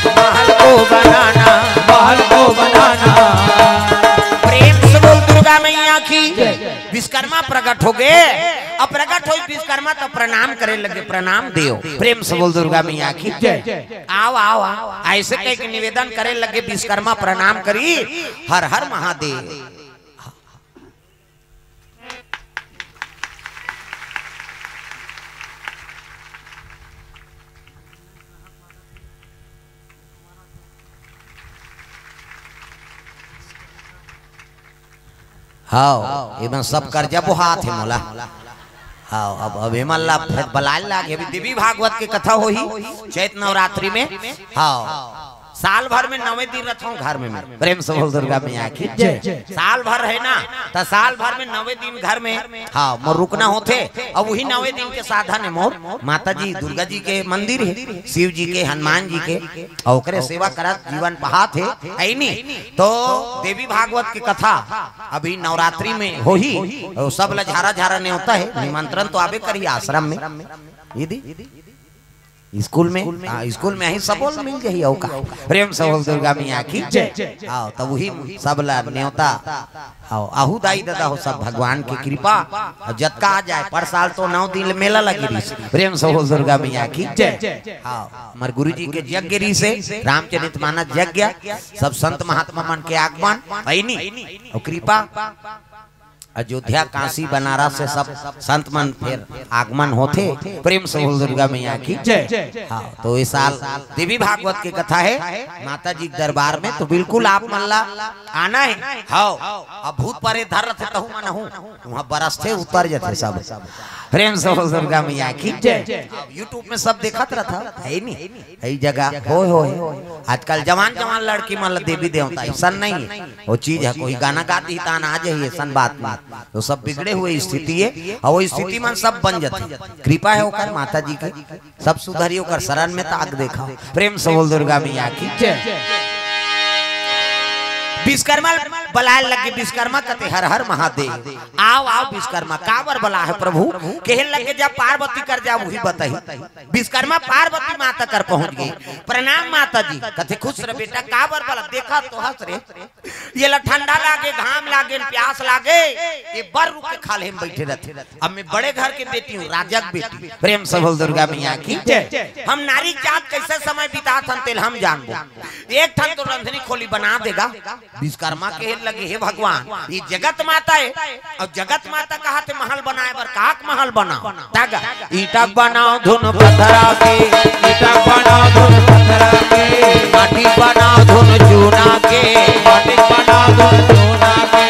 महल को बनाना, महल को बनाना। प्रेम से बोल दुर्गा मैया की। जय। विश्वकर्मा प्रकट हो गए। अब प्रकट होई विश्वकर्मा तो प्रणाम करे लगे, प्रणाम देव। प्रेम से बोल दुर्गा मैया की। जय। आओ, आओ, आओ। ऐसे कह के निवेदन करे लगे विश्वकर्मा, प्रणाम करी, हर हर महादेव। हाव, एमन सब करजा बोहात हे मोला। हाव, अब, अब एमन ला फेर बलाए लागे। अभी देवी भागवत के कथा होही चैत नवरात्रि में। हाव, साल भर में नवे दिन रथों घर में, मैं प्रेम से बोल दुर्गा मैया की जय। साल भर हे ना, त साल भर में नवे दिन घर में, हाव, मोर रुकना होथे। अब वही नवे दिन के साधन हे मोर, माता जी दुर्गा जी के मंदिर हे, शिव जी के, हनुमान जी के, अउ ओकरे सेवा करत जीवन पहात हे, ऐनी। तो देवी भागवत के कथा अभी नवरात्रि में होही, अउ सब ला झारा झारा नेवता हे, निमंत्रण तो आबे करही आश्रम में। ये दी? स्कूल में? हाँ, स्कूल में ही सबो ल मिल जाही, अउ का? प्रेम से बोल दुर्गा मैया की जय। हाँ, तब वही सब ला नेवता। हाँ, आहू दाई ददा हो, सब भगवान के कृपा। अउ जतका आ जाए, पर साल तो नौ दिन मेला लगे रहिस। प्रेम से बोल दुर्गा मैया की जय। हाँ, हमर गुरु जी के यज्ञ रहिस हे, रामचरित मानस यज्ञ, सब संत महात्मा मन के आगमन, ऐनी, अउ कृपा। अयोध्या, काशी, बनारस से सब संत मन फेर आगमन होथे। प्रेम से बोल दुर्गा मैया की जय। हाँ, तो ये साल देवी भागवत के कथा हे माता जी के दरबार में, तो बिल्कुल आप मन ला आना हे। हाँ, अब भूत परेत धर रथे तहू मन हूँ, वहाँ बरसथे, उतर जथे सब। प्रेम से बोल दुर्गा मैया की जय। YouTube में सब देखत रथा, हे नी? यही जगह होय होय। आजकल जवान जवान लड़की मन ला देवी देवता, ऐसा नहीं है। वो चीज है, कोई गाना गा दी तान आ जाही, ऐसन बात नहीं। तो सब बिगड़े हुए स्थिति हे, अउ वो स्थिति मन सब बन जाथे। कृपा हे ओकर माता जी के, सब सुधरी ओकर शरण में ताक देखा। प्रेम से बोल दुर्गा मैया की जय। विश्वकर्मा बलाए लगे विश्वकर्मा, कथे, "हर हर महादेव।" "आव, आव विश्वकर्मा।" "काबर बला है प्रभु?" कहे लगे, "जब पार्वती कर जाव, वही बताही।" विश्वकर्मा पार्वती माता कर पहुंच गे। "प्रणाम माता जी।" कथे, "खुश रह बेटा।" "काबर बला?" "देखा तो हस रे, ये ला ठंडा लागे, घाम लागे, प्यास लागे, ये बर रुख के खाल्हे में बैठे रहथे।" अब मैं बड़े घर के बेटी हूँ, राजा के बेटी। प्रेम से बोल दुर्गा मैया की जय। हम नारी जात कैसे समय बिताथन, तेला हम जानबो। एक ठन तो रंधनी खोली बना देगा। विश्वकर्मा कहे लगे, "हे भगवान, ये जगत माता है, और जगत माता कहाथे महल बनाए बर, काक महल बनाओ।" तग ईंटा बनाओ धुन पथरा के, ईंटा बनाओ धुन पथरा के, माटी बनाओ धुन चूना के, माटी बनाओ धुन चूना के,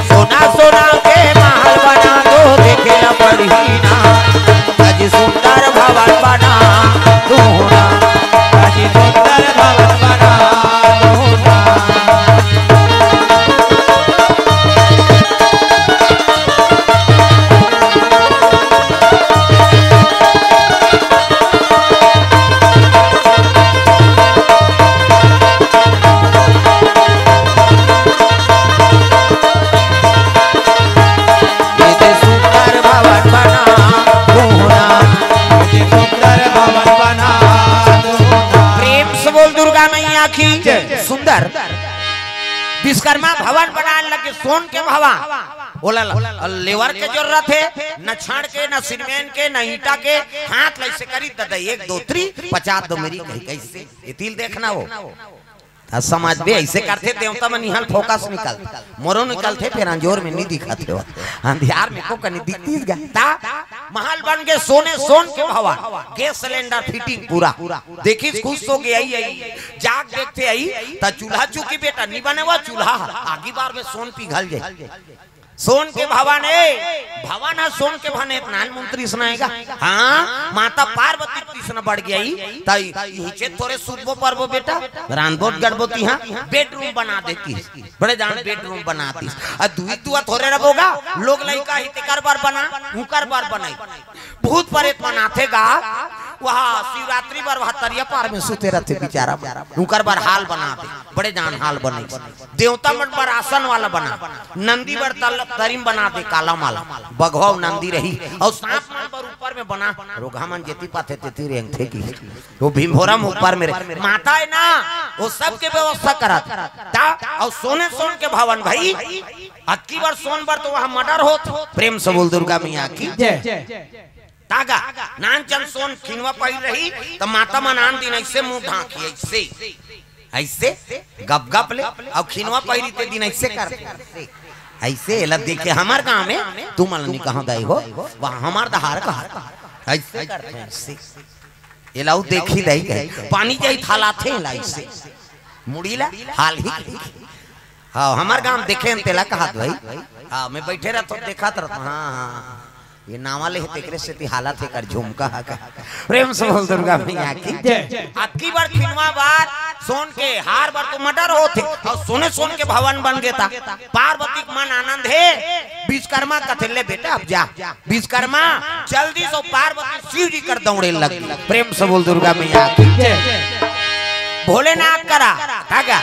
सोना सोना के महल बना दो, देखे ला बढ़ी ना, अति सुंदर भवन बना दो ना, अति सुंदर भवन बना दो ना। ये दे सुंदर भवन बना दूना। ये सुंदर भवन बना दूना। प्रेम से बोल दुर्गा मैया की जय। सुंदर विश्वकर्मा भवन बनाए लगे, सोन के भवन। ओला ल-, लेवर के जरूरत है, न छड़ के, न सीमेंट के, न ईंटा के। हाथ ला ऐसे करी, ददा, एक, दो, three, पचास दो मेरी कही, कैसे? ये तिल देखना हो। त समझ बे, ऐसे करथे देवता मन इहाँ फोकस निकल, मोरो निकलथे, फिर अंजोर में नहीं दिखत हे। अंधियार में को कनी दिखतीस गा। ता महल बन गे सोने, सोन के भवन, गैस सिलेंडर फिटिंग पूरा। देखिस खुश हो गे, आई, आई, जाग देखथे आई, त चूल्हा चूकी बेटा, नहीं बने वो चूल्हा, आगी बार में सोन पिघल जाए। सोन के भवन ए, भवन ह सोन के भवन ए, नान मंत्री सुनाएगा। हाँ, माता पार्वती कृष्ण बढ़ गई, तई इहिचे थोरे सुतबो परबो बेटा, रांधबो गड़बो तिहाँ, बेडरूम बना देती, बड़े जान बेडरूम बना दी। आ दुई दुआ थोरे रबोगा, लोग लइका ही तेकर बर बना, उकर बर बनाई। भूत प्रेत मन आथे गा, वहाँ शिवरात्रि बर वहाँ तरिया पार में सुते रहते बेचारा, उकर बर हाल बना दे, बड़े जान हाल बने। देवता मन बर आसन वाला बना, नंदी बर तल-, तरिम बना दे काला माला, बघवा अउ नंदी रही, अउ सांप मन बर ऊपर में बना, रोगहा मन जेती पाथे तेती रेंगथे की। वो भीमभोरा में ऊपर में रहे। माता है ना, वो सबके व्यवस्था करत। ता, अउ सोने सोन के भवन भाई, अतकी बर सोन बर तो वहाँ मर्डर होत। प्रेम से बोल दुर्गा मैया की। जय। तागा, नान चन सोन खिनवा पहिर रही, त माता मन आन दिन ऐसे मुंह ढांकी, ऐसे, ऐसे गप गप ले, अउ खिनवा पहिरी ते दिन ऐसे कर, ऐसे। एला देखे हमर गांव में, तुमन नी कहां दई हो, वहां हमर दहार कहा, ऐसे करथे, ऐसे। एला उ देखी दई कहे, पानी जाई थालाथे ला ऐसे। मुड़ी ला हाल ही। हाँ, हमर गांव देखे हन तेला कहत भाई। हाँ, मैं बैठे रहत हों, देखत रहत हों। हाँ, हाँ, हाँ। ये नावा ले हे, तेकरे सेती हालत हे कर झुमका हा का। प्रेम से बोल दुर्गा मैया की। जय। अतकी बर खिनवा बर सोन के हार बर तो मर्डर होत हे, अउ सोने सोन के भवन बन गे ता। पार्वती के मन आनंद हे, विश्वकर्मा कथे ले बेटा अब जा। विश्वकर्मा जल्दी से पार्वती शिव जी कर दौड़े लग गे। प्रेम से बोल दुर्गा मैया की। जय। भोलेनाथ करा, का गा?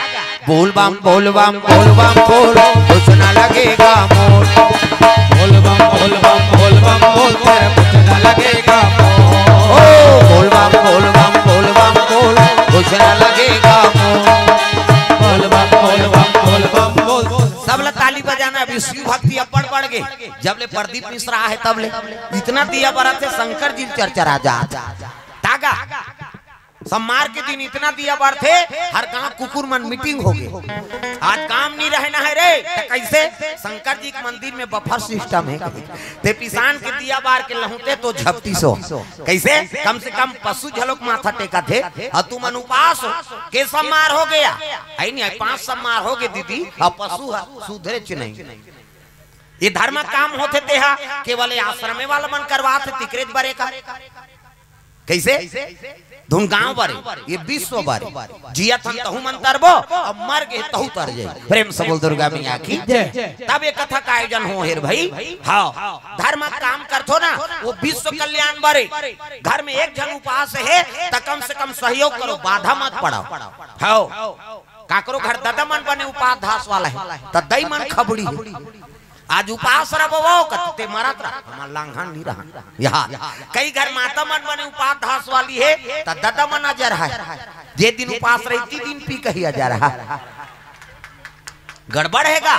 बोल बम, बोल बम, बोल बम, बोल, कुछ ना लगेगा मोल। बोल बम, बोल बम, बोल बम, बोल, तेरा कुछ ना लगेगा मोल। ओ, बोल बम, बोल बम, बोल बम, बोल, कुछ ना लगेगा मोल। बोल बम, बोल बम, बोल बम, बोल। सब ला ताली बजाना, अभी शिव भक्ति अब्बड़ बढ़ गे। जब ले प्रदीप मिश्रा हे तब ले इतना दिया बरत हे, शंकर जी चरचरा जात। तागा, सोमवार के दिन इतना दिया बरथे, हर गांव कुकुर मन मीटिंग हो गे। आज काम नहीं रहना है रे, त कैसे? शंकर जी के मंदिर में बफर सिस्टम हे। ते पिसान के दिया बार के लहुते तो झपटी सो। कैसे? कम से कम पशु झलोक माथा टेकत हे, अउ तुमन उपास हो। के सोमवार हो गया? आई नहीं, पांच सोमवार हो गे दीदी, अउ पशु ह सुधरेच नहीं। ये धर्म काम होथे तेहा केवल ये आश्रमे वाला मन करवाथे, तिकरेच बरे का। कैसे? धुन गांव बरे, ये विश्व बरे। जियत हन तहू मन तरबो, अउ मर गे तहू तर जाई। प्रेम से बोल दुर्गा मैया की। जय। तब ये कथा का आयोजन हो हेर भाई। हाँ, धर्म काम करथो ना, वो विश्व कल्याण बरे। घर में एक झन उपास हे, त कम से कम सहयोग करो, बाधा मत पड़ाओ। हाँ। काकरो घर ददा मन बने उपास धास वाला हे, त दई मन खबड़ी हे। आज उपास रह बबो, कते मरत रह, हमर लांघन नहीं रहा। यहाँ कई घर माता मन बने उपास धास वाली हे, त ददा मन अजर है। जे दिन उपास रही, ती दिन पी कही अजर है। गड़बड़ हे गा।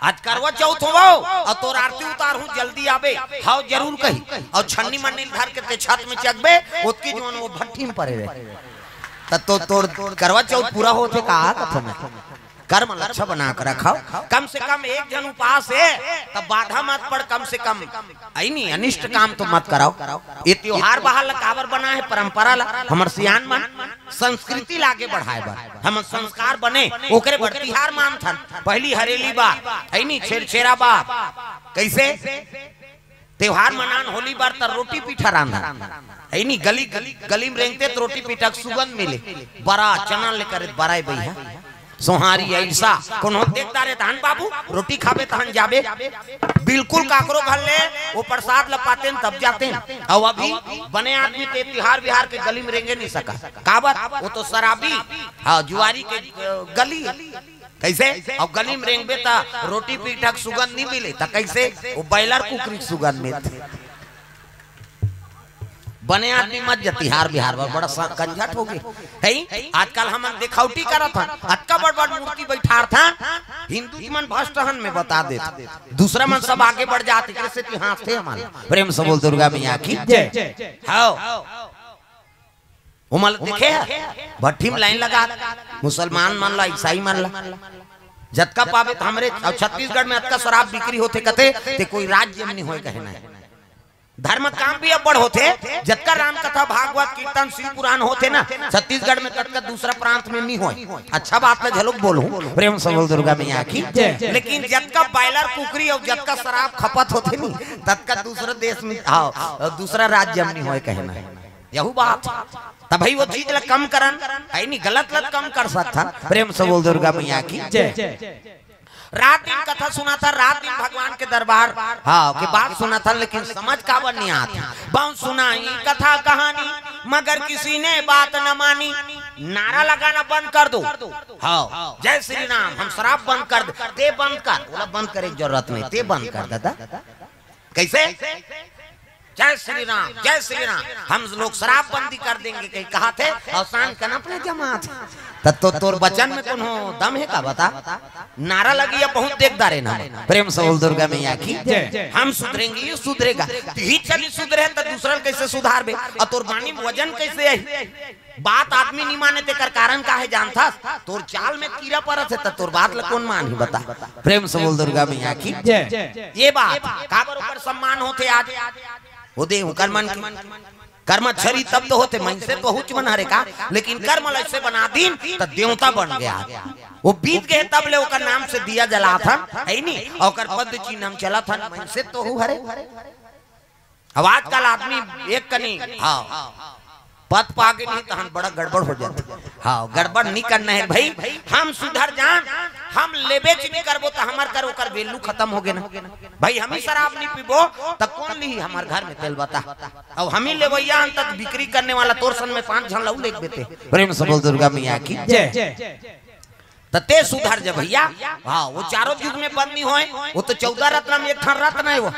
आज करवा चौथ होवो, अउ तोर आरती उतारहूं, जल्दी आबे। हव, जरूर कही। अउ छन्नी मन्नी धर के ते छत में चघबे, ओतकी जोन वो भट्ठी में परे रहे। त तो तोर करवा चौथ पूरा होथे का कथो मैं? कर्म ल अच्छा बना के रखव। कम से कम एक झन उपास हे, त बाधा मत पड़, कम से कम। अई नी, अनिष्ट काम तो मत करव। ये त्योहार बहार ल काबर बना हे, परंपरा ल, हमर सियान मन संस्कृति ल आगे बढ़ाए बर, हमर संस्कार बने, ओकरे बर तिहार मानथन। पहली हरेली बा, अई नी, छेरछेरा बा, कइसे? त्योहार मनान, होली बर त रोटी पीठा रांधन, अई नी, गली, गली, गली में रेंगते त रोटी पीठा के सुगंध मिले। बरा चना ले करे, बरा ए बइहा, सोहारी अइसा, कोनो देख डारे, धन बाबू, रोटी खाबे तहन जाबे। बिल्कुल काकरो घर ले वो प्रसाद ल पातेन तब जातेन। अउ अभी बने आदमी ते तिहार बिहार के गली में रेंगे नहीं सका। काबर? वो तो शराबी, हाँ, जुआरी के, अ, गली। कइसे? अउ गली में रेंगबे त रोटी पीठा के सुगंध नहीं मिले, त कइसे? वो बॉयलर कुकरी के सुगंध मिलथे। बने आदमी मत जा तिहार बिहार बर, बड़ा सा कंझट होगे। हई, आजकल हमन देखावटी करत हन, अतका बड़ बड़ मूर्ति बइठारथन, हिंदू जी मन भ्रष्ट हन, मैं बता देत। दूसरा मन सब आगे बढ़ जात, एकरे सेती हाँसथे हमन। प्रेम से बोल दुर्गा मैया की। जय। हव। ओमन ल देखे ह? भट्ठी में लाइन लगा, मुसलमान मन ला, ईसाई मन ला, जतका पाबे त हमरे। अउ छत्तीसगढ़ में अतका शराब बिक्री होथे कथे, ते कोई राज्य में नहीं होय कहे ना। धर्म काम भी अब्बड़ होथे, जतका राम कथा, भागवत, कीर्तन, शिव पुराण होथे ना, छत्तीसगढ़ में ततका दूसरा प्रांत में नहीं होय। अच्छा बात ल घलोक बोलहूं, प्रेम से बोल दुर्गा मैया की। जय। लेकिन जतका बॉयलर कुकरी अउ जतका शराब खपत होथे नी, ततका दूसरा देश में, हाँ, दूसरा राज्य में नहीं होय कहे ना। यहू बात। त भाई वो चीज ल कम करन, अई नी, गलत ल कम कर सकथन। प्रेम से बोल दुर्गा मैया की। जय। रात दिन कथा सुनाथन, रात दिन भगवान के दरबार, हाँ, के बात सुनाथन, लेकिन समझ काबर नहीं आत? बहुत सुनाई कथा कहानी, मगर किसी ने बात न मानी। नारा लगाना बंद कर दो। हाँ, जय श्री राम, हम शराब बंद कर दे, ते बंद कर, ओला बंद करे के जरूरत नहीं, ते बंद कर दादा। कइसे? जय श्री राम, जय श्री राम। हम लोग शराबबंदी कर देंगे कहीं कहाथे, अउ सांझ कन अपने जमात। त तो तोर बचन में कोनो दम हे का बता? नारा लगी अब बहुत देख डारेन। प्रेम से बोल दुर्गा मैया की। जय। हम सुधरेंगे, ये सुधरेगा। तिही चली सुधरे त दूसरा ल कइसे सुधारबे? अउ तोर बानी में वजन कइसे आही? बात आदमी नहीं माने तेकर कारण का हे जानथस? तोर चाल में कीरा परत हे त तोर बात ल कोन मानही बता? प्रेम से बोल दुर्गा मैया की। जय। ये बात काबर ओकर सम्मान होथे आज? वो दे, ओकर मन के कर्म छरी तब तो होथे, मनसे तो हुच मन हरे का, लेकिन कर्म ल अइसे बना दीन त देवता बन गया। वो बीत गए तब ले ओकर नाम से दिया जलाथन, अई नी? ओकर पद चिन्ह हम चलत हन, मनसे तो हू हरे। अब आजकल आदमी एक कनी, हाँ, पद पागे नहीं तहन बड़ा गड़बड़ हो जाथे। हाँ, गड़बड़ नहीं करना हे भाई, हम सुधर जान, हम लेबेच नहीं करबो त हमर कर ओकर value खतम होगे ना। भाई, हम ही शराब नहीं पीबो त कोन लिही हमर घर में, तेला बता। अब हम ही लेवइया हन त बिक्री करने वाला तोर सन में पांच झन ल अउ लेगबे ते। प्रेम से बोल दुर्गा मैया की। जय। त ते सुधर जा भइया। हाँ, वो चारों युग में बंद नहीं होय, वो तो चौदह रत्न में एक ठन रत्न हे वो।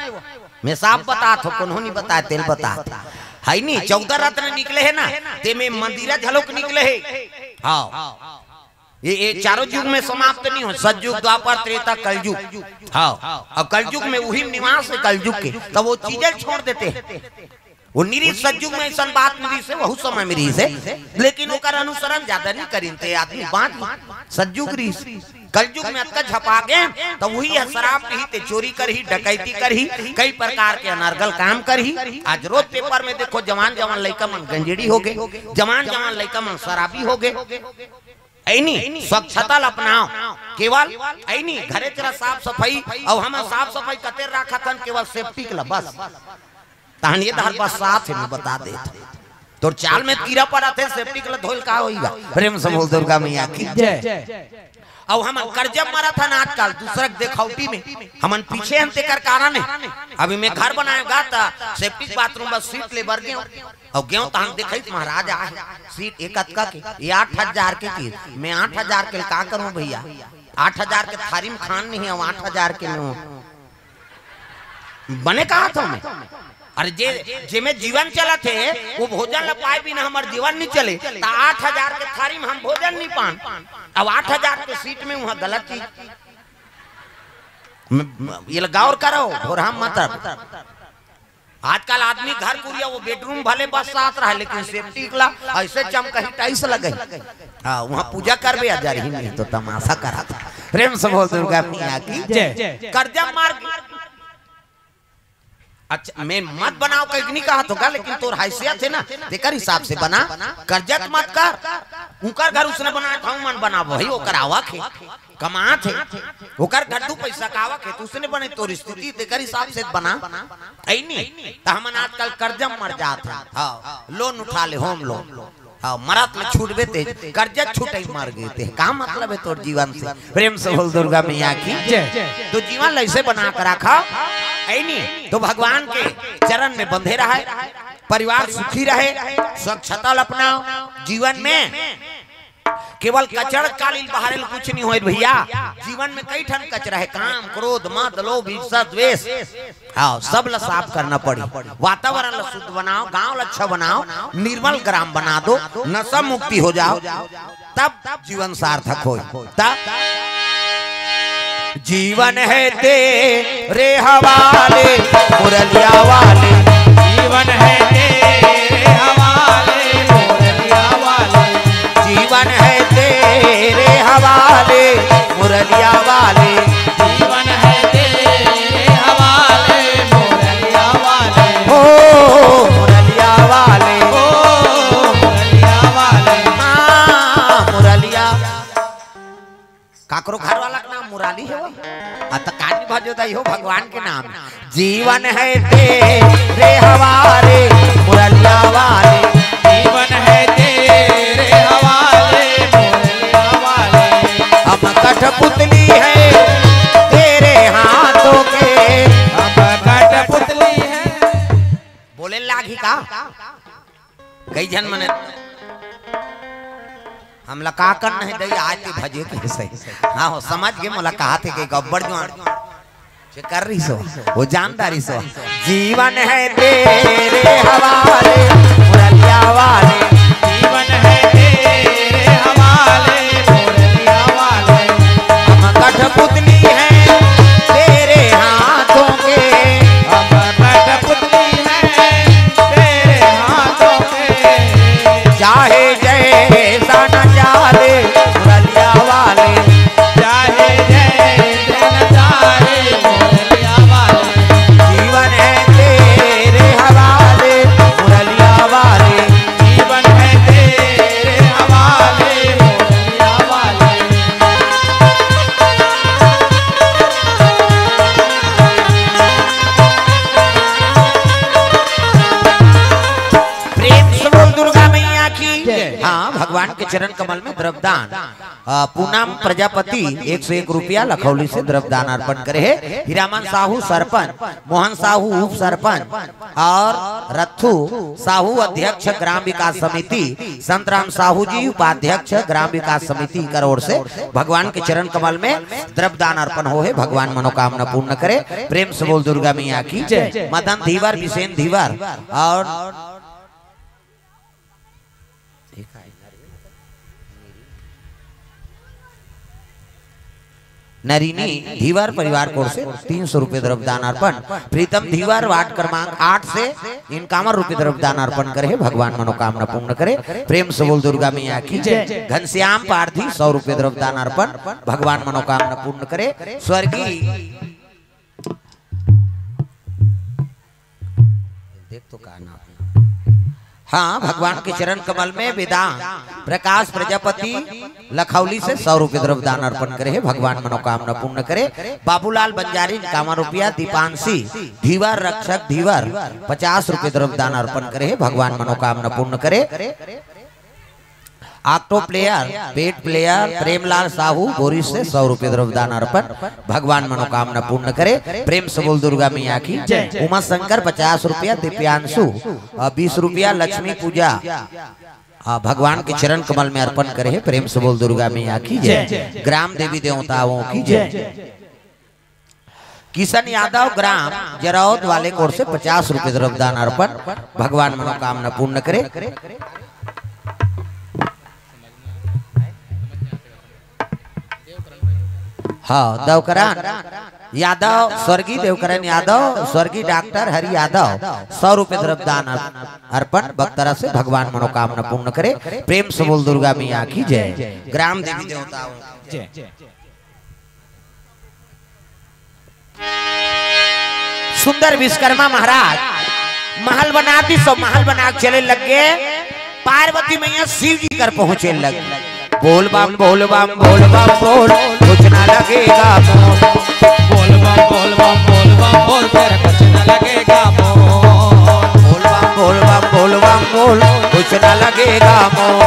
मैं साफ बतात हों, कोनो नहीं बताय, तेला बतात। हे नी, चौदह रत्न निकले हे ना, ते में मंदिरा घलोक निकले हे। हाँ, ये, ये चारों युग में समाप्त नहीं होय, सतयुग, द्वापर, त्रेता, कलयुग। हाँ, अउ कलयुग में उही निवास हे कलयुग के, त वो चीजें छोड़ देते हैं। वो निरीह सतयुग में अइसन बात नहीं रिहिस हे, वहू समय में रिहिस हे, लेकिन ओकर अनुसरण ज्यादा नहीं करिन ते आदमी बाँच सतयुग रिहिस। कलयुग में अतका झपा गे, त उही ह शराब पीही ते चोरी करही, डकैती करही, कई प्रकार के अनर्गल काम करही। आज रोज paper में देखो, जवान जवान लइका मन गंजेड़ी होगे, जवान जवान लइका मन शराबी होगे। हे नी, स्वच्छता ल अपनाव। केवल हे नी, घरे तेरा साफ सफाई, अउ हमन साफ सफाई कते राखत हन, केवल septic ल बस। तहन ये डहर बस साफ हे, मैं बता देत हँव। तोर चाल में कीरा पड़त हे, सेप्टिक ल धोइल का होइगा? प्रेम से बोल दुर्गा मैया की। जय। अउ हमन करजा मरत हन आजकल दूसरा के देखौटी में, हमन पीछे हन तेकर कारण हे। अभी मैं घर बनाएगा त सेप्टिक बाथरूम बस सीट ले बर गेंव, अउ गेंव त हम देखई महाराज आहे सीट एक अतका के, ये आठ हजार के चीज, मैं आठ हजार के का करूं भैया? आठ हजार के थारी में खान नहीं है, आठ हजार के लूं। बने कहा था मैं। अरे जे, जेमे जीवन चलत हे, वो भोजन ल पाए बिना हमर जीवन नहीं चले। त आठ हजार के थारी में हम भोजन नहीं पान, अब आठ हजार के सीट में वहां गलत चीज। म-, म-, ये ल गौर करो, भोरहा मत अब। आजकल आदमी घर कुरिया वो बेडरूम भले बस साथ रहे, लेकिन सेप्टिक ला ऐसे चमकही टाइल्स लगे। हाँ, वहाँ पूजा करबे, अजर ही नहीं तो तमाशा करा था। प्रेम से बोल दुर्गा मैया की। जय। करजा मार। अच्छा, मैं मत बनाओ कहीं नहीं कहा तो का, लेकिन तोर हैसियत है ना, तेकर हिसाब से बना। करजा त मत कर, उकर घर उसने बनाया था, मन बनाबो है, ओकर आवक है, कमात है, ओकर घर दू पैसा का आवक है, त उसने बने तोर स्थिति, तेकर हिसाब से बना। ऐ नहीं, त हमन आजकल करजा मर जात है। हाँ, लोन उठा ले, होम लोन। हाँ, मरत ले छूटबे ते, करजा छूटई मर गए ते। का मतलब है तोर जीवन से? प्रेम से बोल दुर्गा मैया की। जय। तो जीवन ल ऐसे बना के रखा, ऐ नहीं तो भगवान के चरण में बंधे रहे, परिवार सुखी रहे, स्वच्छता ल अपनाओ। जीवन में केवल कचड़ कालिल बाहर ल कुछ नहीं होए भैया। जीवन में कई ठन कचरा है, काम, क्रोध, मद, लोभ, ईर्षा, द्वेष, हाँ, सब ल साफ करना पड़ी। वातावरण ल शुद्ध बनाओ, गांव ल अच्छा बनाओ, निर्मल ग्राम बना दो, नशा मुक्ति हो जाओ, तब जीवन सार्थक होए। तब जीवन है तेरे हवाले, मुरलिया वाले। जीवन है तेरे हवाले, मुरलिया वाले। जीवन है तेरे हवाले, मुरलिया वाले। जीवन है तेरे हवाले, मुरलिया वाले। हो मुरलिया वाले। हो मुरलिया वाले। हाँ, मुरलिया। काकरो घर वाला के नाम मुराली हे वो। आ, त कानी भजो दाई हो भगवान के नाम। जीवन है तेरे हवाले, मुरलिया वाले। जीवन है तेरे हवाले, मुरलिया वाले। हम कठपुतली है तेरे हाथों के। हम कठपुतली है। बोले लागी का? कई झन मने हमला का करना है दई, आय ते भजे के सही। हाँ हो, समझ के मोला कहा थे के गब्बर जुआन। जे कर रही सो, वो जानदारी सो। जीवन है तेरे हवाले, मुरलिया वाले। जीवन है तेरे हवाले, मुरलिया वाले। हम कठपुतली हैं तेरे हाथों के। हम कठपुतली हैं तेरे हाथों के। चाहे जैसा न चाले, मुरलिया वाले। चाहे जैसा न चाले, मुरलिया वाले। जीवन है तेरे हवाले, मुरलिया वाले। जीवन है तेरे हवाले, मुरलिया वाले। प्रेम से बोल दुर्गा मैया की। जय। हाँ, भगवान के चरण कमल में द्रव्यदान। अ, पूनम प्रजापति एक सौ एक रुपया लखौली से द्रव्यदान अर्पण करे हे। हीरामन साहू सरपंच, मोहन साहू उप सरपंच और रत्थू साहू अध्यक्ष ग्राम विकास समिति, संतराम साहू जी उपाध्यक्ष ग्राम विकास समिति कर ओर से भगवान के चरण कमल में द्रव्यदान अर्पण हो हे। भगवान मनोकामना पूर्ण करे। प्रेम से बोल दुर्गा मैया की जय। मदन धीवर, बिसेन धीवर और नरिनी धीवर परिवार कोर से तीन सौ रुपये द्रव्यदान अर्पण। प्रीतम धीवर वार्ड क्रमांक आठ से इक्यावन रुपये द्रव्यदान अर्पण करे हे। भगवान मनोकामना पूर्ण करे। प्रेम से बोल दुर्गा मैया की जय। घनश्याम पारधी सौ रुपये द्रव्यदान अर्पण। भगवान मनोकामना पूर्ण करे। स्वर्गीय देख तो का नाम है। हाँ, भगवान के चरण कमल में वेदांत प्रकाश प्रजापति लखौली से सौ रुपये द्रव्य दान अर्पण करे हे, भगवान मनोकामना पूर्ण करे। बाबूलाल बंजारी इक्यावन रुपया, दीपांशी धीवर, रक्षक धीवर, पचास रुपये द्रव्य दान अर्पण करे हे, भगवान मनोकामना पूर्ण करे। ऑक्टो प्लेयर, पेट प्लेयर, प्रेमलाल साहू बोरिस से सौ रुपये द्रव्य दान अर्पण, भगवान मनोकामना पूर्ण करे। प्रेम से बोल दुर्गा मैया की जय। उमा शंकर पचास रुपया, दिव्यांशु अ, बीस रुपया, लक्ष्मी पूजा अ, भगवान के चरण कमल में अर्पण करे हे। प्रेम से बोल दुर्गा मैया की जय। जय। ग्राम देवी देवताओं की जय। जय। किशन यादव ग्राम जरौद वाले कोर से पचास रुपये द्रव्य दान अर्पण, भगवान मनोकामना पूर्ण करे। हाँ, देवकरण यादव, स्वर्गीय देवकरण यादव, स्वर्गीय डॉक्टर हरि यादव, सौ रुपये द्रव्य दान अर्पण, भक्तरा से भगवान मनोकामना पूर्ण करे। प्रेम से बोल दुर्गा मैया की जय। ग्राम देवी देवताओं की जय। सुंदर विश्वकर्मा महाराज महल बना दी, सब महल बना के चले लग गए। पार्वती मैया शिव जी कर पहुंचे लग गई। बोल बम, बोल बम, बोल बम, बोल, कुछ ना लगेगा मोल। बोल बम, बोल बम, बोल बम, बोल, तेरा कुछ ना लगेगा मोल। बोल बम, बोल बम, बोल बम, बोल, कुछ ना लगेगा मोल।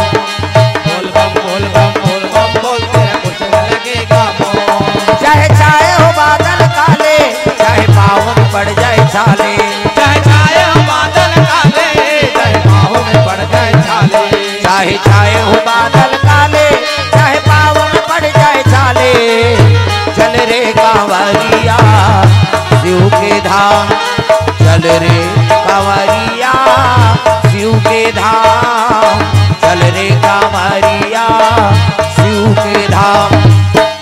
बोल बम, बोल बम, बोल बम, बोल, तेरा कुछ ना लगेगा मोल। चाहे छाए हो बादल काले, चाहे पाँव में पड़ जाए छाले। चाहे छाए हो बादल काले, चाहे पाँव में पड़ जाए छाले। चाहे छाए हो बादल काले, चाहे पाँव में पड़ जाए छाले। चल रे कांवरिया शिव के धाम, चल रे कांवरिया शिव के धाम, चल रे कांवरिया शिव के धाम।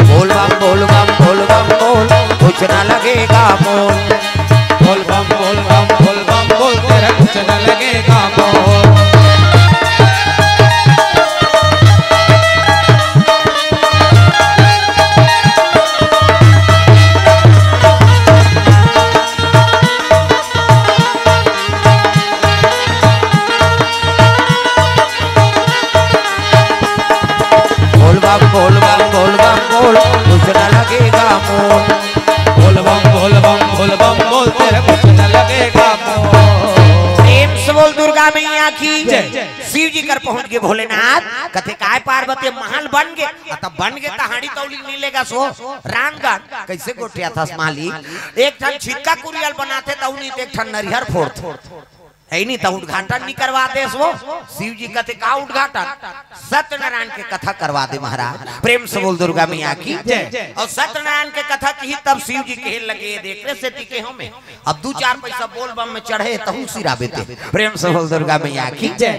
बोल बम, बोल बम, बोल बम, बोल, कुछ ना लगेगा मोल। बोल बम, बोल बम, बोल बम, बोल, तेरा कुछ ना लगेगा मोल। बोल बम, बोल बम, बोल बम, बोल, कुछ ना लगेगा मोल। बोल बम, बोल बम, बोल बम, बोल, तेरा कुछ ना लगेगा मोल। प्रेम से बोल दुर्गा मैया की जय। शिव जी कर पहुंच गए भोलेनाथ, कथे काय पार्वती महल बन गए, आ तब बन गए तहाड़ी तौली नी लेगा सो रामगढ़। कैसे गोठिया था माली, एक ठन छिटका कुरियल बनाते तौली, एक ठन नरिहर फोड़ते। है नहीं तो उद्घाटन नहीं करवा दे वो। शिव जी कथे का उद्घाटन, सत्यनारायण के कथा करवा दे महाराज। प्रेम से बोल दुर्गा मैया की जय। और सत्यनारायण के कथा की तब शिव जी कहे लगे, देख रे सेती के हो में अब दू चार पैसा बोल बम में चढ़े तहु सिराबे ते। प्रेम से बोल दुर्गा मैया की जय।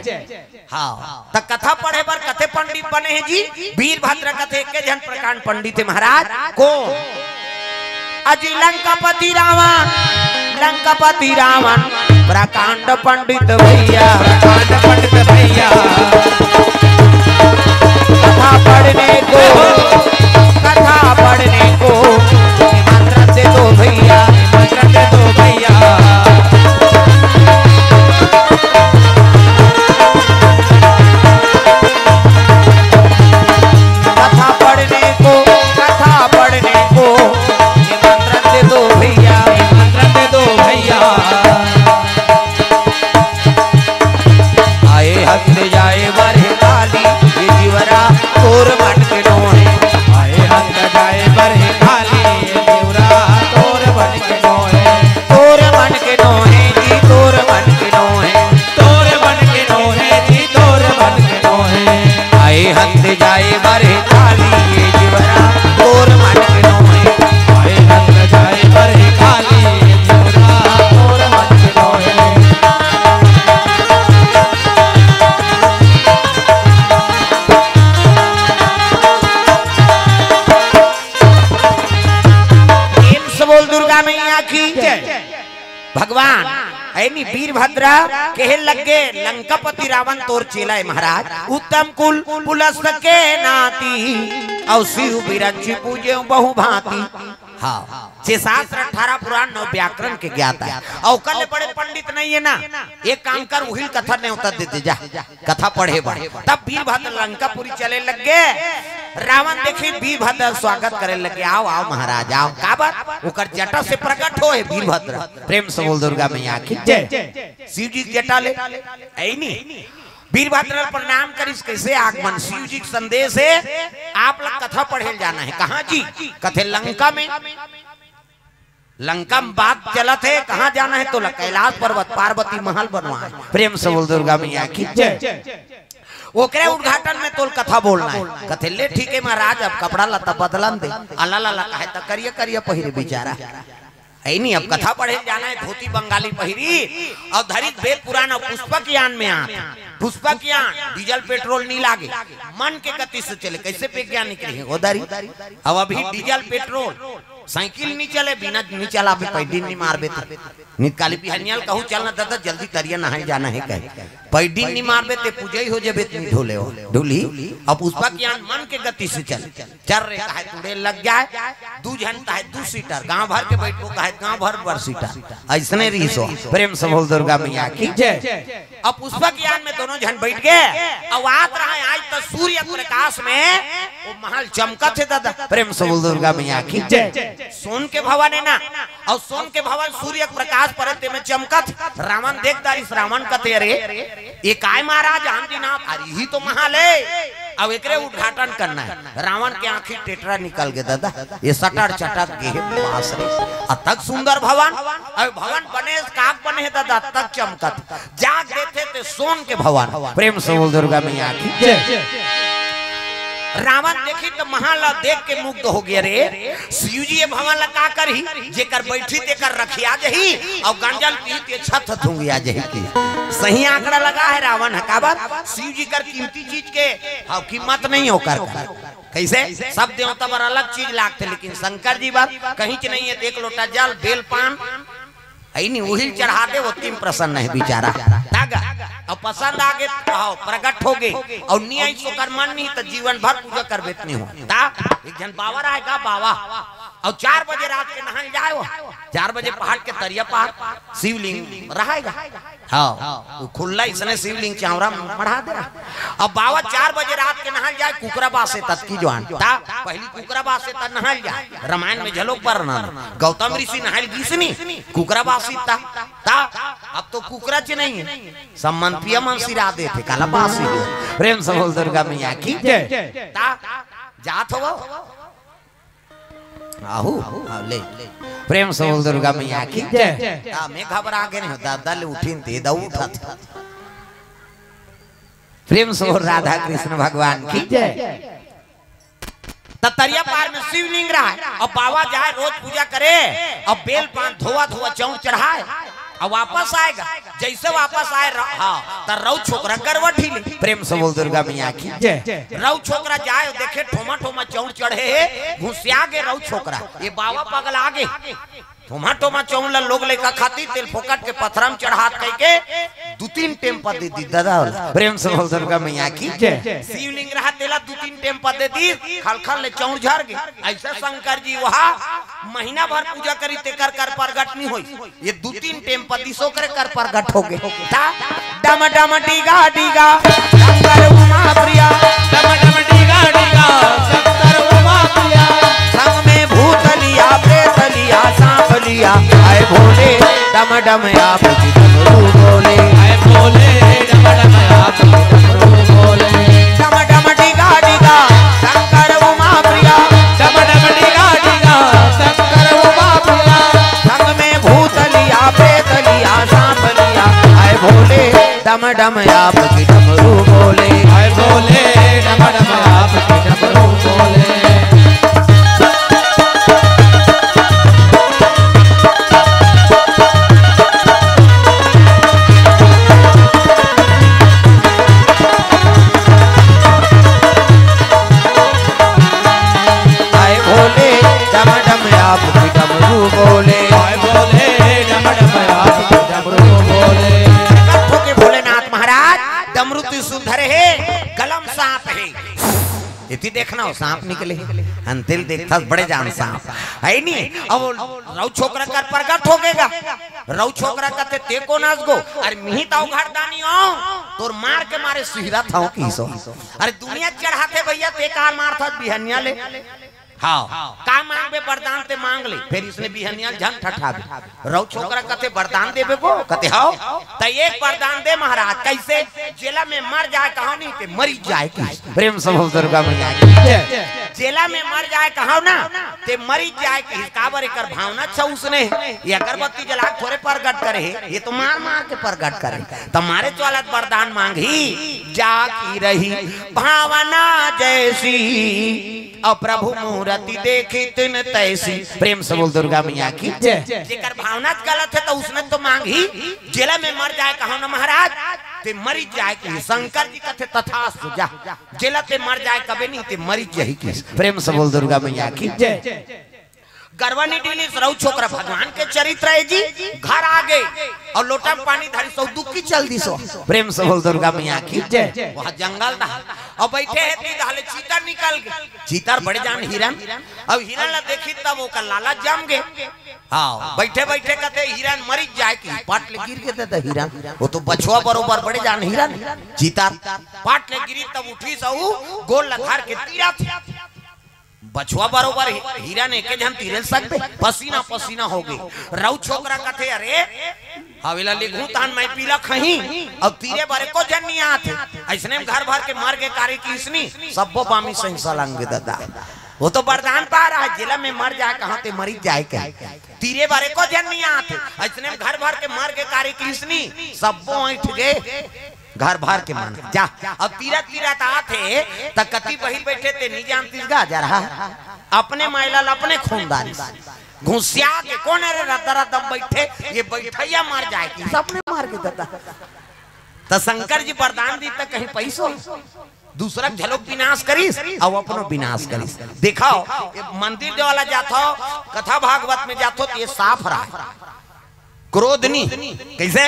हाँ, त कथा पढ़े बर कथे पंडित बने हैं जी? वीरभद्र कथे के झन प्रकांड पंडित है महाराज। को अजी लंकापति रावण, लंकापति रावण, प्रकांड पंडित भैया। प्रकांड पंडित भैया। कथा पढ़ने को, कथा पढ़ने को निमंत्रण दे दो भैया। निमंत्रण दे दो भैया। कथा पढ़ने को, कथा पढ़ने को निमंत्रण दे दो भैया। निमंत्रण दे दो भैया। आए हंस जाए बर काली, ये जीवरा तोर मन के नोहे। आए हंस जाए बर काली, ये जीवरा तोर मन के नोहे। तोर मन के नोहे जी, तोर मन के नोहे। तोर मन के नोहे जी, तोर मन के नोहे। आए हंस जाए बर काली, ये जीवरा तोर मन के नोहे। आए हंस जाए बर काली, ये जीवरा तोर मन के नोहे। प्रेम से बोल दुर्गा मैया की जय। भगवान है नी वीरभद्र कहे लगे, लंकापति रावण तोर चेला है महाराज। उत्तम कुल पुलस्त के नाती, और शिव बिरंची पूजे बहु भांति। हाँ, छह शास्त्र, अठारह पुराण, नौ व्याकरण के ज्ञाता हे। अउ ओकर ले बड़े पंडित नइ हे ना। एक काम कर, उही ल कथा नेवता दे दे जा, कथा पढ़े बर। तब वीरभद्र लंकापुरी चले लग गे। रावण देखिस वीरभद्र ल स्वागत करे लग गे, "आओ, आओ महाराज, आओ।" काबर? ओकर जटा से प्रकट होय हे वीरभद्र। प्रेम से बोल दुर्गा मैया की जय। शिव जी के जटा ले, ऐ नी? वीरभद्र ल प्रणाम करिस, कइसे आगमन, शिव जी के संदेश हे, आप ला कथा पढ़े ल जाना हे। कहाँ जी? कथे लंका में। लंका में बात चलत हे, कहाँ जाना हे तोला? कैलाश पर्वत, पार्वती महल बनवाए। प्रेम से बोल दुर्गा मैया की जय। ओकरे उद्घाटन में तोला कथा बोलना हे। कथे, "ले ठीक हे महाराज, अब कपड़ा लत्ता बदलन दे।" अला ला ला कहे त करिया करिया पहिरे बिचारा। ऐ नी, अब कथा पढ़े ल जाना हे, धोती बंगाली पहिरी अउ धरिक वेद पुराण अउ पुष्पक यान में आत। पुष्पक यान, डीजल पेट्रोल नी लागे, मन के गति से चले। कइसे वैज्ञानिक रहे ओ दारी? अब अभी डीजल पेट्रोल, साइकिल नी चले, बिना नी चलाबे, पैडिल नी मारबे ते। नित काली बिहनिया ल कहूँ, "चल ना ददा, जल्दी तरिया नहाए जाना हे," कहे। पैडिल नी मारबे ते पूजई हो जेबे, ते नी ढोले हो, ढुलही। अब पुष्पक यान मन के गति से चले। चल रे, कहे तुड़े लग जाए, दू झन कहे दू सीटर, गांव भर के बइठो कहे गांव भर बर सीटर, अइसने रहिस हो। प्रेम से बोल दुर्गा मैया की जय। अब पुष्पक यान में दोनों झन बइठ गे, अउ आत रहे आज त सूर्य प्रकाश में वो महल चमकत हे ददा। प्रेम से बोल दुर्गा मैया की जय। सोन के भवन हे ना, अउ सोन के भवन सूर्य प्रकाश परे तेमे चमकत। रावण देख डारिस, रावण कथे, "अरे, ये काय महाराज, आन दिन आप, अरे, इही तो महल हे।" अब एकरे उद्घाटन करना हे। रावण के आंखी टेटरा निकल गे ददा, ये सटर चटक गे हे, बास रे। अतक सुंदर भवन, अब भवन बने, काक बने हे ददा, अतक चमकत। जाग देथे ते सोन के भवन। प्रेम से बोल दुर्गा मैया की जय। रावण देखिस त महल ला देख के मुग्ध हो गे, "अरे, शिव जी ये भवन ला का करही, जेकर बइठही तेकर रखिया जही, अउ गांजा ल पीही ते छत धुंगिया जही।" की सही आंकड़ा लगा हे रावण ह। काबर? शिव जी कर कीमती चीज के, हाँ, कीमत नइ हे ओकर। कइसे? सब देवता बर अलग चीज लागथे, लेकिन शंकर जी बर कहींच नइ हे। एक लोटा जल, बेल पान, ऐ नी, उही ल चढ़ा दे, ओतकी म प्रसन्न हे बिचारा। तागा, अउ पसंद आ गे, अउ प्रगट हो गे, अउ नी आइस ओकर मन नी, त जीवन भर पूजा करबे त नी हो। ता, एक झन बाबा रहे गा, बाबा, अउ चार बजे रात के नहाए ल जाए हो, चार बजे पहाट के तरिया पार शिवलिंग रहे गा। हाँ, वो खुल्ला अइसने शिवलिंग चांवरा मढ़ा दे रहा। अब बाबा चार बजे रात के नहाए ल जाए, कुकरा बासे ततकी जुआन। ता, पहिली कुकरा बासे त नहाए ल जाए, रामायण में झलोक बरना। गौतम ऋषि नहाए ल गिस नी, कुकरा बासी ता, ता, अब तो कुकरा च नइ हे, सब मनपिया मन सिरा देथे, काला बासी हे। प्रेम से बोल दुर्गा मैया की जय। ता, जात हो, आहू, हाँ, ले। प्रेम से बोल दुर्गा मैया की जय। ता, मैं घबरा गे नहीं, ददा ले उठिन ते, दऊ उठत। प्रेम से बोल राधा कृष्ण भगवान की जय। त तरिया पार में शिवलिंग रहे, अउ बाबा जाए रोज पूजा करे, अउ बेल पान धोवा धोवा चौंक चढ़ाए, अउ वापस आए गा। जइसे वापस आए र-, हाँ, त रऊ छोकरा गरवा ढीले। प्रेम से बोल दुर्गा मैया की जय। रऊ छोकरा जाए देखे ठोमा ठोमा चौंक चढ़े हे, घुसिया गे रऊ छोकरा। ये बाबा पगला गे। ठोमा ठोमा चौंक ल लोग लइका खाती तेल फोकट के पथरा म चढ़ात कहिके दू तीन टेम पा दे दिस ददा। प्रेम से बोल दुर्गा मैया की जय। शिवलिंग रहा तेला दू तीन टेम पा दे दिस, खलखल ले चौंक झर गे। अइसे शंकर जी वहा महीना भर पूजा करिस तेकर कर परगट नइ होइस, ये दू तीन टेम पा दिस ओकरे कर परगट हो गे। ता डम डम डीगा डीगा शंकर उमा प्रिया। डम डम डीगा डीगा शंकर उमा प्रिया। संग में भूतलिया प्रेतलिया सांपलिया। आए भोले डम डम आपकी डमरू बोले। आए भोले डम डम आपकी डमरू बोले। डम डम डीगा डीगा शंकर उमा प्रिया। डम डम डीगा डीगा शंकर उमा प्रिया। संग में भूतलिया प्रेतलिया सांपलिया। आए भोले डम डम आपकी डमरू बोले। आए भोले डम डम आपकी डमरू बोले। आए भोले डम डम आपकी डमरू बोले। आए भोले डम डम आपकी डमरू बोले। कथो के भोलेनाथ महाराज डमरू त्रिशूल धरे हे, गला म सांप हे। एती देखना हो, सांप निकले। अंतिल देखथस, बड़े जान सांप। हे नी? अब वो रऊ छोकरा कर प्रगट हो गेगा। रऊ छोकरा कथे, "ते कोन अस गो?" "अरे, मिही तव घरदानी हो, तोर मार के मारे सुहिरत हंव," किहिस ओ। अरे, दुनिया चढ़ाथे भइया, ते का मारथस बिहनिया ले? हाँ, का मांगबे वरदान ते मांग ले। फेर इसने बिहनिया ल झन ठठाबे। रऊ छोकरा कथे, "वरदान देबे गो?" कथे, "हव।" "त एक वरदान दे महाराज।" "कइसे?" "जेला मैं मर जाय कहंव नहीं ते मरी जाय।" कि प्रेम से बोल दुर्गा मैया की जय। "जेला मैं मर जाय कहंव ना ते मरी जाय।" कि काबर, एकर भावना अच्छा उसने हे। ये अगरबत्ती जला के थोरे प्रगट करे हे, ये तो मार मार के प्रगट करे। त मारे वाला वरदान मांगही, "जा की रही भावना जैसी, अउ प्रभु मूरति देखी तिन तैसी।" प्रेम से बोल दुर्गा मैया की जय। जेकर भावना गलत हे त उसने तो मांगही, "जेला मैं मर जाय कहंव ना महाराज, ते मरी जाय।" कि शंकर जी कथे, "तथास्तु, जा।" "जेला ते मर जाय कबे नहीं, ते मरी जाही।" कि प्रेम से बोल दुर्गा मैया की जय। गरवा नहीं डीलिस, रऊ छोकरा भगवान के चरित्र हे जी। घर आ गे अउ लोटा म पानी धरिस अउ दुक्की चल दिस ओ। प्रेम से बोल दुर्गा मैया की जय। वहाँ जंगल रहा अउ बइठे हे, ती डहले चीता निकल गे। चीता बड़े जान हिरन, अउ हिरन ला देखिस तब ओकर लालच जम गे। हाँ, बइठे बइठे कथे, "हिरन मरी जाय।" कि पाट ले गिर गे ददा हिरन। वो तो बछवा बरोबर बड़े जान हिरन। चीता पाट ले गिरिस तब उठिस अउ गोड़ ला धर के तीरथे। बछवा बरोबर हि-, हिरन एके झन तीरे सकबे, पसीना पसीना हो गे। रऊ छोकरा कथे, "अरे, हवेला लेगहूं तहन मैं पीला खही, अउ तीरे बर एको झन नइ आथे।" अइसने में घर भर के मर गे कारे किसनी, सब्बो बामी सही सलांग गे ददा। वो तो वरदान पा रहा हे, "जेला मैं मर जाय कहंव ते मरी जाय कहे।" तीरे बर एको झन नइ आथे, अइसने में घर भर के मर गे कारे किसनी, सब्बो अइंठ गे। घर भर के मन जा। अब तीरथ तीरथ आत हे, त कति बहिर बइठे ते नी जानतिस गा जरहा। अपने माइला ल अपने खून डारिस। घुसिया के कोन रे रद्दा रद्दा बइठे, ये बइठइया मर जाय कि सबने मार के ददा। त शंकर जी वरदान दिस त कहीं पइसो दूसरा घलोक विनाश करिस, अउ अपनो विनाश करिस। देखव, ये मंदिर देवाला जाथव, कथा भागवत में जाथव, त ये साफ रहा। क्रोध नी। कइसे?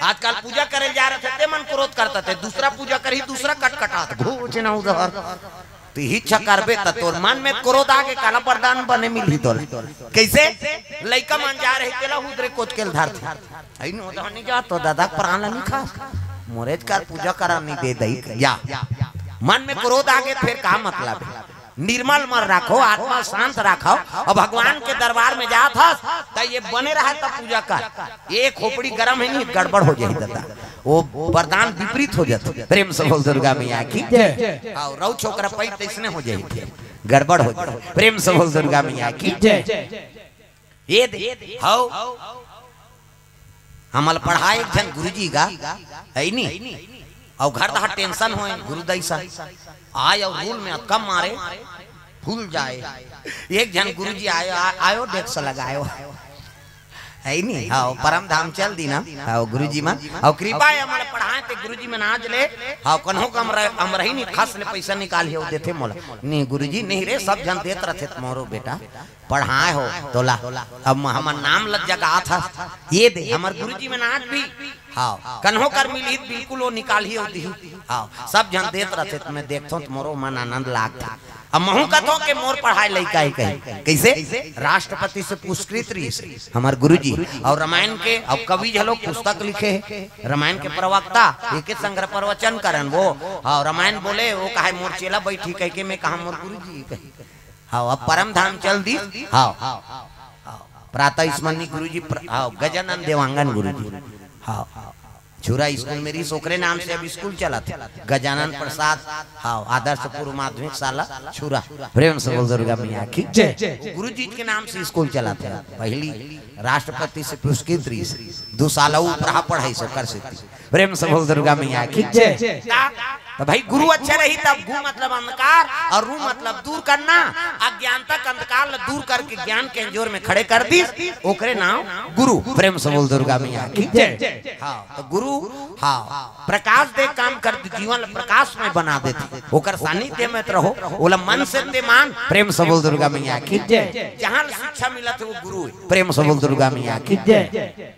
आजकल पूजा करे ल जा रहे थे, ते मन क्रोध करत हे, दूसरा पूजा करही, दूसरा कटकटात, घोच ना उधर। त इही चक्कर बे, त तोर मन में क्रोध आ गे, काला वरदान बने मिलही तोला। कइसे? लइका मन जा रहे, तेला हुदरे कोच के ल धरथे। अइ नो, तो नहीं जा, तो ददा प्राण ला नहीं खा। मोरेच कर पूजा करा नहीं दे दई। या। मन में क्रोध आ गे, फेर का मतलब हे? निर्मल मन राखव, आत्मा शांत राखव। अउ भगवान के दरबार में जात हस, त ये बने रहा, तब पूजा कर। ये खोपड़ी गरम हे नहीं, गड़बड़ हो जाही ददा। वो वरदान विपरीत हो जाथे। प्रेम से बोल दुर्गा मैया की जय। अउ रऊ छोकरा पइत तइसने हो जाही, गड़बड़ हो जाही। प्रेम से बोल दुर्गा मैया की जय। ये दे, हव। हमला पढ़ाय एक झन गुरुजी गा, हे नी? अउ घर डहर tension होय, गुरुदाई सा। आय अउ रूल में अतका मारे, फूल जाय। एक झन गुरुजी आय, आ-, आयो, desk लगायो। हे नी? हव, परम धाम चल दिस ना। हव, गुरुजी मन। अउ कृपा हे हमला पढ़ाय ते गुरुजी मन आज ले। हव, कन्हो कम रह-, हम रही नी, खस ले पइसा निकालही अउ देथे मोला। नी गुरुजी, नहीं रे, सब झन देत रथे त मोरो बेटा। पढ़ाय हो तोला। अब म-, हमर नाम ल जगात हस। ये दे, हमर गुरुजी मन आज भी। हव, कन्हो कर मिलही त बिल्कुल वो निकालही अउ दिही। हव, सब झन देत रथे त मैं देखथंव त मोरो मन आनंद लागथे। अब महूं कथंव के मोर पढ़ाय लइका हे कही। कइसे? राष्ट्रपति से पुरस्कृत रहिस हमर गुरुजी। अउ रामायण के, अउ कवि घलोक पुस्तक लिखे हे। रामायण के प्रवक्ता, एके संग्रह प्रवचन करन वो। हव, रामायण बोले, वो कहे मोर चेला बइठही कहिके, मैं कहा मोर गुरुजी कही। हव, अब परम धाम चल दिस। हव। हव। प्रातः स्मरणीय गुरुजी प्र-, हव, गजानन देवांगन गुरुजी। हव। छुरा स्कूल में रहिस, ओकरे नाम से अब स्कूल चलत हे। गजानन प्रसाद, हव, आदर्श पूर्व माध्यमिक शाला छुरा। प्रेम से बोल दुर्गा मैया की जय। गुरुजी के नाम से स्कूल चलत हे। पहिली राष्ट्रपति से पुरस्कृत रहिस, दू साल अउ उपराहा पढ़ाइस ओकर सेती। प्रेम से बोल दुर्गा मैया की जय। त भाई गुरु अच्छा रही तब गु मतलब अंधकार अउ रु मतलब दूर करना, अज्ञानता के अंधकार ल दूर करके ज्ञान के अंजोर में खड़े कर दिस, ओकरे नाम गुरु। प्रेम से बोल दुर्गा मैया की जय। हव, त गुरु, हव, प्रकाश दे काम कर, जीवन ल प्रकाशमय बना देथे। ओकर सानिध्य में त रहो, ओला मन से ते मान। प्रेम से बोल दुर्गा मैया की जय। जहां ल शिक्षा मिलत हे वो गुरु हे। प्रेम से बोल दुर्गा मैया की जय।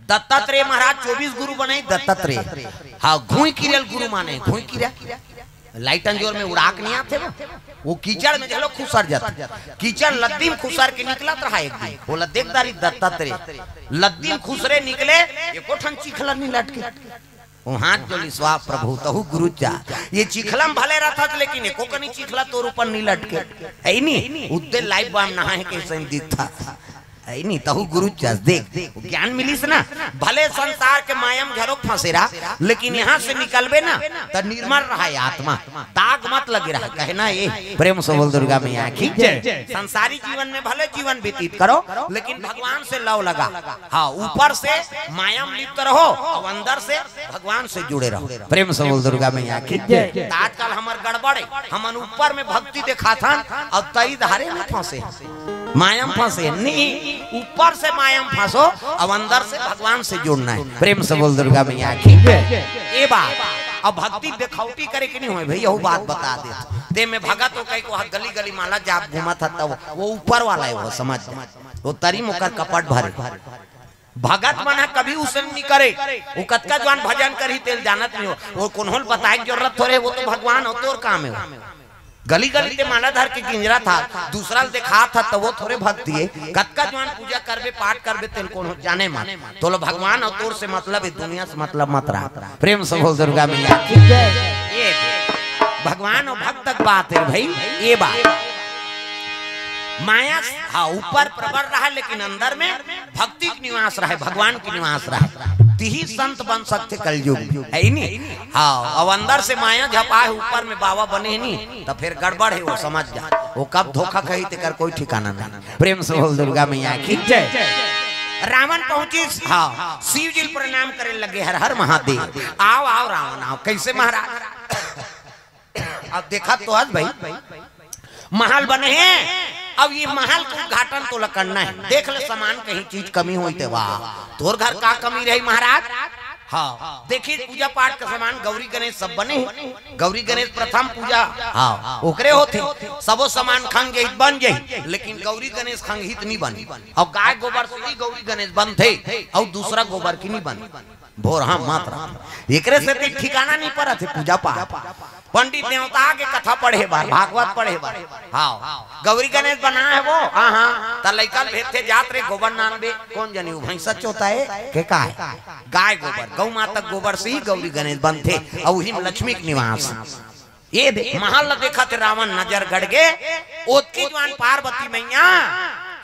दत्तात्रेय महाराज चौबीस गुरु बने, दत्तात्रेय। हव, घुई किरे ल गुरु माने, घुई किरा। लाइटन जोर में उड़ाक नहीं आथे वो, वो कीचड़ में घलो खुसर जाथे। कीचड़ लद्दी में खुसर के निकलत रहा एक दिन, बोला, "देख दारी दत्तात्रेय, लद्दी में खुसरे निकले, एको ठन चिखला नहीं लटके।" वो हाथ जोड़ी, "स्वाहा प्रभु, तहु गुरु चा, ये चिखला में भले रहता, लेकिन एको कनी चिखला तोर ऊपर नहीं लटके, है नी? उद्दे लाइफ बाम नहाए के सही दिखता।" ऐ नी, तहु गुरु चस देख, ज्ञान मिलिस ना। भले संसार के माया म घलो फंसे रहा, लेकिन यहाँ से निकलबे ना, त निर्मल रहा है आत्मा, दाग मत लगे रहा। कहना ये, प्रेम से बोल दुर्गा मैया की जय। संसारी जीवन में भले जीवन व्यतीत करो, लेकिन भगवान से लव लगा। हाँ, ऊपर से माया में लिप्त रहो और अंदर से भगवान से जुड़े रहो। प्रेम से बोल दुर्गा मैया की जय। त आजकल हमर गड़बड़ है, हमन ऊपर में भक्ति दिखाथन और तरी धारे में फंसे हैं। माया में फंसे नहीं, ऊपर से माया में फंसो, अब अंदर से भगवान से जुड़ना है। प्रेम से बोल दुर्गा मैया की। ये बात, अब भक्ति देखौटी करे के नहीं होय भैया, वो बात बता दे। ते में भगत हो कहीं को गली गली माला जाप घूमत था, तब वो ऊपर वाला है, वो समझ जा। वो तरी मोकर कपट भरे। भगत मन ह कभी उसन नहीं करे। वो कतका जवान भजन करही, तेल जानत नहीं हो। वो कोन्होल बताए के जरूरत थोड़े, वो तो भगवान हो, तोर काम है वो। गली गली ते माला धर के गिंजरा था, दूसरा ल देखा था, तो वो थोड़े भक्ति है। कतका जवान पूजा करबे, पाठ करबे, तेल कोन्होल जाने मत। तो लो भगवान और तोर से मतलब है, दुनिया से मतलब मत रहा। प्रेम से बोल दुर्गा मैया की। ये भगवान और भक्त तक बात है भाई, ये बात। माया, हाँ, ऊपर प्रबल रहा, लेकिन अंदर में भक्ति के निवास रहे, भगवान के निवास रहे, तिही संत बन सकथे कलयुग में, है नी? हाँ, अब अंदर से माया झपाए, ऊपर में बाबा बने नी, तो फिर गड़बड़ है, वो समझ जा। वो कब धोखा खाही, तेकर कोई ठिकाना नहीं। प्रेम से बोल दुर्गा मैया की जय। रावण पहुंचिस, हाँ, शिव जी ल प्रणाम करे लगे, "हर हर महादेव।" "आओ, आओ रावण, आओ।" "कैसे महाराज?" अब देखा तो आज भाई, महल बने हैं, अब ये महल के उद्घाटन तोला करना है। देख ले सामान, कहीं चीज कमी होई ते, वाह, तोर घर का कमी रही महाराज? हाँ, देखी पूजा पाठ का सामान, गौरी गणेश सब बने हैं। गौरी गणेश प्रथम पूजा, हाँ, ओकरे होथे। सबो सामान खंग जाही, बन जाही, लेकिन गौरी गणेश खंगही त नहीं बने। और गाय गोबर से ही गौरी गणेश बनथे, और दूसरा गोबर की नहीं बने। भोरहा मात्र। एकरे से ते ठिकाना नहीं परत हे पूजा पाठ। पंडित देवता के कथा पढ़े बर, भागवत पढ़े बर। हाँ, गौरी गणेश बना है वो। हाँ, हाँ। त लइका ल भेजथे, "जात रे गोबर नानबे।" कौन जनी वो भैंसा चोता है के का है? गाय गोबर, गौ माता गोबर से ही गौरी गणेश बनथे। और वही में लक्ष्मी के निवास। ये दे, महल ल देखत हे रावण, नजर गड़ गे। ओतकी जुआन पार्वती मैया,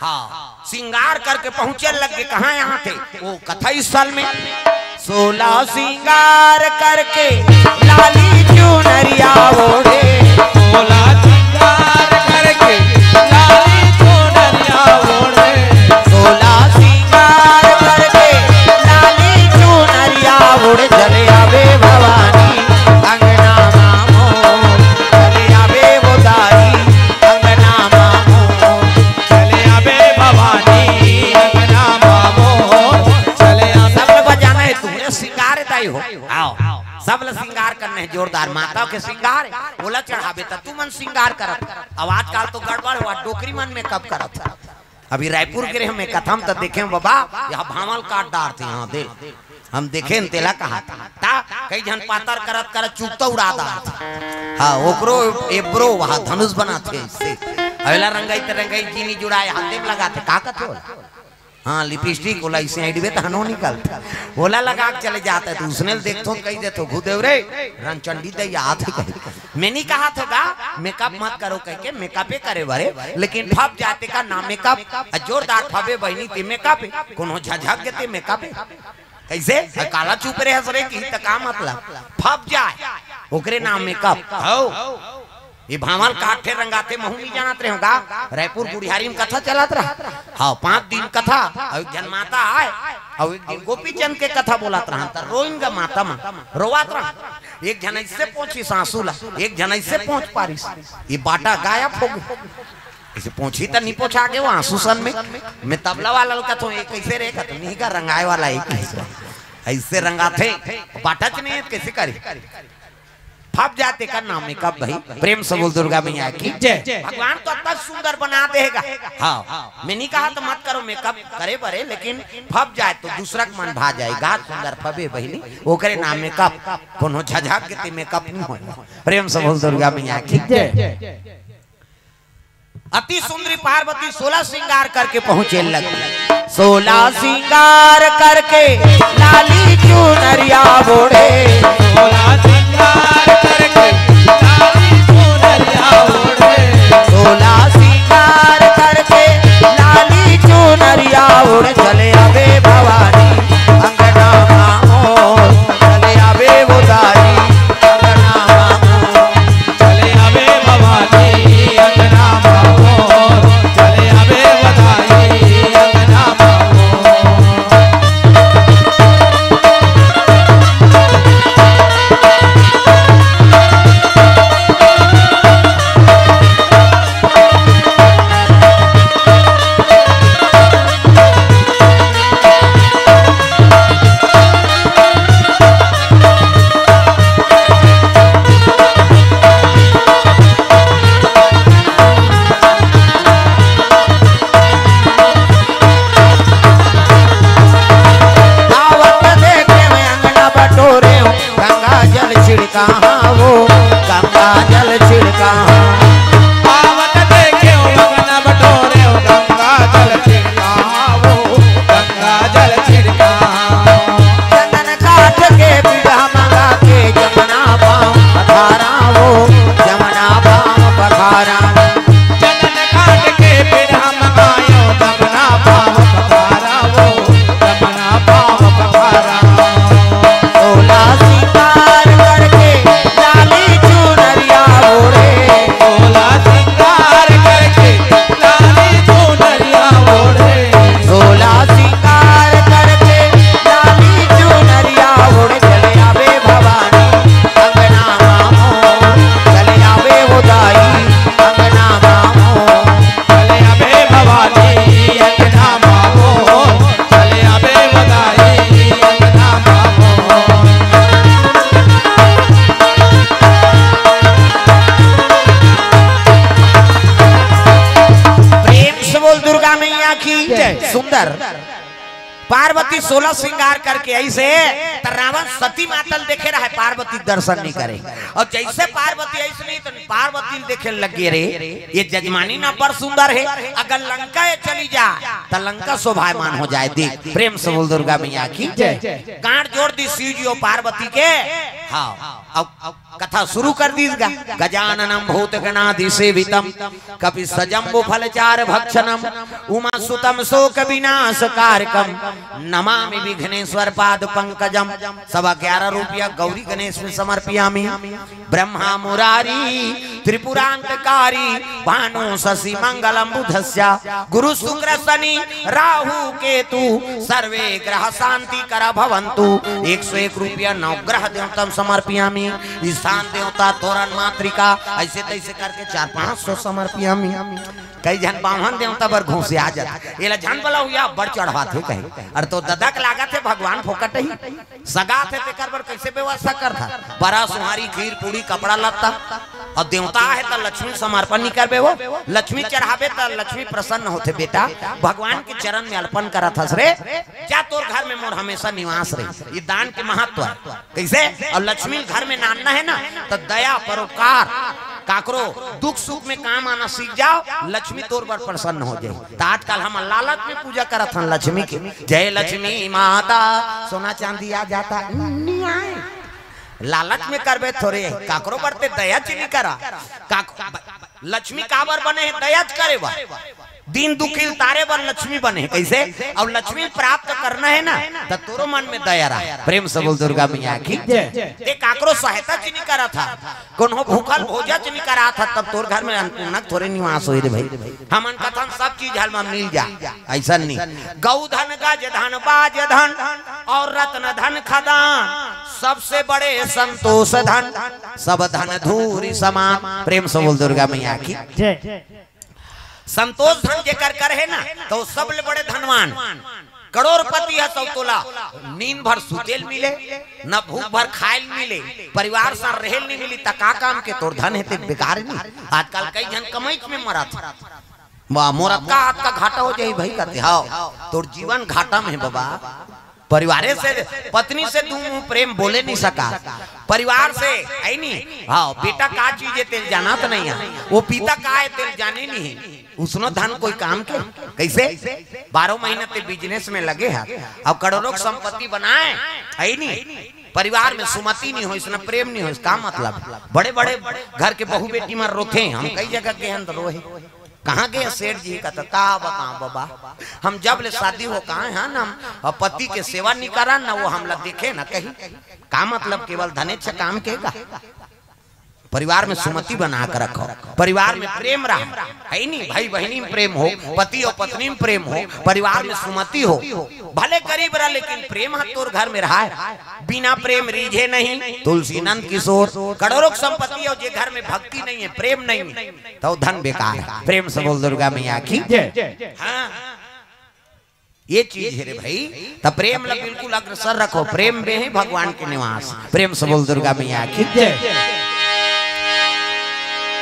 हाँ, सिंगार करके पहुंचे लग गे। कहाँ यहाँ थे? वो कथा स्थल में। "सोला सिंगार करके लाली चुनरिया ओढ़े।" सोला सिंगार करके लाली चुनरिया ओढ़े। सोला सिंगार करके लाली चुनरिया ओढ़े। चले आवे भवानी अंगना मामो, चले आवे वो दाई अंगना मामो। चले आवे भवानी अंगना मामो, चले आवे। सब लोग बजाना है, तुमने सिंगार दाई हो। आओ, सब लोग सिंगार करने हैं जोरदार, माता के सिंगार। ओला चढ़ाबे त तुमन सिंगार करत। अब आजकल तो गड़बड़ हुआ, डोकरी मन मेकअप करत। अभी रायपुर गे रहेंव मैं कथा म त देखेंव बाबा, यहाँ भांवल काट डारथे, यहाँ दे। हम देखेन तेला कहा था। ता कई झन पातर करत करत चुकता उड़ा डारथे। हाँ, ओकरो एब्रो वहाँ धनुष बनाथे इससे। अवेला रंगाई त रंगाई जीनी जुड़ाए हाथे में लगाथे, का कथे ओला? हाँ, लिपस्टिक ओला इसे आइडबे त हनो निकलथे। ओला लगा के चले जाथे, त उसने ल देखथो त कही देथो, "घुदेव रे, रंगचंडी दई आथे," कही। मैं नहीं कहा था गा, मेकअप मत करो कह के, मेकअपे करे बरे, लेकिन फब जाते का ना मेकअप, आ जोरदार फबे बहिनी ते मेकअप, कोनो झझक के ते मेकअप। कैसे? आ काला चुप रहे हस रे, कि त का मतलब? फब जाए, ओकरे नाम मेकअप। हौ। ये भांवल काट ठे रंगाथे, महू नहीं जानत रहे होगा। रायपुर गुढ़ियारी में कथा चलत रहा। हाँ, पांच दिन कथा, और एक झन माता आए, और एक दिन गोपी चंद के कथा बोलत रहा, त रोइन गा माता मन, रोवत रहा। एक झन ऐसे पोंछिस आंसू ला, एक झन ऐसे पोंछ पारिस, ये बाटा गायब हो गे। ऐसे पोंछी त नहीं पोंछा गे वो आंसू सन में। मैं तबला वाला ल कथों, "ये कैसे रे?" कथों, "नहीं का रंगाए वाला है, कैसे?" ऐसे रंगाथे, बाटा च नहीं है, कैसे करी? फब जाए तेकर नाम मेकअप भाई। प्रेम से बोल दुर्गा मैया की जय। भगवान तो अतना सुंदर बना देगा। हाँ, मैं नहीं कहा तो मत करो मेकअप करे बरे, लेकिन फब जाए तो दूसरा के मन भा जाए, गात सुंदर फबे बहिनी, ओकरे नाम मेकअप। कोनो झझक के ते मेकअप नहीं होय। प्रेम से बोल दुर्गा मैया की जय। अति सुंदरी पार्वती सोलह श्रृंगार करके पहुंचे लगी। सोलह श्रृंगार करके लाली चुनरिया ओढ़े। सोलह श्रृंगार करके लाली चुनरिया ओढ़े। सोलह श्रृंगार करके लाली चुनरिया ओढ़े चले आवे भवानी अंगना मामो। चले आवे वो दाई अंगना मामो। चले आवे भवानी अंगना मामो। चले आवे वो दाई अंगना मामो। आवत देखे में अंगना बटोरे, गंगा जल छिड़कावो, गंगा जल छिड़कावो। आवत देखे अंगना बटोरे, गंगा जल छिड़कावो, गंगा जल छिड़कावो। चंदन काठ के पीढ़ा मंगा के जमुना पाँव पखारावो, जमुना पाँव पखारावो। चंदन काठ के पीढ़ा मंगायो, जमुना पाँव पखारावो, जमुना पाँव पखारावो। सोलह श्रृंगार करके लाली चुनरिया ओढ़े। सोलह श्रृंगार करके लाली चुनरिया ओढ़े। सोलह श्रृंगार करके लाली चुनरिया ओढ़े चले आवे भवानी अंगना मामो। चले आवे वो दाई अंगना मामो। चले आवे भवानी अंगना मामो। चले आवे वो दाई अंगना मामो। प्रेम से बोल दुर्गा मैया की जय। सुंदर पार्वती सोलह श्रृंगार करके ऐसे त रावण सती माता ल देखे रहे, पार्वती के दर्शन नहीं करे। और जैसे पार्वती ऐसे नहीं तो पार्वती ल देखे लग गए, रे ये जजमानी ना बड़ सुंदर है, अगर लंका ये चली जा त लंका शोभायमान हो जाए। देख प्रेम से बोल दुर्गा मैया की जय। गांठ जोड़ दी शिव जी और पार्वती के। हाँ, अब कथा शुरू कर दीस गा। गजाननम भूतगणादिसेवितम कपित्थ जम्बू फलचार भक्षणम उमा सुतम शोक विनाश कारकम नमामि विघ्नेश्वर पाद पंकजम। सवा ग्यारह रुपया गौरी गणेश में समर्पयामि। ब्रह्मा मुरारी त्रिपुरांतकारी भानु शशि मंगलम बुधस्या गुरु शुक्र शनि राहु केतु सर्वे ग्रह शांति करा भवंतु। एक सौ एक रुपया नवग्रह देवतम समर्पयामि। स्थान देवता तोरण मातृका ऐसे तैसे करके चार पाँच सौ समर्पयामि। कई झन बाम्हन देवता बर घुसिया जात, एला झन बला हुआ बड़ चढ़वात हे कहे। अरे तो ददा के लागत हे भगवान फोकट ही सगात हे, तेकर बर कैसे व्यवस्था करथा? बरा सुहारी, खीर पूड़ी, कपड़ा लत्ता। और देवता हे त लक्ष्मी समर्पण नहीं करबे वो, लक्ष्मी चढ़ाबे त लक्ष्मी प्रसन्न होथे। बेटा, भगवान के चरण में अर्पण करत हस रे, जा तोर घर में मोर हमेशा निवास रही। ये दान के महत्व है। कैसे? और लक्ष्मी घर में नानना है ना, तो दया परोपकार, काकरो दुख सुख में काम आना सीख जाओ, लक्ष्मी तोर बर प्रसन्न हो जाए। तो आजकल हम लालच में पूजा करत हन लक्ष्मी के। जय लक्ष्मी माता, सोना चांदी आ जाता, नहीं आए। लालच में करबे थोरे, काकरो बर ते दया च नहीं करा। काक-, लक्ष्मी काबर बने हे? दया च करे बर। दीन दुखी ल तारे बर लक्ष्मी बने हे। कैसे? और लक्ष्मी प्राप्त करना है ना, त तोरो मन में दया रहा। प्रेम से बोल दुर्गा मैया की जय। ते काकरो सहायता च नहीं करा था, कोनो भूखल भोजा च नहीं करा था, तब तोर घर में अन्नपूर्णा के थोरे निवास होई रे भाई। हमन कथन सब चीज हल में मिल जा, ऐसा नहीं। गौ धन, गज धन, बाज धन और रत्न धन खदान, सबसे बड़े संतोष धन, सब धन धूरि समान। प्रेम से बोल दुर्गा मैया की जय। संतोष धन जेकर कर है ना, तो सबले बड़े धनवान। करोड़पति हस अउ तोला नींद भर सुते ल मिले, न भूख भर खाए ल मिले, परिवार संग रहे ल नइ मिली, त का काम के? तोर धन हे ते बेकार नहीं। आजकल कई झन कमई में मरत हे। वाह, मोर अतका, अतका घाटा हो जाही भाई, कथे, "हव, तोर जीवन घाटा में हे बबा।" परिवारे से, पत्नी से दू मुंह प्रेम बोले नहीं सका। परिवार से, है नी? हव, बेटा का चीज हे तेल जानत नहीं हे, वो पिता का हे तेल जाने नहीं। उसनो धन कोई काम के? कैसे? बारह महीना ते बिजनेस में लगे हे, अब करोड़ों की संपत्ति बनाए, है नी? परिवार में सुमति नहीं होइस, न प्रेम नहीं होइस, का मतलब? बड़े बड़े घर के बहू बेटी मन रोथे, हम कई जगह गे हन त रोहे। कहाँ गे सेठ जी? कथे, "का बताओं बबा, हम जब ले शादी हो कहाँ हन, हम पति के सेवा नहीं करन, न वो हमला देखे न कहीं।" का मतलब? केवल धनेच काम के का? परिवार में सुमति बना के रखव, परिवार में प्रेम रहा, है नी? भाई बहिनी में प्रेम हो, पति अउ पत्नी में प्रेम हो, परिवार में सुमति हो, भले गरीब रहा लेकिन प्रेम ह तोर घर में रहा हे। बिना प्रेम रीझे नहीं, तुलसी नंद किशोर। करोड़ों की संपत्ति हो, जे घर में भक्ति नहीं हे, प्रेम नहीं हे, त वो धन बेकार हे। प्रेम से बोल दुर्गा मैया की। जय। हाँ, ये चीज हे रे भाई। त प्रेम ला बिल्कुल अग्रसर रखव, प्रेम में ही भगवान के निवास। प्रेम से बोल दुर्गा मैया की। जय।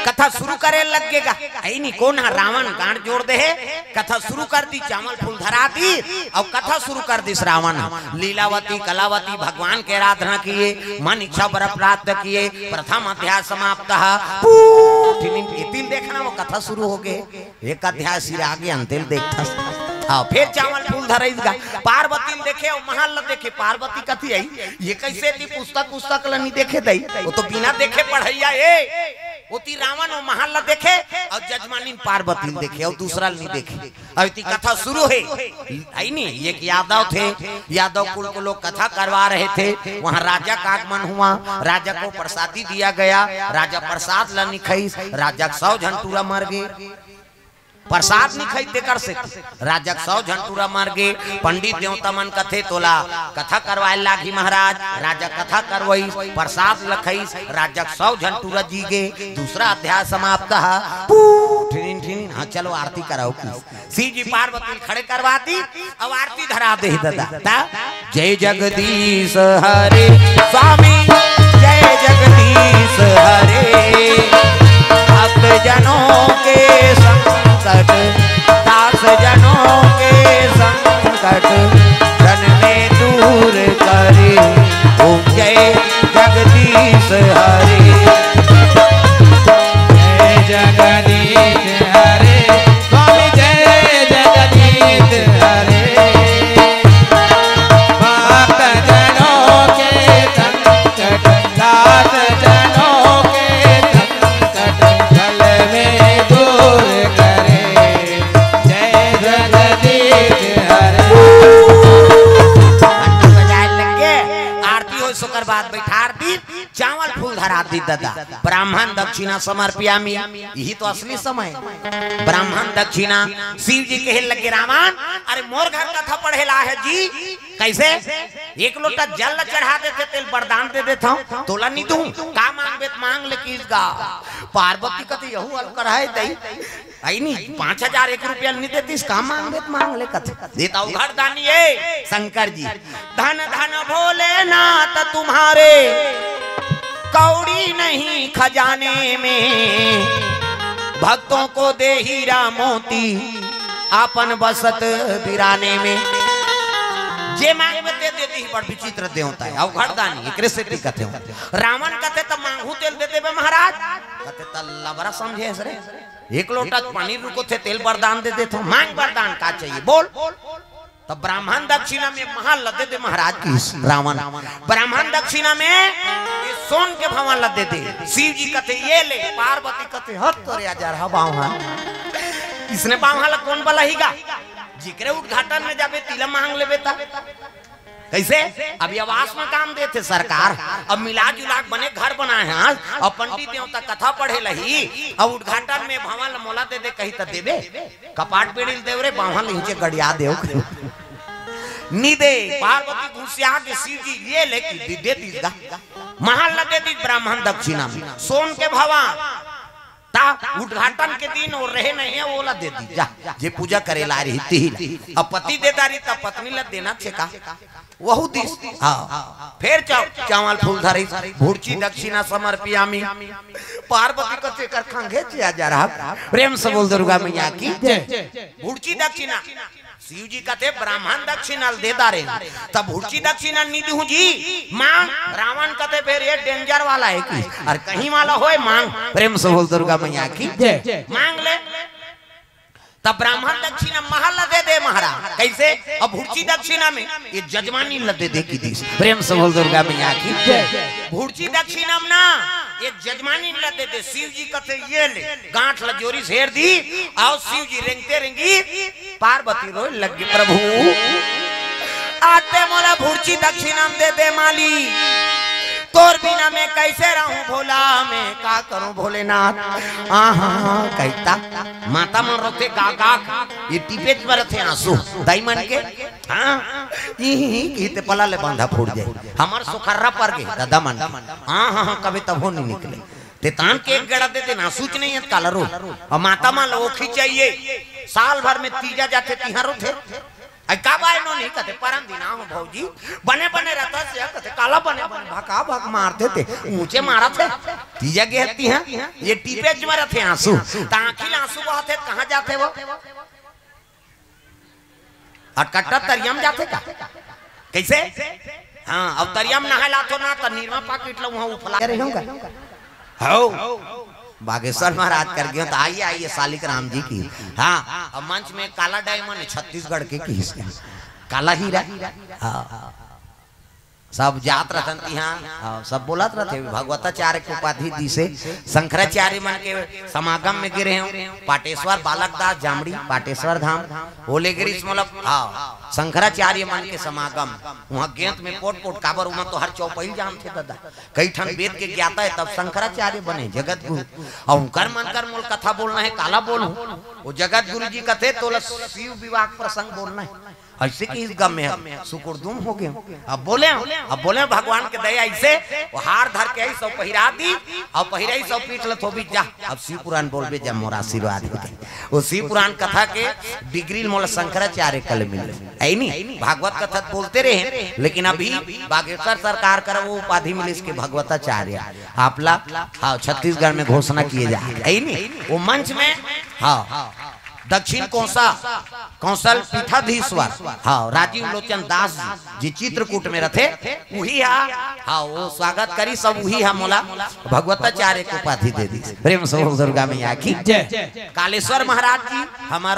कथा शुरू करे लग गे गा, है नी? कोन ह? रावण गांठ जोड़ दे हे। कथा शुरू कर दी, चावल फूल धरा दी, अउ कथा शुरू कर दिस रावण ह। लीलावती कलावती भगवान के आराधना किए, मन इच्छा वर प्राप्त किए, प्रथम अध्याय समाप्त ह। पू, ठिनिन, ए तिल देखना, वो कथा शुरू हो गे। एक अध्याय सिरा गे, अंतिल देखथस। हाँ, फिर चावल फूल धरइस गा। पार्वती ल देखे अउ महल ल देखे। पार्वती कथे, "अई, ये कैसे ती पुस्तक, पुस्तक ल नहीं देखे दई? वो तो बिना देखे पढ़इया हे।" वो ती रावण वो महल ल देखे अउ जजमानिन पार्वती ल देखे अउ दूसरा ल नहीं देखे। अउ ती कथा शुरू हे, है नी? एक यादव थे, यादव कुल को लोग कथा करवा रहे थे। वहाँ राजा का आगमन हुआ, राजा को प्रसादी दिया गया, राजा प्रसाद ल नहीं खइस, राजा के सौ झन टूरा मर गे। प्रसाद नहीं खाई तेकर से राजा के सौ झन टूरा मर गे। पंडित देवता मन कथे, "तोला कथा करवाए लागही महाराज।" राजा कथा करवाइस, प्रसाद ल खइस, राजा के सौ झन टूरा जी गे। दूसरा अध्याय समाप्त ह। पू, ठिनिन, ठिनिन, हाँ, चलो आरती कराओ की। शिव जी पार्वती ल खड़े करवा दी, अब आरती धरा दे दादा। ता जय जगदीश हरे स्वामी, जय जगदीश हरे। भक्त जनों के संकट, दास जनों के संकट, क्षण में दूर करे। ओम जय जगदीश हरे। जय जगदीश हरे, स्वामी जय जगदीश हरे। भक्त जनों के संकट, दास जनों के संकट, पल में दूर करे। जय जगदीश हरे। घंटी बजाए लग गे, आरती होइस ओकर बाद बैठार दी, चावल फूल धरा दी दादा। ब्राह्मण दक्षिणा समर्पयामी, यही तो असली समय। ब्राह्मण दक्षिणा। शिव जी कहे लगे, "रावण, अरे मोर घर कथा पढ़े ला हे जी।" कैसे? एक लोटा जल ल चढ़ा देथे, तेल वरदान दे देथंव, तोला नहीं दूं। का मांगबे त मांग ले किस गा। पार्वती कथे, "यहू अलकर है दई।" आई नहीं, पाँच हजार एक रुपया नहीं देतीस, का मांगबे त मांग ले कथे। देता अवघड़ दानी हे शंकर जी। धन धन भोलेनाथ तुम्हारे, कौड़ी नहीं खजाने में, भक्तों को दे हीरा मोती, आपन बसत बिराने में। जे मांगबे ते दे दी, बड़ विचित्र देवता हे, अवघड़ दानी, एकरे सेती कथे हो। रावण कथे, "त मांगहूं तेल दे देबे महाराज।" कथे, "त लबरा समझे हस रे, एक लोटा पानी रुको थे, तेल वरदान दे देथंव, मांग वरदान का चाहिए बोल।" तब ब्राह्मण दक्षिणा में महल ल दे दे महाराज किस रावण। ब्राह्मण दक्षिणा में ये सोन के भवन ल दे दे। शिव जी कथे, "ये ले।" पार्वती कथे, "हत तोरे अजरहा बावहा, इसने बावहा ल कोन बलाही गा? जिकरे उद्घाटन में जाबे तिला मांग लेबे ता।" कैसे? अब ये आवास में काम देथे सरकार, अब मिला जुला के बने घर बनाए हस, अब पंडित देवता कथा पढ़े लही, अब उद्घाटन में भवन ल मोला दे दे कही त देबे? कपाट बेड़ी ल देव रे, बावहा ल हिंचे गड़िया देव। नी दे, पार्वती घुसिया के शिव जी ये ले कि दे, दे दी गा। महल ल दे दी ब्राह्मण दक्षिणा में, सोन के भवन। ता उद्घाटन के दिन वो रहे नहीं है, वो ला दे दी जा, जे पूजा करे ला रही तिही ला। अब पति दे दारी, तब पत्नी ला देना छे का? वहू दिस। हाँ। फिर चाव-, चावल फूल धरी, भुड़ची दक्षिणा समर्पियामी। पार्वती कथे कर खंगे चिया जा रहा। प्रेम से बोल दुर्गा मैया की। जय। भुड़ची दक्षिणा। शिव जी कथे ब्राह्मण दक्षिणा दे दारे, तब भुड़ची दक्षिणा नी दूं जी, मांग। रावण कथे फिर ये डेंजर वाला है कि, और कहीं वाला होए मांग। प्रेम से बोल दुर्गा मैया की। जय। मांग ले। तब ब्राह्मण दक्षिणा महल ला दे दे महाराज। कैसे? अब भुड़ची दक्षिणा में ये जजमानी ला दे दे की दिस। प्रेम से बोल दुर्गा मैया की। जय। भुड़ची दक्षिणा में ना, ये जजमानी ला दे दे। शिव जी कथे ये ले, गांठ ला जोरी से हेर दी, अउ शिव जी रेंगते रेंगी पार्वती रोए लग गे, प्रभु आते मोला भुड़ची दक्षिणा में दे दे माली, तोर बिना मैं कैसे रहूं भोला, मैं का करूं भोलेनाथ। आहा, कहता माता मन रोथे गा गा, ये टिपेच बरथे आंसू, दाई मन के। हाँ, इही की ते पला ले बांधा फूट जाए, हमर सोखर्रा पर गे दादा मन के। हाँ हाँ हाँ, कभी तभो नहीं निकले। ते तान के एक गड़ा दे देना, सूच नहीं है काला रो। और माता मन ला ओखी चाहिए, साल भर में तीजा जाथे तिहां रोथे। आई का बाय नो नहीं कथे, परम दिन आहो भौजी, बने बने रहता से कथे, काला बने बने भका भक मारथे ते, ऊंचे मारथे। तीजा गे हती हैं, ये टिपेच में रहथे आंसू। त आंखी ले आंसू बहथे, कहां जाथे वो? अटकट्टा तरिया में जाथे का? कैसे? हाँ, अब तरिया में नहाय लाथो ना, त निरमा पाकिट ला उहां उफला रहे होगा। हो। बागेश्वर महाराज कर गए तो आइए, आइए, सालिक राम जी की। हाँ, अब मंच में काला डायमंड है, छत्तीसगढ़ के की हिस्से। काला हीरा। हाँ। सब जात रहन तिहां, हाँ, सब बोलत रहथे, भगवताचार्य के उपाधि दिसे। शंकराचार्य मन के समागम में गे रहेंव, पाटेश्वर बालक दास जामड़ी, पाटेश्वर धाम, ओले गे रिहिस मोला, हाँ, शंकराचार्य मन के समागम, उहां गेंत में पोट पोट काबर, उहां तो हर चौपाई जानथे दादा, कई ठन वेद के ज्ञाता है, तब शंकराचार्य बने जगत गुरु। अउ उनकर मन कर मोला कथा बोलना है, काला बोलहूं? वो जगत गुरु जी कथे, तोला शिव विवाह के प्रसंग बोलना है। ऐसे कि इस गम में हम सुकुरदुम हो गए। अब बोले, अब बोले भगवान के दया ऐसे, वो हार धर के आई सब पहिरा दी, अउ पहिराई सब पीठ लथो बीच जा। अब शिव पुराण बोलबे जब मोर आशीर्वाद हो जाए। वो शिव पुराण कथा के डिग्री मोला शंकराचार्य कल मिले। है नी? भागवत कथा तो बोलते रहे, लेकिन अभी बागेश्वर सरकार कर वो उपाधि मिले इसके भगवताचार्य। आपला, हाँ, छत्तीसगढ़ में घोषणा किए जा। है नी? वो मंच में, हाँ, दक्षिण कौसा, कौशल पीठाधीश्वर, हाँ, राजीव लोचन दास जी, जे चित्रकूट में रहथे, उही हा, हाँ, वो स्वागत करी सब, उही हा मोला भगवताचार्य के उपाधि दे दी। प्रेम से बोल दुर्गा मैया की। जय। कालेश्वर महाराज जी, हमर,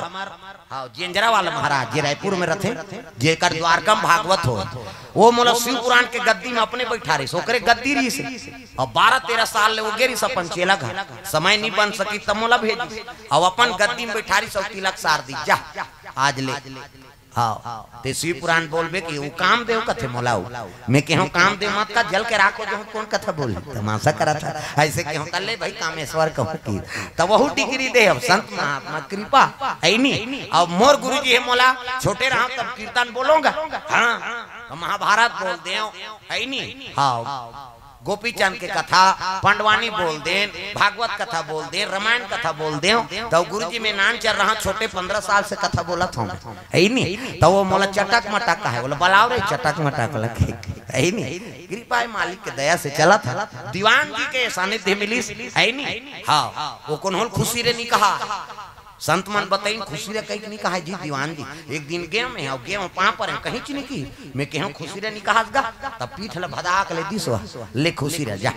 हाँ, जेंजरा वाला महाराज, जे रायपुर में रहथे, जेकर द्वारका में भागवत हो, वो मोला शिव पुराण के गद्दी में अपने बैठा रहिस, ओकरे गद्दी रहिस। अउ बारह तेरह साल ले वो गे रिहिस अपन चेला घर, समय नी बन सकी त मोला भेजिस। अउ अपन गद्दी में बैठा रिहिस अउ तिलक सार दी, जा आज ले। हाँ, ते शिव पुराण बोलबे कि वो कामदेव कथे मोला वो। मैं केहेंव कामदेव मत का, जल के राख हो जाहूं, कौन कथा बोली? तमाशा करत हे। ऐसे केहेंव त ले भाई कामेश्वर कहूं कि। त वहू डिग्री दे, अब संत महात्मा कृपा, है नी? अब मोर गुरु जी हे मोला, छोटे रहंव तब कीर्तन बोलूंगा। हाँ, त महाभारत बोल देंव, है नी? हाँ। गोपीचंद के कथा, पंडवानी बोल देन, भागवत कथा बोल देन, रामायण कथा बोल देन, त गुरुजी मैं नानचर रहंव, छोटे पन्द्रह साल से कथा बोलत हंव, है नी? त वो मोला चटक मटक कहे, बोला, "बलाव रे चटक मटक लखे," है नी? कृपा हे मालिक के दया से चलत हे। दीवान जी के सानिध्य मिलिस, है नी? हाँ, वो कोनो ल खुशी रे नी कहा। संत मन बतइन, खुशी रे कहिके नी कहाय जी दीवान जी। एक दिन गेंव में, अउ गेंव पांव परेंव, कहींच नी किहिस। मैं केहेंव खुशी रे नी कहास गा, तब पीठ ल भदाक ले दिस, ले खुशी रे जा।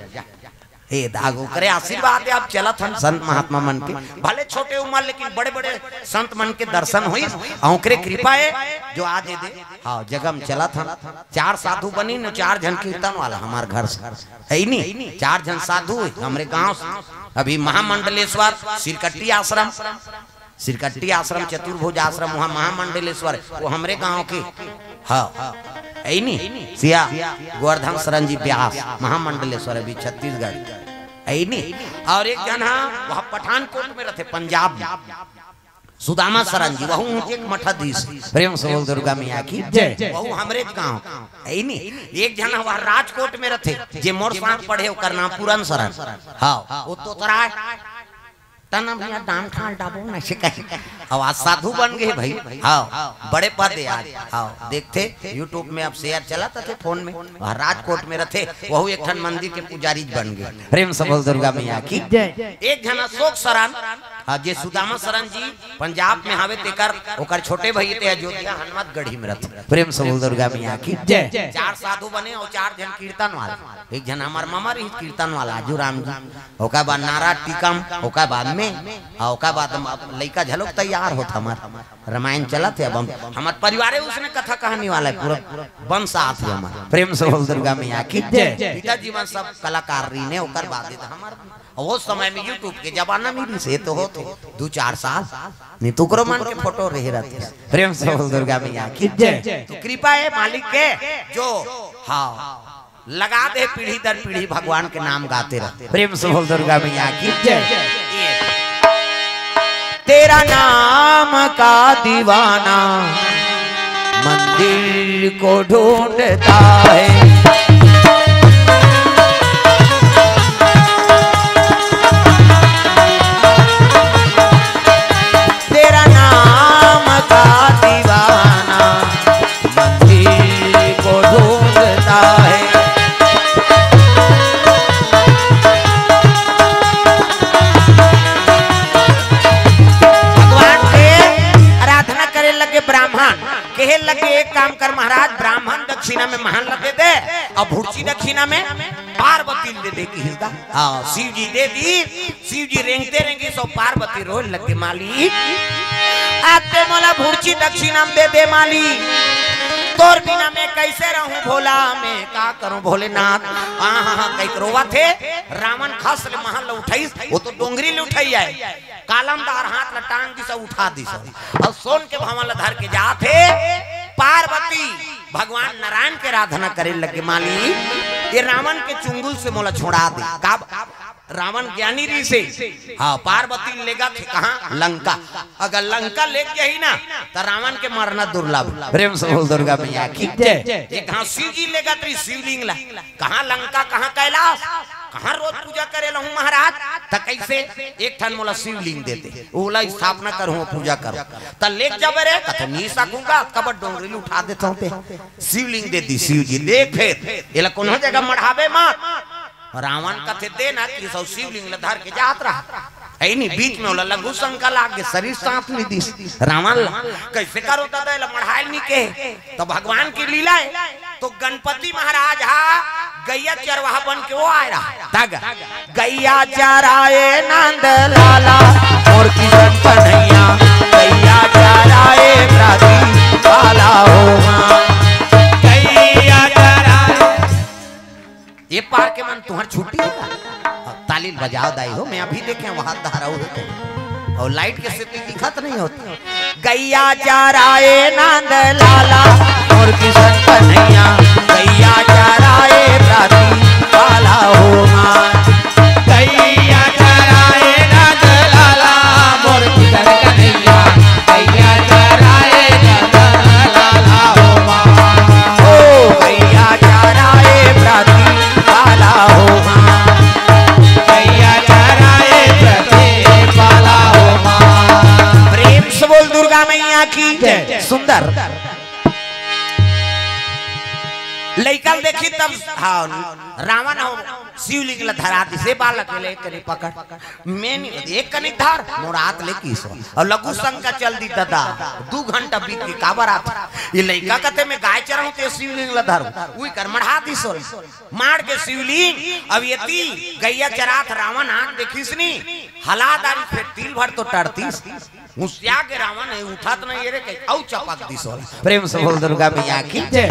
ए दाग ओकरे आशीर्वाद हे, अब चलत हन संत महात्मा मन के। भले छोटे उमर, लेकिन बड़े-बड़े संत मन के दर्शन होइस, अउ ओकरे कृपा हे, जो आज ए दे, हाँ, जगम चलत हन। चार साधु बनिन, चार झन कीर्तन वाला हमर घर से। है नी? चार झन साधु हे हमरे गांव से। अभी महामंडलेश्वर, सिरकट्टी आश्रम, सिरकट्टी आश्रम, चतुर्भुज आश्रम, उहां महामंडलेश्वर, वो हमरे गांव के। हाँ, है नी? सिया गोवर्धन शरण जी व्यास, महामंडलेश्वर, अभी छत्तीसगढ़, है नी? अउ एक झन हा, वहां पठानकोट में रहथे, पंजाब में, सुदामा शरण जी, वहू ऊंचे के मठाधीश। प्रेम से बोल दुर्गा मैया की। जय। वहू हमरे गांव, है नी? एक झन हा, वहां राजकोट में रहथे, जे मोर साथ पढ़े, ओकर नाम पूरन शरण। हाँ, वो तोतरा हे। तना भैया दाम ठाल डाबो ना से कहे। अब आज साधु बन गए भाई। हाँ, बड़े पद है आज। हाँ, देखते YouTube में अब share चलत रथे, phone में, वहाँ राजकोट में रथे, वहू एक ठन मंदिर के पुजारी बन गए। प्रेम से बोल दुर्गा मैया की। जय। एक झन अशोक शरण, हाँ, जे सुदामा शरण जी पंजाब में हावे, तेकर ओकर छोटे भाई ते अयोध्या हनुमतगढ़ी में रथे। प्रेम से बोल दुर्गा मैया की। जय। चार साधु बने और चार झन कीर्तन वाला। एक झन हमार मामा रही कीर्तन वाला, आजू राम जी। ओकर बाद नारा टीकम, ओकर बाद में, आ ओकर बाद हम अब लइका झलोक तैयार होत हमार। रामायण चलत है, अब हम, हमार परिवारे उसने कथा कहानी वाला है, पूरा वंश साथ है हमार। प्रेम से बोल दुर्गा मैया की। जय। पिताजी मन सब कलाकार रही ने, ओकर बाद हमार, वो समय में YouTube के जमाना में भी से तो होते, दो चार साल, नहीं तो ओकरो मन के फोटो रहे रहते। प्रेम से बोल दुर्गा मैया की। जय। तो कृपा है मालिक के, जो, हाँ, लगा दे पीढ़ी दर पीढ़ी भगवान के नाम गाते रह। प्रेम से बोल दुर्गा मैया की। जय। ये तेरा नाम का दीवाना मंदिर को ढूंढता है। तेरा नाम का दीवाना मंदिर को ढूंढता है। भगवान के आराधना करे लगे ब्राह्मण, कहे लगे, "एक काम कर महाराज, ब्राह्मण दक्षिणा में महान लगे दे और भुर्ची दक्षिणा में पार्वती दे दे।" की हिस्सा, हाँ, शिव जी दे दी। शिव जी रेंगते रेंगे सो पार्वती रोए लगे, "मालिक, आते मोला भुर्ची दक्षिणा में दे दे मालिक, तोर बिना मैं कैसे रहूं भोला, मैं का करूं भोलेनाथ।" हाँ, हाँ, हाँ, कई रोवा थे। रावण खस ले महल ल उठाइस, वो तो डोंगरी ले उठाई आए, कालमदार हाथ ल टांग दिस, उठा दिस, और सोन के भवन ल धर के जात हे। पार्वती भगवान नारायण के आराधना करे लगे, "मालिक, ये रावण के चुंगुल से मोला छोड़ा दे।" का रावण ज्ञानी रहिसे। हाँ, पार्वती लेगत हे कहाँ? लंका। अगर लंका लेग जाही ना, त रावण के मरना दुर्लभ। प्रेम से बोल दुर्गा मैया की। जय। एक हाँ शिव जी लेगत रही शिवलिंग ला। कहाँ लंका, कहाँ कैलाश, कहाँ रोज पूजा करे लहूँ महाराज? त कैसे एक ठन मोला शिवलिंग दे दे, ओला स्थापना करहूँ, पूजा करूँ। त लेग जाबे रे, कथे नी सकूंगा, कबर डोंगरी ले उठा देत हूँ ते। शिवलिंग दे दी शिव जी। देख फेर, एला कोनो जगह मढ़ाबे मत। रावण कथे दे ना कि सौ शिवलिंग ल धर के जात रहा। ऐ नी बीच में ओला लघु शंका लाग गे, शरीर साथ नहीं दिस। रावण ला, "कैसे करो दादा, एला मढ़ाए नहीं के?" तो भगवान की लीला है। तो गणपति महाराज हा गैया चरवाहा बन के वो आए रहा। तग गैया चराए नंद लाला, मोर किशन कन्हैया, गैया चराए प्राती पाला हो माँ। गैया चराए ये पार के मन तुम्हार छुट्टी हे का? ताली बजाओ दाई हो, मैं अभी देखे वहां धारा हो तो। और लाइट के स्थिति दिखत नहीं होती। गैया चराए नंद लाला, मोर किशन कन्हैया, गैया चराए प्राती पाला हो माँ। गैया चराए नंद लाला, मोर किशन कन्हैया, गैया चराए नंद लाला हो माँ। ओ गैया चराए प्राती पाला हो माँ। गैया चराए प्राती पाला हो माँ। प्रेम से बोल दुर्गा मैया की जय। सुंदर। लइका ल देखी तब, हाँ, रावण हो शिवलिंग ल धरा दिसे, बालक ले कनी पकड़। मैं नहीं, एक कनी धर, मोर हाथ ले किस। और लघु शंका चल दी दादा, दू घंटा बीत के काबर आत। ये लइका कथे मैं गाय चराऊं ते शिवलिंग ल धरूं, उही कर मढ़ा दिस। मार के शिवलिंग, अब ये ती गैया चरात रावण आंख देखिस नी, हला दारी फेर तिल भर तो टरतीस। हुसिया के रावण है, उठत नहीं ये रे, कहीं अउ चपक दिस। प्रेम से बोल दुर्गा मैया की जय।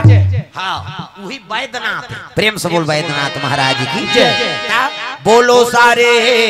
हाँ, वही बैद्यनाथ। प्रेम से बोल बैद्यनाथ महाराज की जय। क्या? बोलो सारे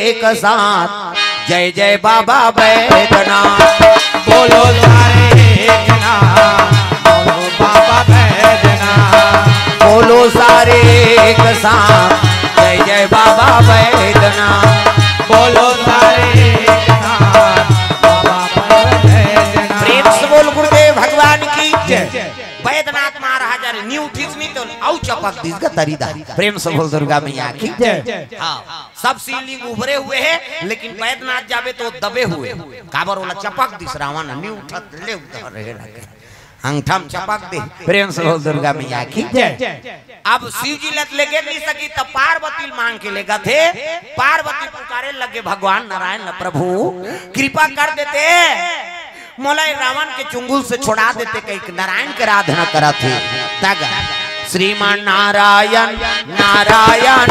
एक साथ, जय जय बाबा बैद्यनाथ। बोलो सारे एक नाथ, बोलो बाबा बैद्यनाथ। बोलो सारे एक साथ, जय जय बाबा बैद्यनाथ। बोलो सारे एक साथ, बाबा बैद्यनाथ। प्रेम से बोल गुरुदेव भगवान की जय। बैद्यनाथ महाराज अरे नी उठिस नी अउ चपक दिस गा तरी डहर। प्रेम से बोल दुर्गा मैया की। जय। हाँ, सब शिवलिंग उभरे हुए हे, लेकिन बैद्यनाथ जाबे तो दबे हुए। काबर ओला चपक दिस रावण, नी उठत ले उधर रहे लगे। अंगठा म चपक दे। प्रेम से बोल दुर्गा मैया की। जय। अब शिव जी ल लेगे नहीं सकी, तब पार्वती ल मांग के लेगथे। पार्वती पुकारे लगे भगवान नारायण ल, "प्रभु, कृपा कर देते, मोला ए रावण के चुंगुल से छोड़ा देते," कहिके नारायण के आराधना करत हे। तग श्रीमन नारायण, नारायण,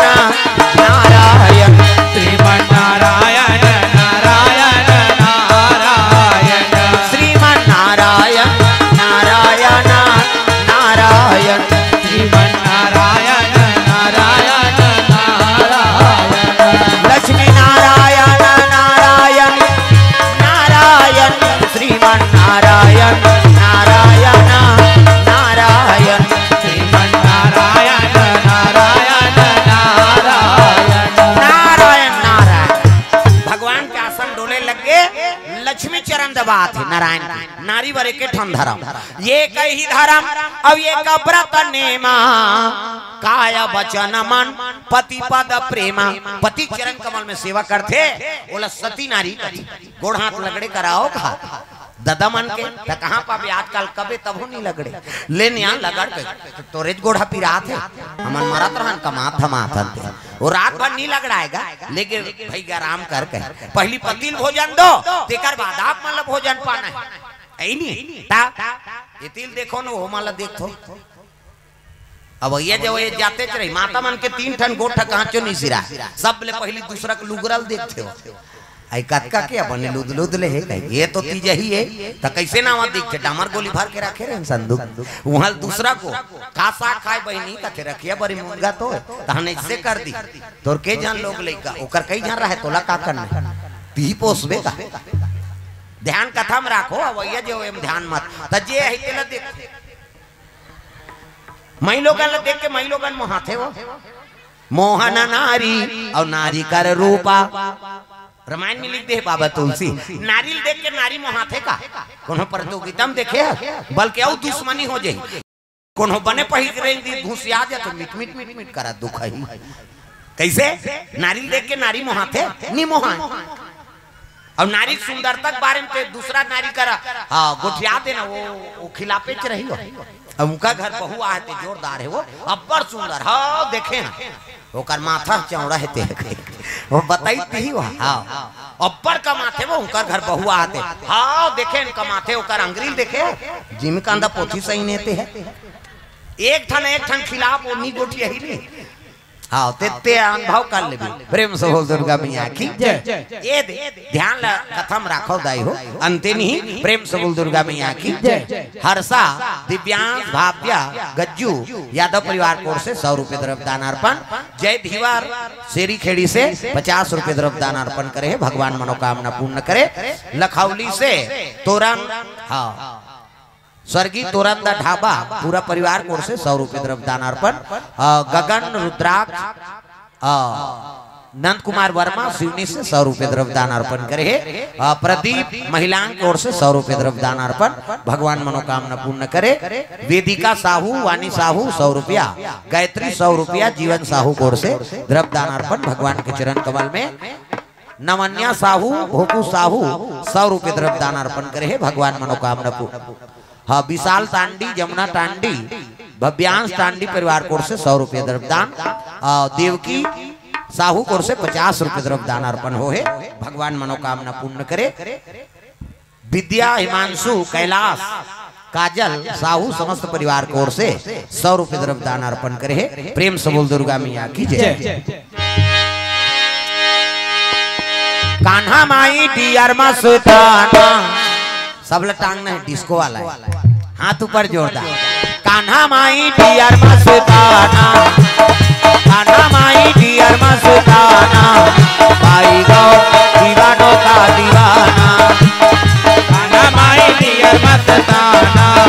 नारायण। श्रीमन नारायण, नारायण, नारायण। श्रीमन नारायण, नारायण, नारायण। श्रीमन नारायण, नारायण, नारायण। लक्ष्मी नारायण, नारायण, नारायण। श्रीमन नारायण, नारायण, नारायण। श्रीमन नारायण, नारायण, नारायण। नारायण, नारायण। भगवान के आसन डोले लगे, लक्ष्मी चरण दबात हे नारायण के। नारी बर एके ठन धरम, एकही धरम, अउ एक व्रत नेमा, काय वचन मन पति पद प्रेमा। पति चरण कमल में सेवा करथे, ओला सती नारी कथे। गोड़ हाथ लगड़े कराओ का ददा मन के, त कहाँ पाबे आजकल, कबे तभो नहीं लगड़े। ले निया लगड़ के, त तोरेच गोड़ ह पिरात हे। हमन मरत रहन कमात धमात हन ते। वो रात भर नहीं लगड़ाएगा, लेकिन भई आराम कर के। पहली पति ल भोजन दो, तेकर बाद आप मन ल भोजन पाना हे। ऐ नहीं, ता, एती ल देखो न, वो मन ल देखो। अब ये जो ये जाते च रही, माता मन के तीन ठन गोठ कहाँ चो नहीं सिरा। सब ले पहली दूसरा के लुगरा ल देखथे हो। आई कतका के अपने लुद लुद ले हे कहे, ये तो तीज ही हे, त कैसे नावा दिखथे? डामर गोली भर के रखे रहे संदूक। वहाँ दूसरा को, "का साग खाए बहिनी?" कथे, "रखिया बरी मुनगा तो।" तहन ऐसे कर दी। तोर के जान लोग लइका, ओकर कई जान रहे, तोला का करना? तीही पोसबे का? ध्यान कथा म राखो, अवैया जे हो एम ध्यान मत। त जे हे तेला देख। मई लोगन ल देख के मई लोगन मोहाथे वो। मोहन नारी अउ नारी कर रूपा। रामायण में लिख दे हे बाबा तुलसी, नारी ल देख के नारी मोहाथे का? कोनो प्रतियोगिता म देखे हे? बल्कि अउ दुश्मनी हो जाही। कोनो बने पहिर रेंग दी, घुसिया जाथे, मिट मिट मिट मिट करा दुख ही। कैसे? नारी ल देख के नारी मोहाथे? नी मोहाय। अउ नारी के सुंदरता के बारे में ते दूसरा नारी करा, हाँ, गोठिया देना, वो, वो खिलाफे च रही हो। अब उनका घर बहू आए ते जोरदार हे वो, अब्बड़ सुंदर, हाँ, देखे हैं। ओकर माथा चौड़ा हे ते, वो बताई ती ही वो, हाँ। अब्बड़ कमाथे वो, उनकर घर बहू आए ते, हाँ, देखे हैं कमाथे, ओकर अंगरी ल देखे, जिम कांदा पोथी सही नेते हे। एक ठन, एक ठन खिलाफ वो नी गोठिया ही नहीं। हाँ, ते, ते अनुभव कर लेबे। प्रेम से बोल दुर्गा मैया की जय। ये दे, ध्यान ला कथा म राखव दाई हो। अंते नहीं, प्रेम से बोल दुर्गा मैया की जय। हर्षा, दिव्यांश, भाव्या, गज्जू, यादव परिवार की ओर से सौ रुपये द्रव्य दान अर्पण। जय धीवर, शेरी खेड़ी से पचास रुपये द्रव्य दान अर्पण करे हे, भगवान मनोकामना पूर्ण करे। लखौली से तोरन, हाँ, स्वर्गीय तोरंदा ढाबा पूरा परिवार की ओर से सौ रुपये द्रव्य दान अर्पण। अ, गगन रुद्राक्ष, अ, नंद कुमार वर्मा सिवनी से सौ रुपये द्रव्य दान अर्पण करे हे। अ, प्रदीप महिलांग की ओर से सौ रुपये द्रव्य दान अर्पण, भगवान मनोकामना पूर्ण करे। वेदिका साहू, वाणी साहू सौ रुपया, गायत्री सौ रुपया, जीवन साहू की ओर से द्रव्य दान अर्पण भगवान के चरण कमल में। नवन्या साहू, भोकू साहू सौ रुपये द्रव्य दान अर्पण करे हे, भगवान मनोकामना पूर्ण। हाँ, विशाल टांडी, जमुना टांडी, भव्यांश टांडी परिवार की ओर से सौ रुपये द्रव्य दान, अ, देवकी साहू की ओर से पचास रुपये द्रव्य दान अर्पण हो हे, भगवान मनोकामना पूर्ण करे। विद्या, हिमांशु, कैलाश, काजल साहू समस्त परिवार की ओर से सौ रुपये द्रव्य दान अर्पण करे हे। प्रेम से बोल दुर्गा मैया की जय। जय। कान्हा माई डियर मस्ताना, सब ल टांगना हे, डिस्को वाला हे। हाथ ऊपर जोरदार। कान्हा माई डियर मस्ताना, कान्हा माई डियर मस्ताना, भाई गौ दीवानों का दीवाना। कान्हा माई डियर मस्ताना,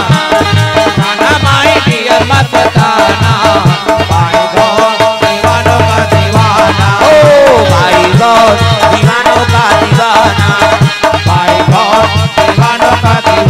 कान्हा माई डियर मस्ताना, भाई गौ दीवानों का दीवाना। ओ भाई गौ दीवानों का दीवाना। भाई गौ दीवानों का दीवाना।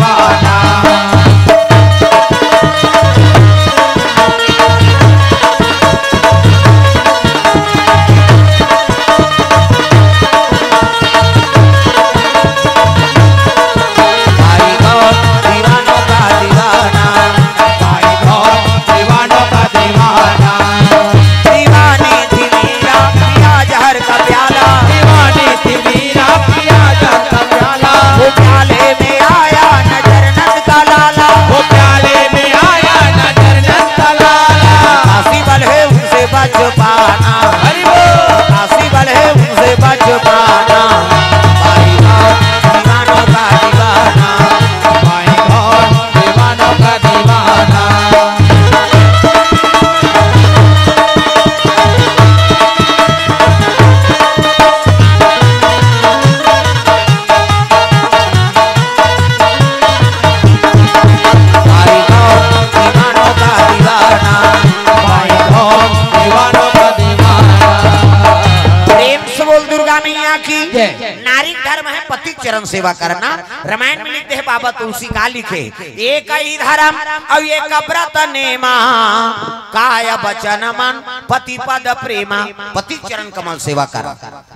की जय। नारी धर्म है पति चरण सेवा करना। रामायण में लिख दे बाबा तुलसी का लिखे, एक ही धर्म अउ एक व्रत नेमा, काय वचन मन पति पद प्रेमा। पति चरण कमल सेवा कर,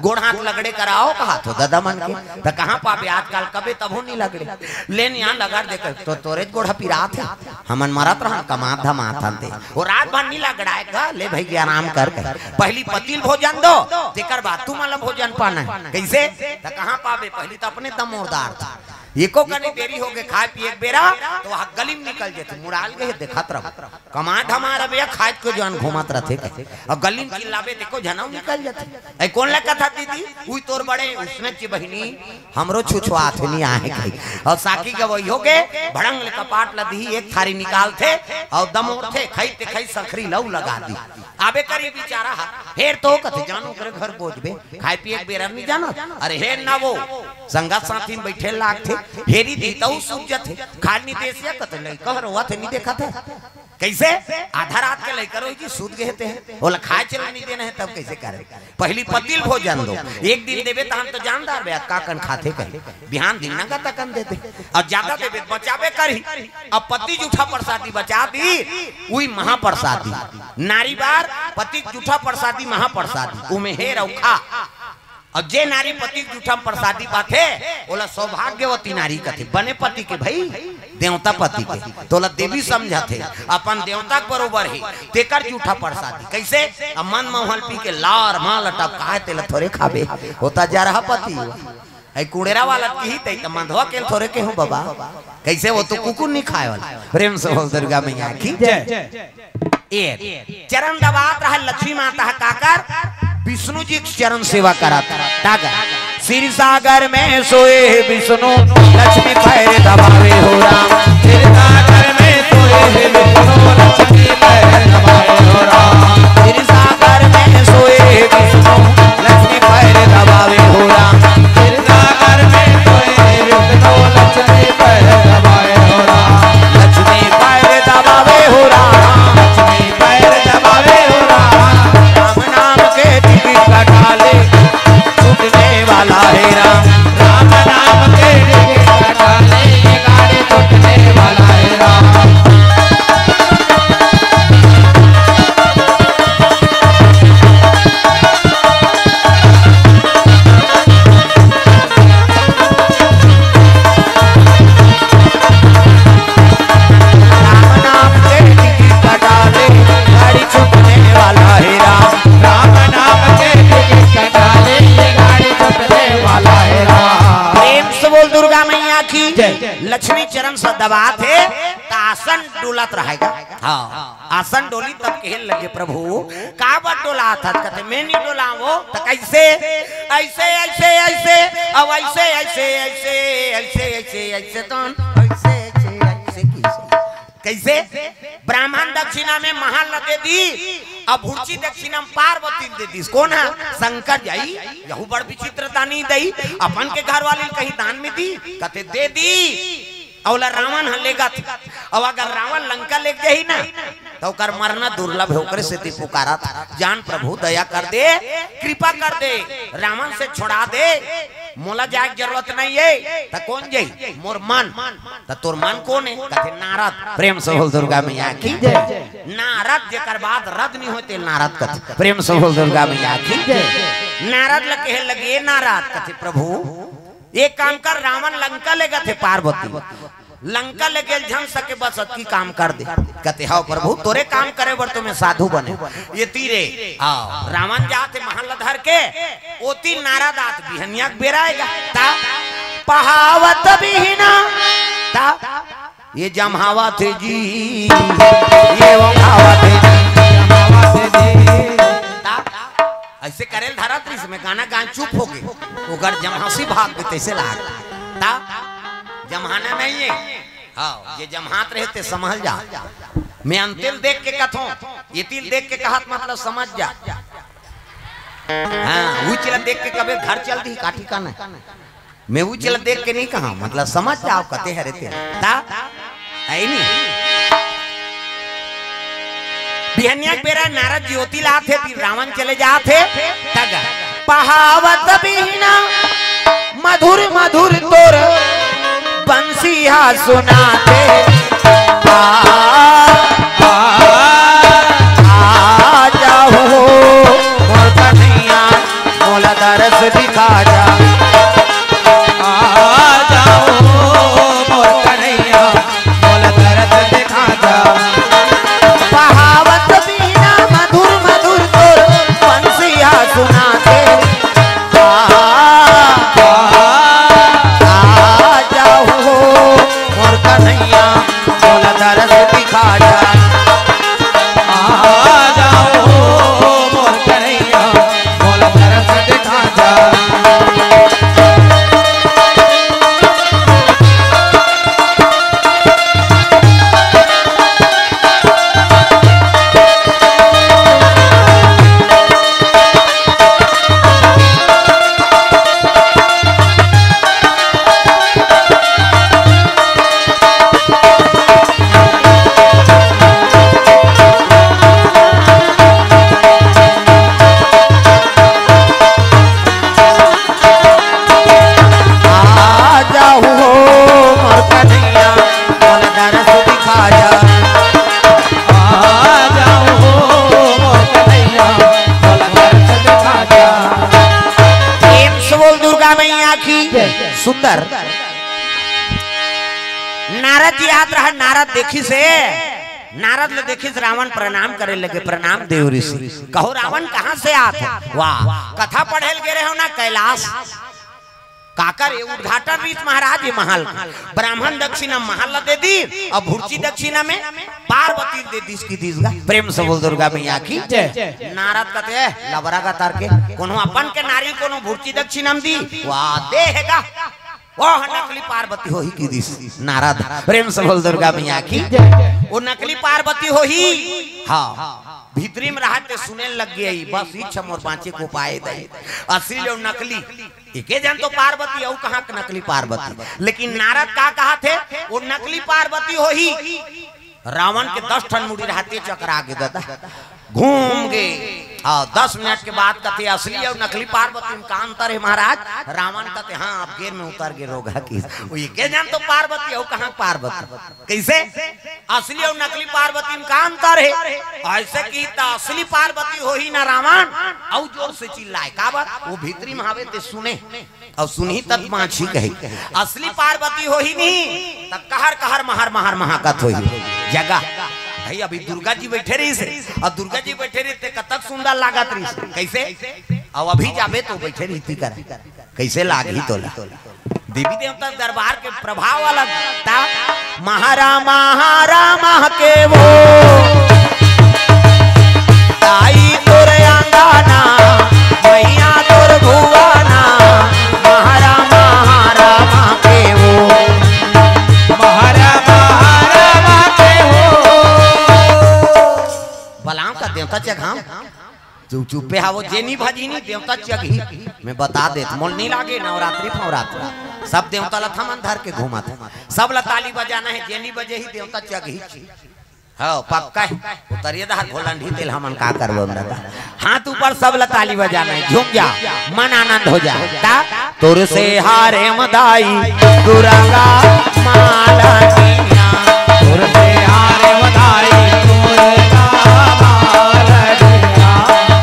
गोड़ हाथ लगड़े कराओ कहा तो दादा मन के, त कहाँ पाबे आजकल, कबे तभो नहीं लगड़े। लेन यहाँ लगा दे कर, तो तोरे गोड़ पिरात है, हमन मरत रहन कमात धमात हन ते। वो रात भर नहीं लगड़ाए का, ले भाई आराम कर कर। पहली पति ल भोजन दो, तेकर बाद तुमन ल भोजन पाना है। कैसे? त कहाँ पाबे, पहली तो अपने दमोरदार था। एको कनी देरी हो गए खाए पिए के बेरा, तो वह गली में निकल जेथे, मुड़ाल गए देखत रहो। कमा धमा रहे भैया, खाए को जवान घूमत रहथे कहे। और गली में चिल्लाबे, देखो झनऊ निकल जाथे। ऐ कौन ला कथा दीदी? उई तोर बड़े उसने की बहिनी, हमरो छुछुआत नहीं आहे कही। और साकी के वही हो गए, भड़ंग ले कपाट ला दी, एक थारी निकालथे और दमोरथे, खाई ते खाई सखरी लऊ लगा दी। आबे करी बेचारा हा, हेर तो कथे जानो करे घर बोझबे, खाए पिए के बेरा नहीं जाना। अरे हेर ना वो, संगत साथी में बैठे लागथे, हेरी दी तऊ सूझ जथे, खाल नहीं देसिया कथे लइका हर होवत है, नहीं देखा था। कैसे? आधा रात के लइका रोई जी सूत गए थे, ओला खाए चले नहीं देना है, तब कैसे करे? पहली पति ल भोजन दो, एक दिन देबे त हम तो जानदार बे, का कन खाथे कहे, बिहान दिन नंगा तकन देते, और ज्यादा देबे त बचाबे करी। अब पति जूठा प्रसादी बचा दी, उई महाप्रसादी। नारी बार पति जूठा प्रसादी महाप्रसादी, उमे हेर अउ खा। और जे नारी पति के जूठा म प्रसादी पाथे, ओला सौभाग्यवती नारी कथे। बने पति के भाई, देवता पति के, तोला देवी समझथे, अपन देवता के बरोबर हे, तेकर जूठा प्रसादी। कैसे? अब मन मोहन पी के लार माल टपकाए, तेला थोरे खाबे, होता जरहा पति। ऐ कुड़ेरा वाला की ही तई त मंधवा के थोरे के हूँ बाबा। कैसे? वो तो कुकुर नहीं खाए वाला। प्रेम से बोल दुर्गा मैया की जय। ए, चरण दबात रहा लक्ष्मी माता ह काकर, विष्णु जी के चरण सेवा करत। ताकर, क्षीर सागर में सोए विष्णु, लक्ष्मी पैर दबावे हो राम। क्षीर सागर में सोए विष्णु, लक्ष्मी पैर दबावे हो राम। क्षीर सागर में सोए विष्णु, लक्ष्मी पैर दबावे हो राम। क्षीर सागर में सोए विष्णु, लक्ष्मी पैर दबावे हो राम। लक्ष्मी पैर दबावे हो राम। लक्ष्मी पैर दबावे हो राम। राम नाम के टिकट कटा ले, छूटने वाला है राम। राम नाम के टिकट कटा ले, ये गाड़ी छूटने वाला है राम। राम नाम के टिकट कटा ले, गाड़ी छूटने वाला है राम। राम नाम के टिकट कटा ले, ये गाड़ी छूटने वाला है राम। प्रेम से बोल दुर्गा मैया की जय। लक्ष्मी चरण से दबात हे, त आसन डोलत रहेगा। हाँ, आसन डोली तब कहे लगे, "प्रभु, काबर डोलात हस?" कथे, "मैं नहीं डोलावो, त कैसे?" "ऐसे, ऐसे, ऐसे, अब ऐसे, ऐसे, ऐसे, ऐसे, ऐसे, ऐसे, तो ऐसे, ऐसे, ऐसे, कैसे?" कैसे? ब्राह्मण दक्षिणा में महल ल दे दी, अब भुड़ची दक्षिणा में पार्वती ल दे दी। कौन है? शंकर जी। यहू बड़ विचित्र दानी दई, अपन के घर वाली कहीं दान में दी, कथे दे दी। अउ ओला रावण ह लेगत, अउ अगर रावण लंका लेग जाही ना, त ओकर मरना दुर्लभ हे। ओकरे सेती पुकारत, जान प्रभु दया कर दे, कृपा कर दे, रावण से छोड़ा दे, मोला जाए के जरूरत नहीं है। त कौन जाही? मोर मन। त तोर मन कौन है? कथे नारद। प्रेम से बोल दुर्गा मैया की जय। नारद जेकर बाद रद नहीं होते नारद कथे। प्रेम से बोल दुर्गा मैया की जय। नारद ल कहे लगे, नारद कथे, प्रभु एक काम कर, रावण लंका लेगथे पार्वती, लंका ले गेल झन सके, बस अतकी काम कर दे। कथे, "हव प्रभु, तोरे काम करे बर तो मैं साधु बने।" ये तीरे, हाँ, रावण जात हे महल धर के, ओती नारद आत बिहनिया के बेरा आएगा। ता पहावत बिहना, ता ये जम्हावत हे जी, ये ओंघावत हे जी, जम्हावत हे जी। ता ऐसे करेल धरत रहिस, मैं गाना गाए चुप हो गए। ओकर जम्हासी भाग में तैसे लाग। ता जम्हाना नहीं है। हाँ, ये जम्हात रहे ते समझ जा। मैं अंतिल देख के कथों, ये तिल देख के कहत मतलब समझ जा। हाँ, उचिला देख के कबे घर चल दी काठी का नहीं। मैं उचिला देख के नहीं कहा, मतलब समझ जाओ कते हरे ते। ता, है नहीं। बिहनिया के बेरा नारद जी ओती लात हे, फिर रावण चले जात हे, तग। पहावत बीना मधुर मधुर तोर बंसिया सुनाथे। आ, आ, आ जाओ मोर कन्हैया, मोला दरस दिखा जा। आ जाओ मोर कन्हैया, मोला दरस दिखा जा। पहावत बीना मधुर मधुर तोर बंसिया सुनाथे। आ, आ, आ जाओ मोर कन्हैया, मोला दरस दिखा जा। आ जाओ मोर कन्हैया, मोला दरस दिखा जा। आ जाओ मोर कन्हैया, मोला दरस दिखा जा। आ जाओ मोर कन्हैया, मोला दरस दिखा जा। प्रेम से बोल दुर्गा मैया की। सुंदर। नारद जी आत रहा, नारद देखिस हे, नारद ल देखिस, रावण प्रणाम करे लगे, "प्रणाम देव ऋषि।" कहो, "रावण कहाँ से आत हे?" वाह, कथा पढ़े ल गे रहे हो ना कैलाश, काकर ये उद्घाटन रहिस महाराज ये महल के। ब्राह्मण दक्षिणा महल ल दे दी अउ भुर्ची दक्षिणा में पार्वती ल दे दिस कि दिस गा। प्रेम से बोल दुर्गा मैया की। जय। नारद कथे, "लबरा गा तार के, कोनो अपन के नारी कोनो भुर्ची दक्षिणा में दी, वाह दे हे गा।" वो नकली पार्वती होही कि दिस नारद। प्रेम से बोल दुर्गा मैया की। वो नकली पार्वती होही। हाँ, भीतरी में रहा ते सुने लग गई, बस इच्छा मोर बाँचे के उपाय दे। असली अउ नकली एके जन तो पार्वती, अउ कहाँ के नकली पार्वती। लेकिन नारद का कहा थे, वो नकली पार्वती होही। रावण के दस ठन मुड़ी रहते चकरा गे दादा, घूम गे। हाँ, दस मिनट के बाद कथे असली अउ नकली पार्वती में का अंतर हे महाराज? रावण कथे, "हाँ, अब गेर में उतर गे रोगहा की।" वो एके जन तो पार्वती, अउ कहाँ पार्वती? कैसे? असली अउ नकली पार्वती में का अंतर हे? ऐसे की त असली पार्वती होही ना रावण, अउ जोर से चिल्लाए। काबर? वो भीतरी में हवे ते सुने। अउ सुनही तब बाँचही कही। असली पार्वती होही नहीं, तब कहर कहर महर महर महकत होही जगह। भाई, अभी दुर्गा जी बैठे रहिस हे, अउ दुर्गा जी बैठे रहिस ते कतक सुंदर लागत रहिस हे। कैसे? अउ अभी जाबे तो बैठे रहिस तेकर, कैसे लागही तोला? देवी देवता दरबार के प्रभाव अलग। ता महारा महारा महके वो दाई तोर अंगना, मैया तोर भुवना, महारा महारा महके वो। महारा महारा महके वो। बलाम का देवता चघाम। चुप, चुप्पे हावो, जेनी भजनी देवता चघही। मैं बता देत, मोल नहीं लागे नवरात्रि फवरात्रि। सब देवता ला थमन धर के घूमत हे। सब ला ताली बजाना हे, जेनी बजे ही देवता चघही। हाँ, पक्का हे। उतरिए दहर भोलंडी तेल हमन का करबो दादा। हाथ ऊपर, सब ला ताली बजाना हे, झूम जा, मन आनंद हो जा। ता तोर से हारे मदाई दुर्गा मालनिया। तोर से हारे मदाई दुर्गा मालनिया।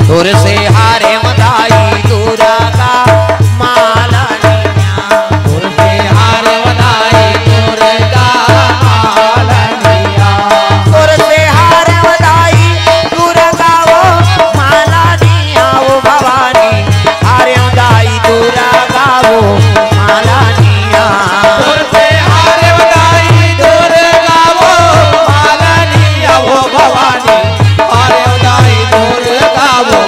तोर से हारे मदाई दुर्गा मालनिया। तोर से हारे मदाई दुर्गा मालनिया। तोर से हारे मदाई दुर्गा वो मालनिया वो भवानी। हारे दाई दुर्गा वो मालनिया। तोर से हारे दाई दुर्गा वो मालनिया वो भवानी। हारे दाई दुर्गा वो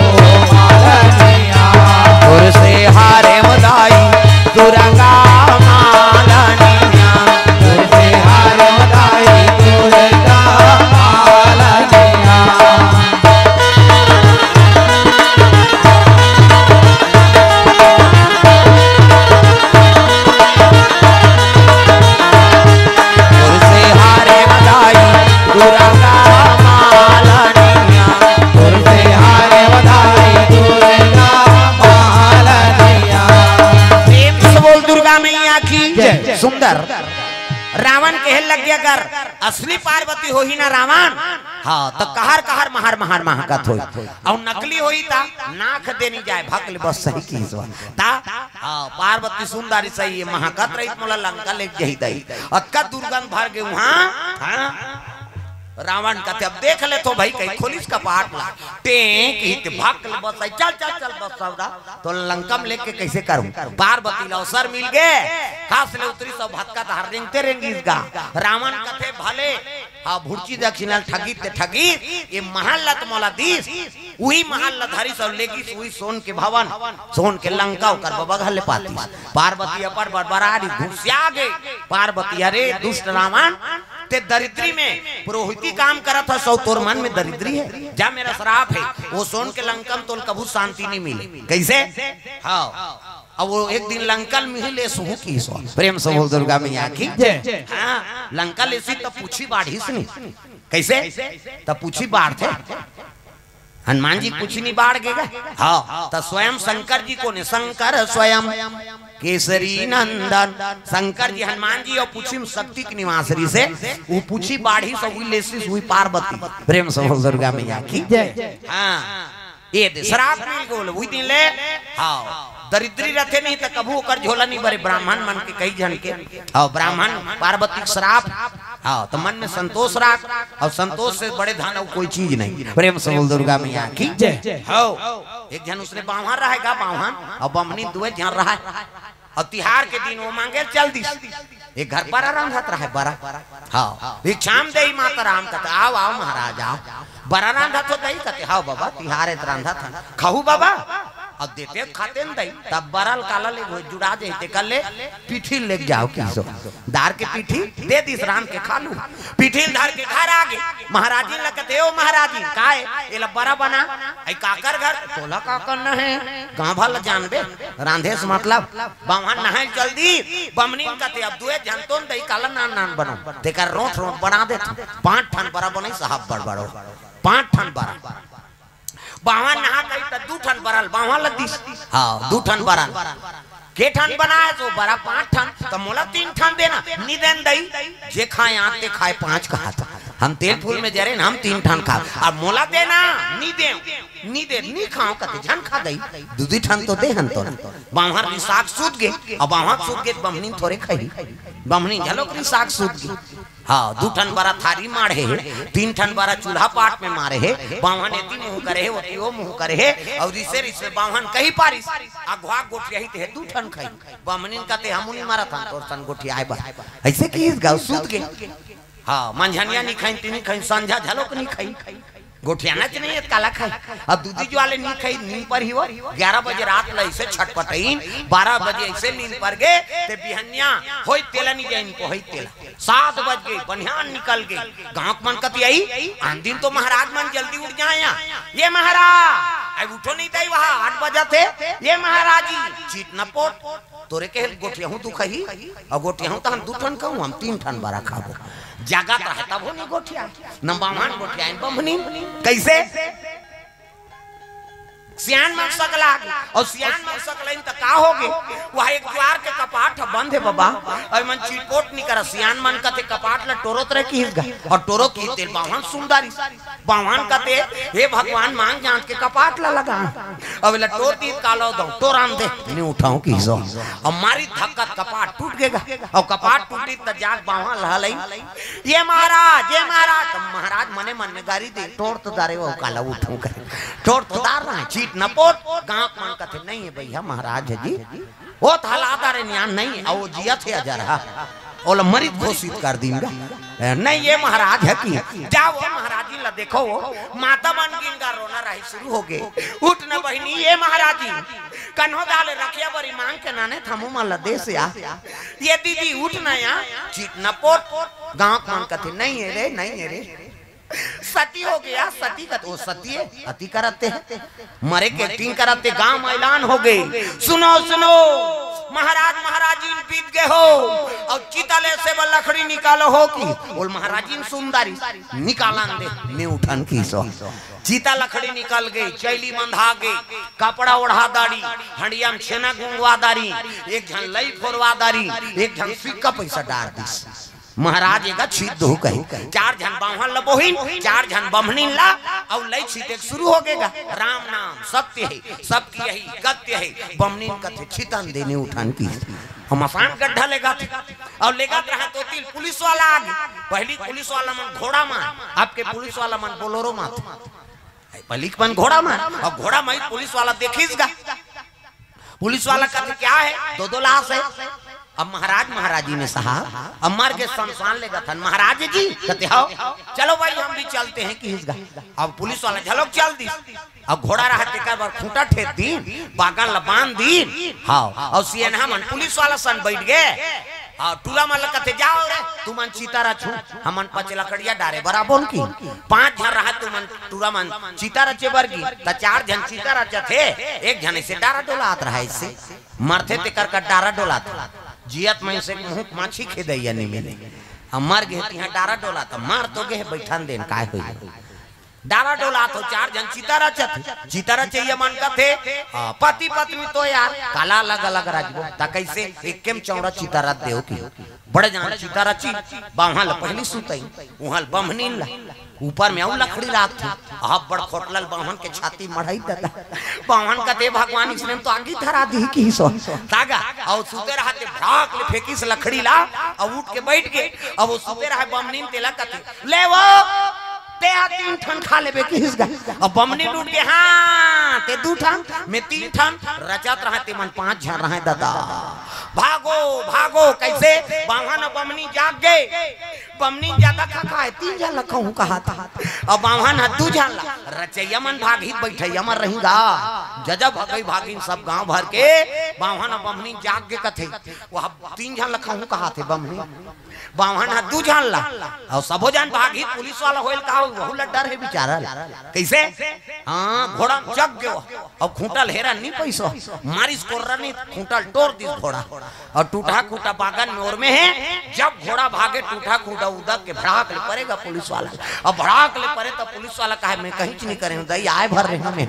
रावण कहे लग गे, अगर असली पार्वती होही ना रावण, हाँ, त कहर कहर महर महर महकत होही, अउ नकली होही त नाक दे नइ जाय, भक ले बस सही किहिस। त हाँ, पार्वती सुंदरी सही हे, महकत रही त मोला लंका ले जही दही, अतका दुर्गंध भर गे उहाँ। हाँ? रावण कथे, अब देख लेथों भाई, कहीं खोलिस कपाट ला। टें कहिथे, भक ले बस सही, चल चल चल बस सौदा, तोला लंका म लेके कइसे करहूं? पार्वती ला अवसर मिल गे, खास ले उतरिस अउ भतका धार रेंगते रेंगिस गा। रावण कथे, भले, हाँ, भुरची दक्षिणा ल ठगिस ते ठगिस, ये महल ला त मोला दिस, उही महल ला धरिस अउ लेगिस, उही सोन के भवन, सोन के लंका ओकर बबा घर ले पातिस। पार्वती अपन बरबरा रही, गुस्सिया गे। पार्वती, अरे दुष्ट रावण, ते दरिद्री में पुरोहिती काम करत हस, अउ तोर मन में दरिद्री हे। जा, मेरा श्राप हे, वो सोन के लंका म तोला कभू शांति नइ मिले। कइसे? हाँ। अब वो एक दिन लंका ल मिही लेसहूं किहिस। प्रेम से बोल दुर्गा मैया की। जय। हाँ, लंका लेसिस त पूछी बाढ़िस नहीं। कइसे? त पूछी बाढ़थे। हनुमान जी पूछी नइ बाढ़ गे गा? हाँ, त स्वयं शंकर जी कोन हे? शंकर स्वयं केसरी नंदन। शंकर जी, हनुमान जी अउ पूछी म शक्ति के निवास रहिसे, वो पूछी बाढ़िस अउ उही लेसिस, उही पार्वती। प्रेम से बोल दुर्गा मैया की। जय। हाँ, ये दे, श्राप मिल गे ओला, उही दिन ले। हाँ, दरिद्री रथे नहीं त कभू ओकर झोला नइ भरे, ब्राह्मण मन के कई झन के। हाँ, ब्राह्मण पार्वती के श्राप। हाँ, त मन में संतोष राख, अउ संतोष से बड़े धन अउ कोई चीज नहीं। प्रेम से बोल दुर्गा मैया की। जय। हाँ, एक झन उसने बाम्हन रहे गा, बाम्हन अउ बम्हनी दुए झन रहे। अउ तिहार के दिन वो मांगे चल दिस। एक घर बरा रांधत रहे, बरा। हाँ, भिक्षाम देहि मातरम कथे, आओ आओ महाराज आओ। बरा रांधत हो दई कथे, हाँ बबा, तिहार हे त रांधत हन। खाहू बबा? अब देते खाते न दई, तब बरा ल काला ले वो जुड़ा दे, ते कर ले, पीठी लेके जाव किहिस। दार के पीठी दे दिस, रांध के खा लू। पीठी ल धर के घर आ गे। महाराजिन ल कथे, ओ महाराजिन, काय? एला बरा बना। अई काकर घर? तोला का करना हे? गांव भर ल जानबे। रांधे से मतलब। बाम्हन नहाय ल चल दिस। बम्हनिन कथे, अब दुए झन तोन दई, काला नान नान बनाव। तेकर रोंठ रोंठ बना देथंव। पांच ठन बरा बनइस, साहब बड़ बड़ो। पांच ठन बरा। बाम्हन नहा कही त दू ठन बरा ल बाम्हन ल दिस। हाँ, दू ठन बरा ल। के ठन बनाय हस ओ बरा? पांच ठन। त मोला तीन ठन देना। नी देंव दई। जे खाय आंत ते खाय पांच कहत। हम तेल फूल में जरेन, हम तीन ठन खाब। अब मोला देना, नी देंव। नी दे, नी खांव कथे, झन खा दई। दू दू ठन तो दे हन तोला। बाम्हन रिसाक सूत गे। अब बाम्हन सूत गे त बम्हनिन थोरे खाही। बम्हनिन घलोक रिसाक सूत गे। हाँ, दू ठन बरा थारी माढ़े हे, तीन ठन बरा चूल्हा पाट में मारे हे, बाम्हन एती मुंह करे हे, ओती ओ मुंह करे हे, अउ रिसे रिसे बाम्हन कहि पारिस, अघवा गोठियाही ते हे दू ठन खाही। बम्हनिन कथे, हमू नी मरत हन तोर सन गोठियाय बर। अइसे किहिस गा, सूत गे। हाँ, मंझनिया नी खाइन, तिनी खाइन, संझा घलोक नी खाइन। गोठियाना च नहीं हे त काला खाही। अब दूधी ज्वाले नी खाही, नींद परही वो। ग्यारह बजे रात ल अइसे छटपटइन, बारह बजे अइसे नींद पर गे, ते बिहनिया होई तेला नी जाइन, होई तेला। सात बज गे, बनिहान निकल गे। गांव के मन कति आई, आन दिन तो महाराज मन जल्दी उठ जाय। ये महाराज, अब उठो नहीं तई वहां, आठ बजत हे। ये महाराज जी, चीट न पोट, तोरे कहे गोठियाहूं तू खाही, अउ गोठियाहूं त हम दू ठन खाहूं, हम तीन ठन बरा खाबो। जागत रहे तभो नी गोठियाय, न बाम्हन गोठियाय, बम्हनिन। कइसे? सियान मन सकला गे, अउ सियान मन सकलाइन त का होगे? वह एक दुवार के कपाट ह बंद हे बबा, अउ मन चिटपोट नी करा। सियान मन कथे कपाट ल टोरत रहे किहिस गा, अउ टोरो किहिस ते ल बाम्हन सुन डारिस। बाम्हन कथे, हे भगवान, मांग जांच के कपाट ला लगा। अब एला टोर दिस त काला दंव, टोरन दे। नी उठांव किहिस। अब मारिस धक्का त कपाट टूट गे गा। अब कपाट टूटिस त जाके बाम्हन ल हलई, ये महाराज, ये महाराज। त महाराज मने मन में गारी दे, टोर तो डारे हंव, काला उठांव कहे। टोर तो डारे हंव, चीट न पोट। गांव के मन कथे, नहीं हे भइया, महाराज हे जी। ओ त हला डारे नियान नहीं, अउ ओ जियत हे अजरहा। ओला मरित घोषित कर दिन गा। ए, नहीं, ये महाराज हे कि। जाव ओ महाराज जी ला देखव ओ। माता मन गिन गा, रोना राही शुरू होगे। उठ न बहिनी, ये महाराज जी। कन्हो दाल रखिया बरी मांग के नाने थमू मन ला देस या। ये दीदी उठ न या। चीट न पोट। गांव के मन कथे, नहीं हे रे, नहीं हे रे। सती होगे, सती कथे, ओ सती हे, अति करत हे। मरे के acting करत हे, गांव में ऐलान होगे। सुनो, सुनो। महाराज महाराजिन बीत गे हो, अउ चिता ले से बर लकड़ी निकालो हो कि बोल महाराजिन सुंदरी निकालन दे, मैं उठन किहिस। चिता लकड़ी निकल गे, चैली बंधा गे, कपड़ा ओढ़ा दारी, हंडिया म छेना गुंगवा दारी, एक झन लई फोरवा दारी, एक झन सिक्का पैसा डार दिस। महाराज एगा छित दो कही, चार झन बाम्हन ल बोहिन, चार झन बम्हनिन ला, अउ लई छिते के शुरू हो गेगा। राम नाम सत्य हे, सबकी यही गत्य हे। बम्हनिन कथे छितन दे, मैं उठन किहिस। हम मसान गड्ढा लेगथे, अउ लेगत रहा तो तिल पुलिस वाला आगे। पहली पुलिस वाला मन घोड़ा मा, अब के पुलिस वाला मन बोलोरो मा। पहली के मन घोड़ा मा, अउ घोड़ा मा ही पुलिस वाला देखिस गा। पुलिस वाला कथे क्या है, दो दो लाश है। अब महाराज महाराजिन हे साहब, अब मर गे, शमशान लेगथन। महाराज जी कथे हव, चलो भाई हम भी चलते हैं किहिस गा। अब पुलिस वाला झलक चल दिस। अब घोड़ा रहा तेकर बर खूंटा ठेक दिन, बागन ल बांध दिन। हाँ, अउ सियनहा मन पुलिस वाला सन बैठ गे। अउ टूरा मन ल कथे जाओ रे, तुमन चिता रचहू, हमन पच लकड़िया डारे बर आबोन कि। पांच झन रहा तुमन टूरा मन चिता रचे बर गे, त चार झन चिता रचत हे, एक झन ऐसे डारा डोलात रहा, ऐसे मरथे तेकर का डारा डोलात। जियत मइनसे के मुंह माछी खेदइया नी मिले। अब मर गे तिहां डारा डोलात, मर तो गे, बैठन देन, काय होई। डारा डोलात हो, चार झन चिता रचत हे। चिता रचइया मन कथे, आ, पति पत्नी तो यार काला अलग अलग रचबो, त कइसे एके म चौड़ा चिता रच देव कि। बड़े जान चिता रची, बाम्हन ल पहली सुतई, उहां ल बम्हनिन ला, ऊपर में अउ लकड़ी राखथे। अब बड़ खोटलल बाम्हन के छाती मढ़ई ददा। बाम्हन कथे भगवान इसने तो आगी धरा दी किहिस। तागा, अउ सुते रहा ते भड़ाक ले फेंकिस लकड़ी ला, अउ उठ के बैठ गे। अब वो सुते रहा बम्हनिन तेला कथे, ले वो, ते हा तीन ठन खा लेबे किहिस गा। अब बम्हनिन उठ गे, हाँ, ते दू ठन, मैं तीन ठन, रचत रहा ते मन पांच झन रहा ददा। भागो, भागो, कइसे? बाम्हन अउ बम्हनिन जाग गे। बम्हनिन जादा खा खाए, तीन झन ल खाहूं कहात। अउ बाम्हन ह दू झन ला। रचइया मन भागही, बइठइया मन रही गा। जजा भगई भागिन सब गांव भर के। बाम्हन अउ बम्हनिन जाग गे कथे, वो ह तीन झन ल खाहूं कहात हे बम्हनिन। बाम्हन ह दू झन ला, अउ सबो झन भागही, पुलिस वाला होइल का, वहू ल डर हे बिचारा ल। कइसे? हाँ, घोड़ा म चघ गे वो, अउ खूंटा ल हेरन नी पइस वो, मारिस कोर्रा नी, खूंटा ल टोर दिस घोड़ा। अउ टूटहा खूंटा बागन में ओर में हे, जब घोड़ा भागे टूटहा खूंटा उदक के भड़ाक ले परे गा पुलिस वाला। अब भड़ाक ले परे त पुलिस वाला कहे, मैं कहींच नी करेंव दई, आय भर रहेंव मैं।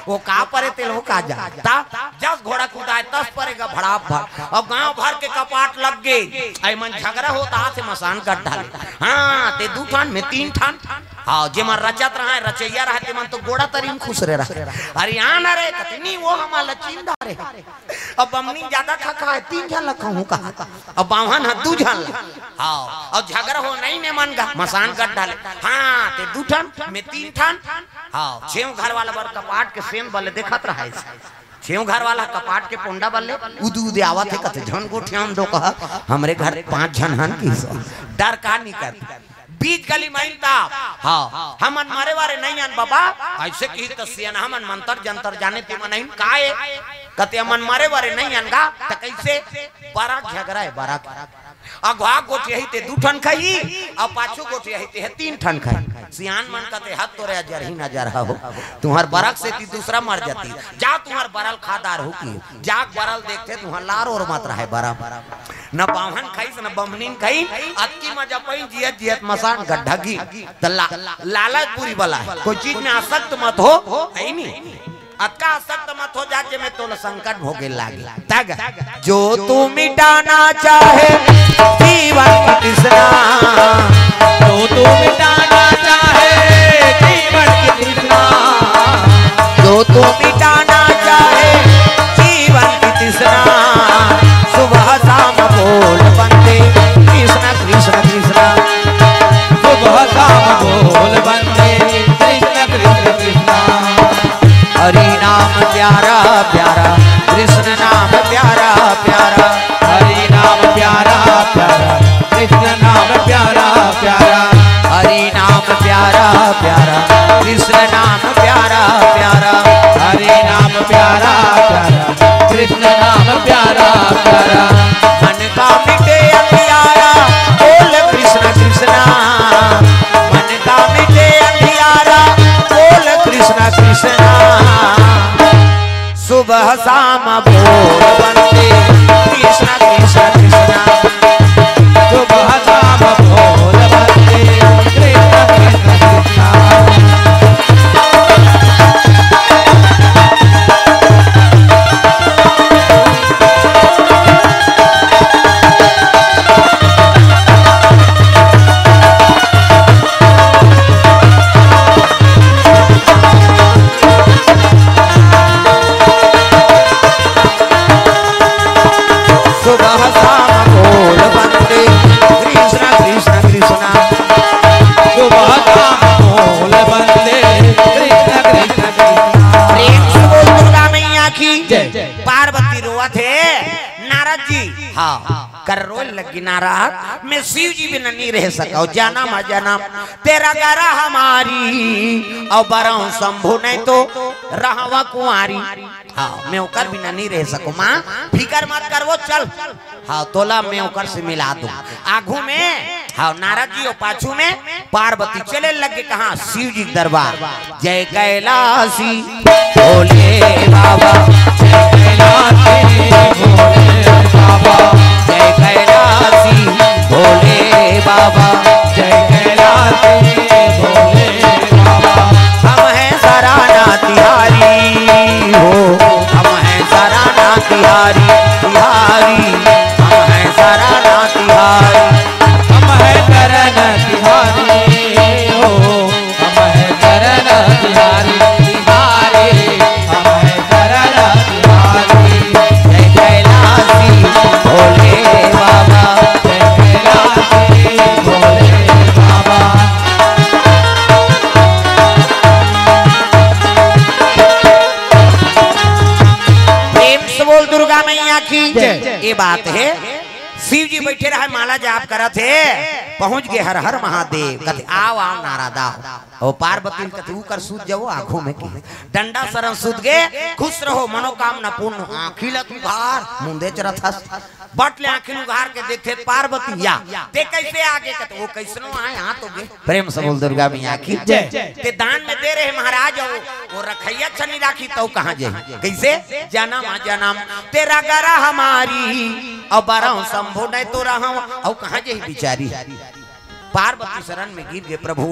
वो का परे तेल हो का जा। ता जस घोड़ा कुदाय तस परे गा भड़ाक भर। अब गांव भर के कपाट लग गे, अइ मन झगरा होत आथे मसान गड्ढा ले। हाँ, ते दू ठन, मैं तीन ठन। हाँ, जेमन रचत रहा, रचइया रहा, तेमन तो गोड़ा तरी म खुसरे रहा। अरे आना रे, कथे नी वो हमला चिन्हा रे। अब बम्हनिन जादा खा खाए, तीन झन ल खाहूं कहात। अब बाम्हन ह दू झन ला। हाँ, अउ झगरा हो नहीं ने मन गा, मसान गड्ढा ले। हाँ, ते दू ठन, मैं तीन ठन। हाँ, छेव घर वाला बर कपाट के सेंध बल्ले देखत रहा हे। छेव घर वाला कपाट के पोंडा बल्ले उदे उदे आवत हे, कथे झन गोठियान दो कहा, हमरे घर पांच झन हन किहिस। डर का नी कर। बीच गली म आइन ता, हाँ, हमन मरे वारे नहीं अन बाबा, अइसे किहिस त सियनहा मन मंतर जंतर जाने, तेमन आइन काय? कथे हमन मरे वारे नहीं अन गा, त कइसे? बरा झगरा हे, बरा। अगवा गोठियाही ते दू ठन खाही, अउ पाछू गोठियाही ते ह तीन ठन खाही। सियान मन कथे हत तोरे अजरही नजर हो, तुंहर बरक सेती दूसरा मर जाती। जा तुंहर बरा ल खा डारहू कि। जाके बरा ल देखथे, तुंहर लार ओरमत रहा हे बरा। न बाम्हन खाइस, न बम्हनिन खाइन, अतकी मजा पाइन, जियत जियत मसान गड्ढा गिन। त ला-, लालच बुरी बला हे, कोई चीज में आसक्त मत हो, हे नी? अतका आसक्त मत हो जा, जे में तोला संकट भोगे लागे। तग, जो तू मिटाना चाहे जीवन की तृष्णा, जो तू मिटाना चाहे जीवन की तृष्णा, जो तू मिटाना चाहे जीवन की तृष्णा, सुबह शाम बोल बंदे कृष्ण कृष्ण कृष्ण। सुबह शाम बोल बंदे कृष्ण कृष्ण कृष्ण। हरि नाम प्यारा प्यारा, कृष्ण नाम प्यारा प्यारा। हरि नाम प्यारा प्यारा, कृष्ण नाम प्यारा प्यारा। हरि नाम प्यारा प्यारा, कृष्ण नाम प्यारा प्यारा। हरि नाम प्यारा प्यारा, कृष्ण नाम प्यारा प्यारा। मन का मिटे अंधियारा, बोल कृष्ण कृष्ण। मन का मिटे अंधियारा, बोल कृष्ण कृष्ण। सुबह शाम बोल बंदे कृष्ण कृष्ण कृष्ण। सुबह शाम बोल बंदे कृष्ण कृष्ण कृष्ण। सुबह शाम बोल बंदे कृष्ण कृष्ण कृष्ण। सुबह शाम बोल बंदे कृष्ण कृष्ण कृष्ण। प्रेम से बोल दुर्गा मैया की जय। पार्वती रोवत हे, नारद जी। हाँ। कर रोए लगी नारद, मैं शिव जी बिना नहीं रह सकव, जनम जनम तेरा गरा हमारी, अउ बरहूं शंभु नहीं तो रहवा कुंवारी। हाँ, मैं ओकर बिना नहीं रह सकूं। माँ, फिकर मत कर, वो चल। हाँ, तोला मैं ओकर से मिला दूं। आगू में, हाँ, नारद जी, और पाछू में पार्वती। चले लगे कहाँ? शिव जी के दरबार। जय कैलासी भोले बाबा, जय कैलासी भोले बाबा, जय कैलासी भोले बाबा, जय कैलासी भोले बाबा। हम हैं सराना तिहारी हो, हम हैं सराना तिहारी, तिहारी, हम हैं सराना तिहारी। हम हैं सराना तिहारी हो, हम हैं सराना तिहारी, तिहारी, हम हैं सराना तिहारी। जय कैलासी भोले बाबा, जय कैलासी भोले बाबा। प्रेम से बोल दुर्गा मैया की जय। ये बात है, शिव जी बैठे रहे, माला जाप करत हे, पहुंच गए हर हर महादेव, कथे, "आओ, आओ, नारद, आओ।" ओ पार्वती ल कथे, "ऊकर सूत जाओ, आंखों में की डंडा शरण सूत गए, खुश रहो, मनोकामना पूर्ण।" आंखी ल तू उघार, मुंदे चरत हस। बट ले आंखी उघार के देखे पार्वती, "या, ते कैसे आगे?" कथे, "वो कैसनो आए, हाथ तो गे।" प्रेम से बोल दुर्गा मैया की जय। ते दान में दे रहे महाराज, वो, वो रखैया छनी राखी, तो कहाँ जाही? कैसे? जनम जनम तेरा गरा हमारी, अउ बरहूं शंभु नहीं तो रहवा, अउ कहाँ जाही बिचारी? पार्वती शरण में गिर गए, "प्रभु,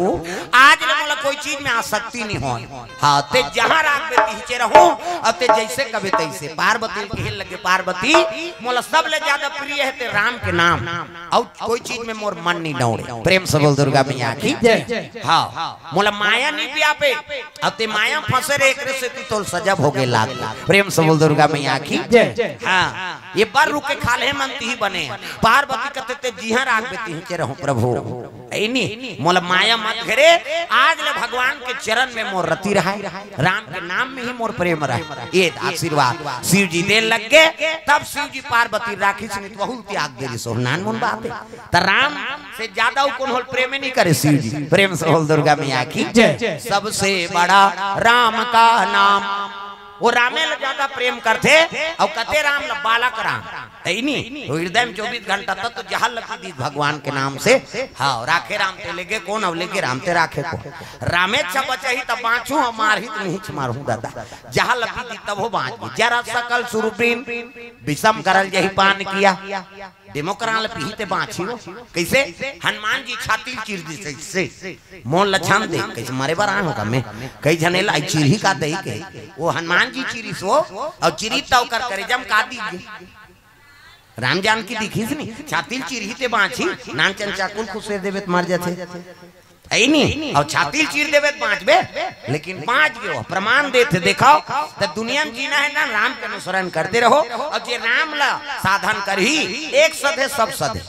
आज ले मोला कोई चीज में आसक्ति नहीं हो।" हाँ, ते जहाँ राखबे तिहचे रहूं, अउ ते जैसे कबे तैसे। पार्वती कहे लगे, "पार्वती, मोला सबले ज्यादा प्रिय है ते राम के नाम।" अउ कोई चीज में मोर मन नहीं डौड़े। प्रेम से बोल दुर्गा मैया की जय। हाँ, मोला माया नहीं पियापे, अउ ते माया फंसे रहे, एकरे से तू तोल सजब हो गए लाग। प्रेम से बोल दुर्गा मैया की जय। हाँ, ये बर रुके खाल्हे मन तिही बने। पार्वती कथे, "ते जिहां राखबे तिहचे रहूं प्रभु।" ऐनी, मोला माया मत घेरे, आज ले भगवान के चरण में मोर रति रहे, राम के नाम में ही मोर प्रेम रहे। ये आशीर्वाद शिव जी दे लग गए, तब शिव जी पार्वती राखी से नित बहुल त्याग दे रही सो नान मुन बात है। त राम से ज्यादा उ कोन होल प्रेम नहीं करे शिव जी। प्रेम से बोल दुर्गा मैया की जय। सबसे बड़ा राम का नाम। वो रामे ले ज्यादा प्रेम करथे, अउ कथे राम ल बालक राम। ऐनी, वो हृदय में चौबीस घंटा तक तो जहर लगी दी भगवान के नाम से। हाँ, राखे राम ते लेगे कोन, अउ लेगे राम ते राखे कोन। रामे छ बचही तब बाँचू, हम मारही तो नहीं छ मारहूँ दादा। जहर लगी दी तब हो बाँच गई। जरा सकल सुरपिन विषम करल जही पान किया। डेमोक्राल पीही ते बाँची हो। कैसे? हनुमान जी छाती चीर दी से, से। मोन लछन दे, कैसे मरे बर आए हो का मैं? कई झने लाई चीरही का दही के। वो हनुमान जी चीरी सो, अउ चीरी तौ कर करे जम का दी। राम जानकी दिखिस नी, छाती चीरही ते बाँची, नान चन चाकुल खुसे देवे त मर जाथे। ऐनी, अउ छाती चीर देवे त बाँचबे, लेकिन बाँच गयो, प्रमाण देथे, देखाओ, त दुनिया में जीना है ना, राम के अनुसरण करते रहो, अउ जे राम ला साधन करही, एक सधे सब सधे,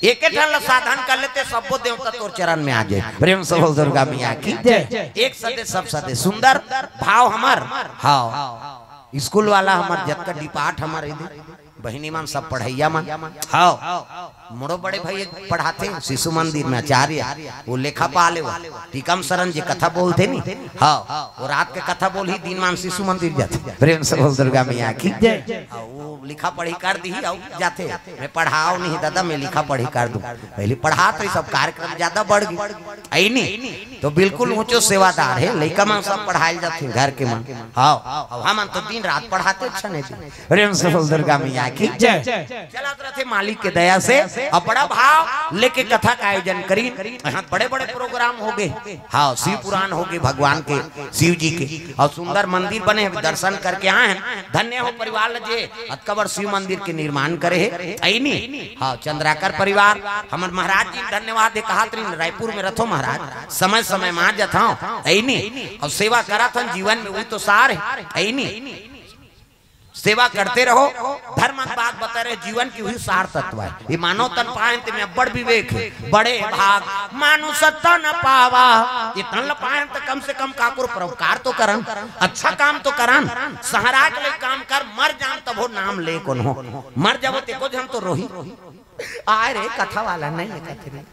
एक ठन ला साधन कर लेते, सबो देवता तोर चरण में आ जाए। प्रेम से बोल दुर्गा मैया की जय। एक सधे सब सधे, सुंदर भाव हमर, हाँ, स्कूल वाला हमर जतका डिपार्ट हमर इधर, बहिनी मन सब पढ़ैया मन, हाँ, मोरो बड़े भाई एक पढ़ाथे शिशु मंदिर में आचार्य, वो लेखा पाल हे, वो टीकम शरण जी कथा बोलथे नी। हाँ, वो रात के कथा बोलही, दिन मान शिशु मंदिर जाथे। प्रेम से बोल दुर्गा मैया की जय। हाँ, वो लिखा पढ़ी कर दिही, अउ जाथे। मैं पढ़ाव नहीं दादा, मैं लिखा पढ़ी कर दूं। पहले पढ़ात रही, सब कार्यक्रम ज्यादा बढ़ गई, आई नहीं तो बिल्कुल ऊंचो सेवादार हे, लइका मन सब पढ़ायल जाथे घर के मन। हाँ, अब हमन तो दिन रात पढ़ाते, अच्छा नहीं दिन। प्रेम से बोल दुर्गा मैया की जय। चलत रथे मालिक के दया से, अब बड़ा भाव लेके कथा का आयोजन करीन। यहाँ बड़े बड़े प्रोग्राम हो गए, हाँ, शिव पुराण हो गए भगवान के, शिव जी के, और सुंदर मंदिर बने, अभी दर्शन करके आए हैं। धन्य हो परिवार ल जे अतका बड़ शिव मंदिर के निर्माण करे हे, ऐनी। हाँ, चंद्राकर परिवार, हमर महाराज जी ल धन्यवाद हे, कहत रहिन, रायपुर में रथो महाराज, समय समय में आ जथव, ऐनी, और सेवा करत हन जीवन में, वही तो सार हे, ऐनी। सेवा करते रहो, धर्म के बात बता रहे, जीवन की वही सार तत्व है। ये मानव तन पाए ते में अब्बड़ विवेक है, बड़े भाग मानुष तन पावा। ये तन ल पाए त कम से कम काकुर परोपकार तो करन, अच्छा काम तो करन, सहरा के लिए काम कर, मर जान तभो नाम ले कोनो। मर जाबो ते को झन तो रोही। आय रे, कथा वाला नहीं है, कथे रे।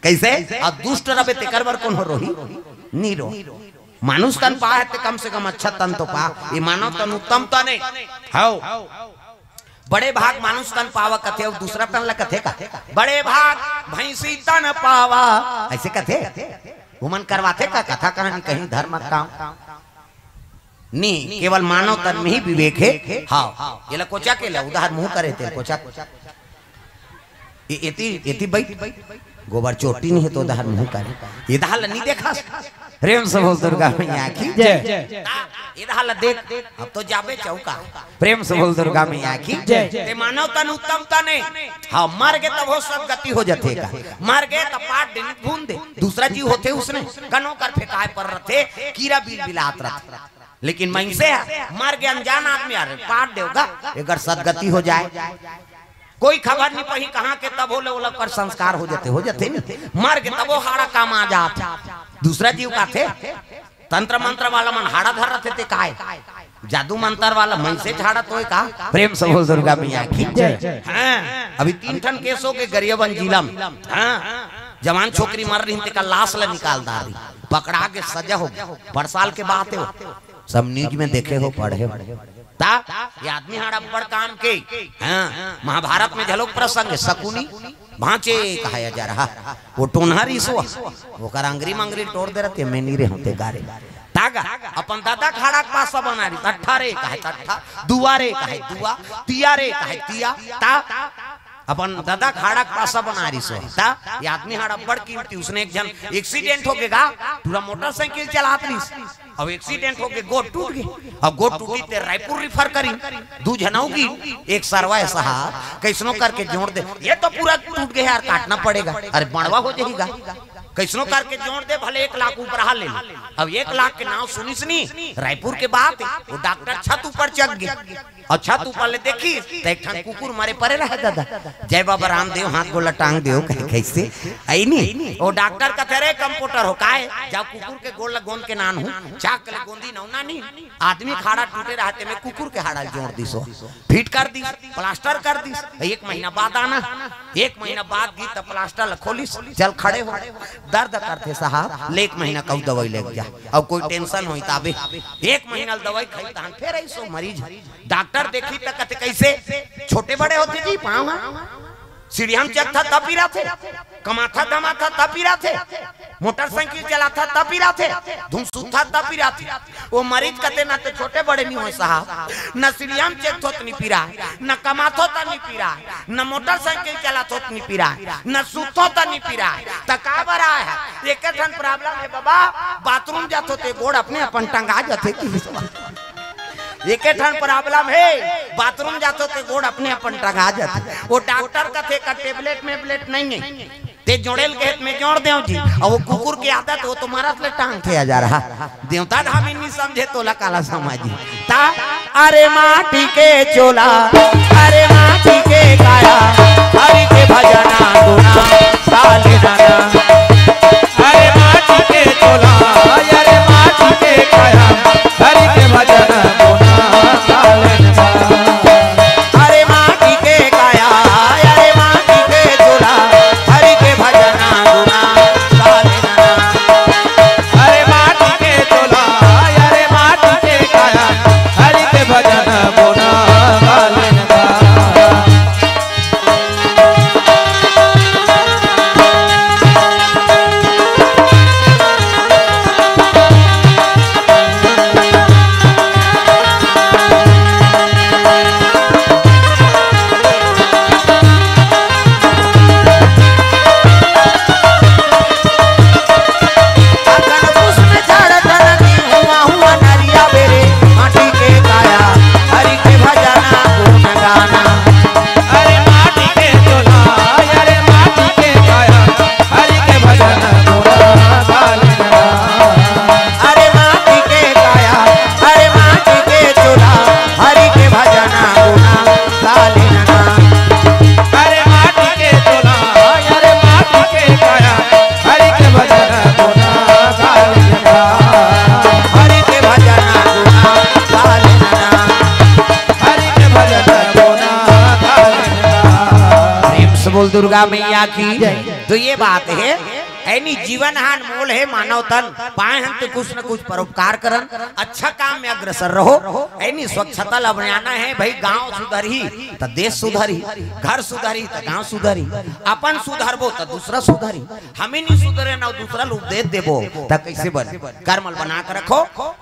कैसे? अब दुष्ट रबे तेकर बर कोनो रोही? नी रो। मानुष तन पा है ते कम से कम अच्छा तन तो पा। ये मानव तन उत्तम तन है। हौ। बड़े भाग मानुष तन पावा कथे, अउ दूसरा तन ला कथे का? बड़े भाग भैंसी तन पावा। ऐसे कथे? उमन करवाथे का कथा कहानी कहीं धर्म काम? नी, केवल मानव तन में ही विवेक है। हाँ, ये ला कोचा के ला, उधार मुंह करे ते कोचा। ए-, एती, एती बैठ, गोबर चोटी नहीं है तो उधार मुंह करे। ये दहा ला नहीं देखा? प्रेम से बोल दुर्गा मैया की जय। ता, ये दहा ला देख, अब तो जाबे चौका। प्रेम से बोल दुर्गा मैया की जय। ते मानव तन उत्तम तन है। हाँ, मर गे तब हो सदगति हो जथे का। मर गे तब पाट दिन भून दे। दूसरा जीव होथे उसने, कनो कर फेंकाए पर रथे, कीरा बिल बिलात रथे। लेकिन मइनसे ह मर गे अनजान आदमी, अरे पाट देव गा, एकर सदगति हो जाए। कोई खबर नहीं पही कहाँ के, तब होले ओला कर संस्कार हो जथे, हो जथे नहीं। मर गे तबो हाड़ा काम आ जात। दूसरा जीव काथे, तंत्र मंत्र वाला मन हाड़ा धर रथे ते काय? जादू मंत्र वाला मइनसे हाड़ा तोय का? प्रेम से बोल दुर्गा मैया की जय। हाँ, अभी तीन ठन केस हो गे गरियाबंद जिला में। हाँ, जवान छोकरी मर रही, तेकर लाश ला निकाल डारी, पकड़ा के सजा हो गे। बड़ साल के बात है वो। सब न्यूज में देखे हो, पढ़े हो। ता ये आदमी हाड़ा बड़ काम के। हाँ, महाभारत में घलोक प्रसंग है, शकुनी भांचे कहाया जा रहा। वो टोनहा रिसवा, ओकर अंगरी मंगरी टोर दे रहते, मैं नी रे होते गारे। तागा, अपन दादा खाड़ा के पासा बना रही, अट्ठा रे कहे अट्ठा, दुआ रे कहे दुआ, तिया रे कहे तिया, ता अपन दादा खाड़ा के पासा बना रही सो। ता ये आदमी हाड़ा बड़ कीमती, उसने एक झन एक्सीडेंट हो गे गा, पूरा मोटरसाइकिल चलात रही। अब एक्सीडेंट होके गोड़ टूट गे। अब गोड़ टूटी ते रायपुर रिफर करी। दू झन अउ गिन, एक सरवा है साहब, कैसनो करके जोड़ दे। ये तो पूरा टूट गया यार, काटना पड़ेगा। अरे बड़वा हो जाएगा। कैसनो करके जोड़ दे, भले एक लाख ऊपर हा ले ले। अब एक लाख के नाम सुनिस नी, रायपुर के बात है, वो डॉक्टर छत ऊपर चढ़ गए। अउ छत ऊपर ले देखिस, त एक ठन कुकुर मरे परे रहे दादा। जय बाबा रामदेव, हाथ गोला टांग देव, कहे कैसे? ऐनी, ओ डॉक्टर कथे, "रे कंपाउंडर हो, काय? जाओ कुकुर के गोड़ ला गोंद के नान हूँ, चाक ले गोंदी नौना नी।" आदमी खाड़ा टूटे रहते में कुकुर के हाड़ा जोड़ दिस हो, फिट कर दिस, प्लास्टर कर दिस। एक महीना बाद आना, एक महीना बाद गी त प्लास्टर ला खोलिस, चल खड़े हो। दर्द करथे साहब, ले एक महीना कहूँ दवाई लेके जा, अउ कोई टेंशन होई ताबे। एक महीना ले दवाई खाई, तहन फेर ऐसो मरीज डॉक्टर देखी त कथे, "कैसे? छोटे बड़े होथे जी पाँव ह? सीढ़िया म चघथा तब पिराथे, कमाथा धमाथा तब पिराथे, मोटरसाइकिल चलाथा तब पिराथे, धुन सुतथा तब पिराथे।" वो मरीज कथे, "ना तो छोटे बड़े नहीं होय साहब, ना सीढ़िया म चघथो त नहीं पिराय, ना कमाथो त नहीं पिराय, ना मोटरसाइकिल चलाथो त नहीं पिराय, ना सुतथो त नहीं पिराय, त का बर आय ह? एके ठन प्रॉब्लम है बाबा, बाथरूम जाथो ते गोड़ अपने अपन टंगा जाथे।" एके ठन प्रॉब्लम हे, बाथरूम जाथो ते गोड़ अपने अपन टंगा जाथे। वो डॉक्टर कथे का टेबलेट मेबलेट नहीं है, ते जोड़ेल के हेत में जोड़ देव जी। अउ वो कुकुर के आदत, वो तो मरत ले टांग थे जा रहा। देवता धामी नहीं समझे तोला काला समझी। ता अरे माटी के चोला, अरे माटी के काया, हरि के भजना गुना, काले नाना। अरे माटी के चोला, अरे माटी के काया, हरि के भजन गुना गावेन बा। अरे माटी के काया, अरे माटी के गा लेना। अरे माटी के चोला, अरे माटी के काया, हरि के भजन गुना गा लेना। हरि के भजन गुना गा लेना। हरि के भजन गुना गा लेना। प्रेम से बोल दुर्गा मैया की। जय। तो ये बात है, ऐनी जीवन हा अनमोल है, मानव तन पाए हन तो कुछ न कुछ परोपकार करन, अच्छा काम में अग्रसर रहो। ऐनी स्वच्छता ल अपनाना है भाई, गांव सुधरही त देश सुधरही, घर सुधरही त गांव सुधरही, अपन सुधरबो त दूसरा सुधरही। हमी नहीं सुधरे ना दूसरा ल उपदेश देबो त कैसे बने? कर्म ल बना के रखो।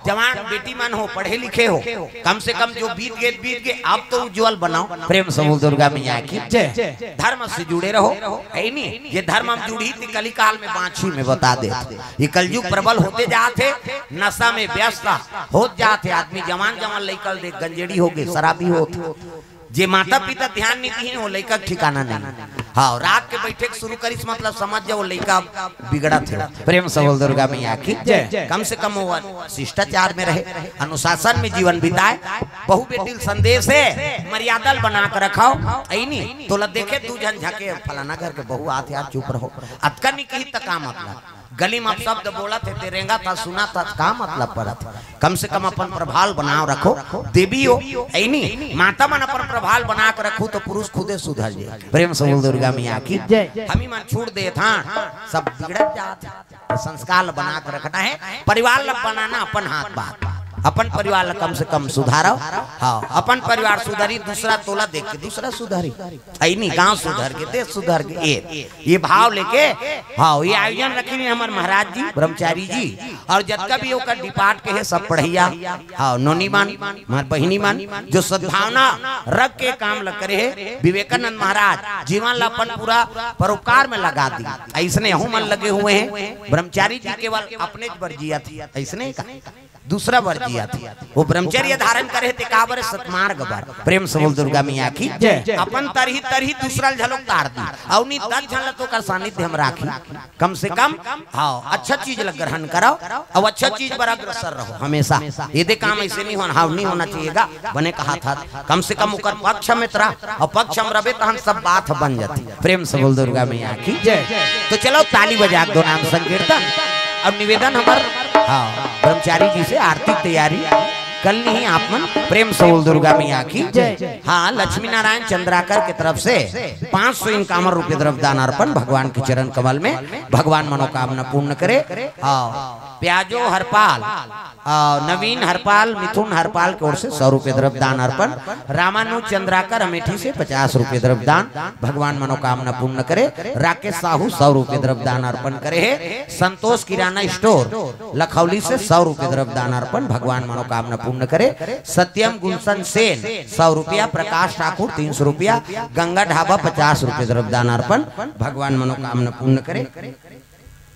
जवान बेटी मन हो, पढ़े लिखे हो, कम से कम जो बीत गए बीत गए, अब तो उज्जवल बनाओ। प्रेम से बोल दुर्गा मैया की। जय। धर्म से जुड़े रहो, है नी? ये धर्म हम जुड़ी थी कलिकाल में बांछी में बता दे। ये कलयुग प्रबल होते जात है, नशा में व्यस्त होत जात है आदमी। जवान जवान लइका देख गंजेड़ी हो गए, शराबी होत है। जे माता पिता ध्यान नहीं दिए, वो लइका के ठिकाना नहीं। हाँ, रात के बैठे के शुरू करिस, मतलब समझ जाओ, लइका बिगड़त है। प्रेम से बोल दुर्गा मैया की। जय। कम से कम वो शिष्टाचार में रहे, अनुशासन में जीवन बिताए। बहू बेटी ल संदेश है, मर्यादा ल बना के रखाओ। ऐनी तोला देखे दू झन झके, फलाना घर के बहू आत यार, चुप रहो। अतका नहीं कही त का मतलब? गली में अपशब्द बोलत हे, ते रेंगत हस, सुनत हस, का मतलब पड़त हे? कम से कम अपन प्रभाव बनाव रखो। देवी हो, ऐनी माता मन अपन प्रभाव बना के रखो तो पुरुष खुदे सुधर जाए। प्रेम से बोल दुर्गा मैया की। जय। हमी मन छूट देत हन, सब बिगड़त जात हे। संस्कार ल बना के रखना है, परिवार ल बनाना अपन हाथ बात, अपन परिवार ल कम से कम सुधारो। हाँ, अपन परिवार सुधरी, दूसरा तोला देख के दूसरा सुधरी। ऐनी गांव सुधर के, देश सुधर के, ये, ये भाव लेके, हाँ, ये आयोजन रखी हुई हमारे महाराज जी, ब्रह्मचारी जी, और जतका भी ओकर डिपार्ट के है सब पढ़ैया, हाँ, नोनी मन, हमार बहिनी मन, जो सद्भावना रख के काम ल करे हे, विवेकानंद महाराज जीवन ला अपन पूरा परोपकार में लगा दी। ऐसने अहू मन लगे हुए हैं। ब्रह्मचारी जी केवल अपने बर जियत हे, ऐसने का दूसरा बर जियत हे। वो ब्रह्मचर्य धारण करे हे, ते का बर? सतमार्ग बर। प्रेम से बोल दुर्गा मैया की। जय। अपन तरही तरही दूसरा ल झलोक तार दी, अउ नी दस झन ल तो ओकर सानिध्य हम राखी। कम से कम, हाँ, अच्छा चीज ल ग्रहण करो, अउ अच्छा चीज बर अग्रसर रहो हमेशा। ये दे काम ऐसे नहीं होना, हाँ, नहीं होना चाहिए गा, बने कहा था, कम से कम ओकर पक्ष में त रह, अउ पक्ष में रबे तहन सब बात बन जाती। प्रेम से बोल दुर्गा मैया की। जय। तो चलो ताली बजा के दो नाम संकीर्तन। अब निवेदन हमार, हाँ, ब्रह्मचारी जी से आरती की तैयारी कर ली ही आप मन। प्रेम से बोल दुर्गा मैया की। जय। हाँ, लक्ष्मी नारायण चंद्राकर की तरफ से पाँच सौ इनकामर रुपये द्रव्य दान अर्पण भगवान के चरण कमल में, भगवान मनोकामना पूर्ण करे। हाँ, प्याजो हरपाल, आ, नवीन हरपाल, मिथुन हरपाल की ओर से सौ रुपये द्रव्य दान अर्पण, रामानु चंद्राकर अमेठी से पचास रुपये द्रव्य दान, भगवान मनोकामना पूर्ण करे। राकेश साहू सौ रुपये द्रव्य दान अर्पण करे हे। संतोष किराना स्टोर लखौली से सौ रुपये द्रव्य दान अर्पण, भगवान मनोकामना पूर्ण करे। सत्यम गुलशन सेन सौ रुपया, प्रकाश ठाकुर तीन सौ रुपया, गंगा ढाबा पचास रुपये द्रव्य दान अर्पण, भगवान मनोकामना पूर्ण करे।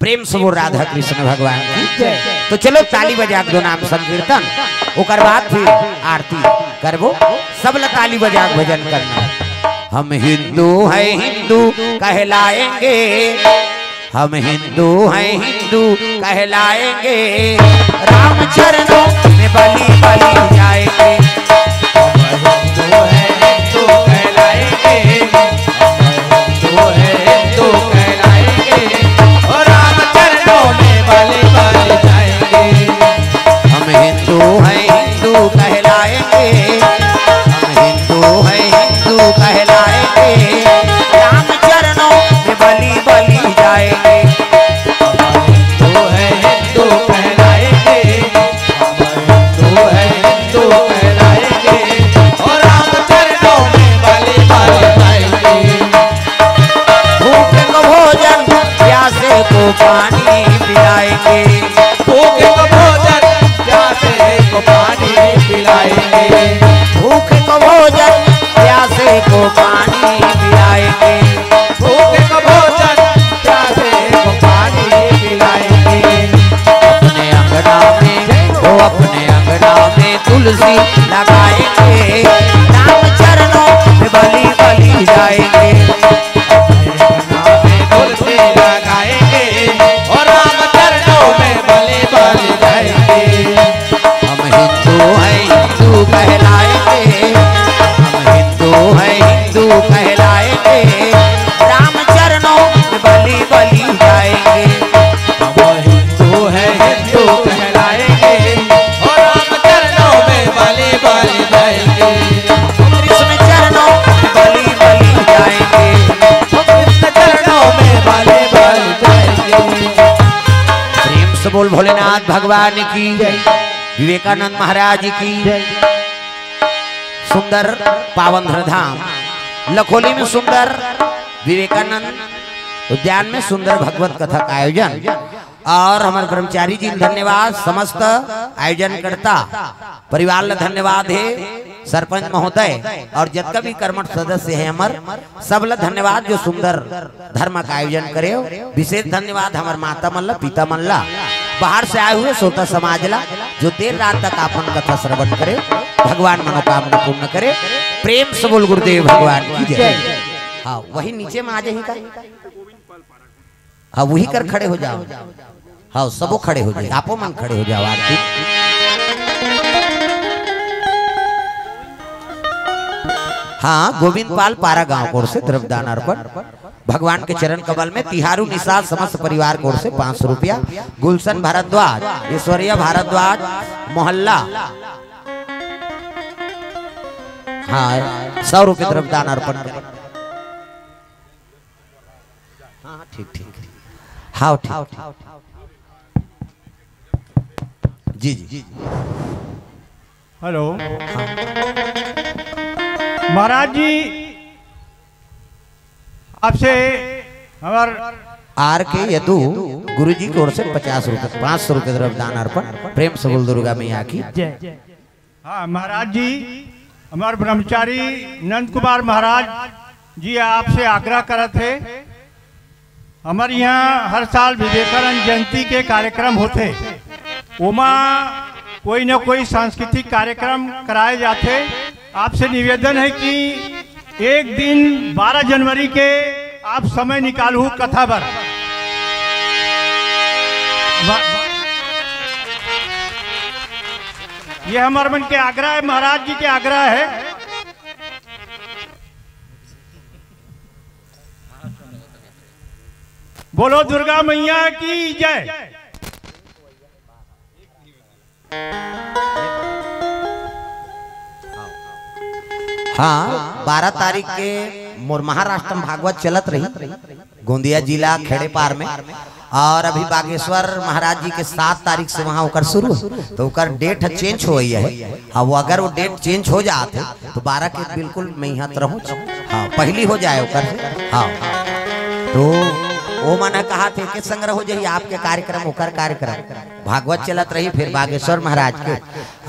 प्रेम से बोल राधा कृष्ण भगवान की। जय। तो चलो ताली बजा के दो नाम संकीर्तन, ओकर बाद फिर आरती करबो। सब ल ताली बजा के भजन करना। हम हिंदू हैं, हिंदू कहलाएंगे, हम हिंदू हैं, हिंदू कहलाएंगे, राम चरणों में बलि बलि जाएंगे। हम हिंदू हैं, हिंदू कहलाएंगे, हम हिंदू हैं, हिंदू कहलाएंगे, और राम चरणों में बलि बलि जाएंगे। हम हिंदू हैं, हिंदू कहलाएंगे, हम हिंदू हैं, हिंदू कहलाएंगे, राम चरणों में बलि बलि जाएंगे। हम हिंदू हैं, हिंदू कहलाएंगे, हम हिंदू हैं, हिंदू कहलाएंगे, और राम चरणों में बलि बलि जाएंगे। भूखे को भोजन, प्यासे को पानी पिलाएंगे। भूखे को भोजन, प्यासे को पानी पिलाएंगे। भूखे को भोजन, प्यासे को पानी पिलाएंगे। भूखे को भोजन, प्यासे को पानी पिलाएंगे। अपने अंगना में, वो अपने अंगना में तुलसी लगाएंगे। राम चरणों में बलि बलि जाएंगे। अपने अंगना में तुलसी लगाएंगे, और राम चरणों में बलि बलि जाएंगे। हम हिंदू हैं, हिंदू कहलाएंगे, हम हिंदू कहलाएंगे, राम चरणों में बलि बलि जाएंगे। हम हिंदू हैं, हिंदू कहलाएंगे, और राम चरणों में बलि बलि जाएंगे। कृष्ण चरणों में बलि बलि जाएंगे। कृष्ण चरणों में बलि बलि जाएंगे। प्रेम से बोल भोलेनाथ भगवान की, विवेकानंद महाराज की। सुंदर पावन धाम लखोली में सुंदर विवेकानंद उद्यान में सुंदर भगवत कथा का आयोजन। और हमारे ब्रह्मचारी जी ल धन्यवाद, समस्त आयोजनकर्ता परिवार ला धन्यवाद हे, सरपंच महोदय और जतका भी कर्मठ सदस्य हे हमर, सब ला धन्यवाद जो सुंदर धर्म का आयोजन करे हो। विशेष धन्यवाद हमर माता मन ला, पिता मन ला, बाहर से आए हुए श्रोता समाज ला, जो देर रात तक आपन कथा श्रवण करे, भगवान मनोकामना पूर्ण करे। प्रेम से बोल गुरुदेव भगवान की जय। हाँ, वही नीचे में आ जाही का। हाँ, वही कर खड़े हो जाओ। हाँ, सबो खड़े हो जाए, आपो मन खड़े हो जाओ। आरती। हाँ, गोविंद पाल पारा गांव कोर से द्रव्यदान अर्पण। भगवान के चरण कमल में तिहारू निषाद समस्त परिवार कोर से पाँच सौ रुपया। गुलशन भारद्वाज, ऐश्वर्या भारद्वाज, मोहल्ला, हाँ, सौ रुपये द्रव्यदान अर्पण कर। हाँ, हाँ, ठीक, ठीक। हाँ, ठीक। जी, जी। हेलो। हाँ। महाराज जी, आपसे हमार आर के यदु गुरु जी की ओर से पचास रुपये, पाँच सौ रुपये द्रव्यदान अर्पण। प्रेम से बोल दुर्गा मैया की जय। हाँ महाराज जी, हमार ब्रह्मचारी नंद कुमार महाराज जी आपसे आग्रह करत हे, हमर यहाँ हर साल विवेकानंद जयंती के कार्यक्रम होथे, ओमा कोई न कोई सांस्कृतिक कार्यक्रम कराए जाथे। आपसे निवेदन है कि एक दिन बारह जनवरी के आप समय निकालहू कथा बर। वा-, ये हमर मन के आग्रह है, महाराज जी के आग्रह है। बोलो दुर्गा मैया की जय। हाँ, बारह तारीख के मोर महाराष्ट्र में भागवत चलत रही, गोंदिया जिला खेड़ेपार में, और अभी बागेश्वर महाराज जी के सात तारीख से वहाँ ओकर शुरू है, तो ओकर डेट चेंज हो गई है। हाँ, वो अगर वो डेट चेंज हो जात है, तो बारह के बिल्कुल मैं यहाँ रहूँ। हाँ, पहली हो जाए ओकर से। हाँ, तो वो मन कहा थे कि संग्रह हो जाइए आपके कार्यक्रम, ओकर कार्यक्रम, भागवत चलत रही, फिर बागेश्वर महाराज के।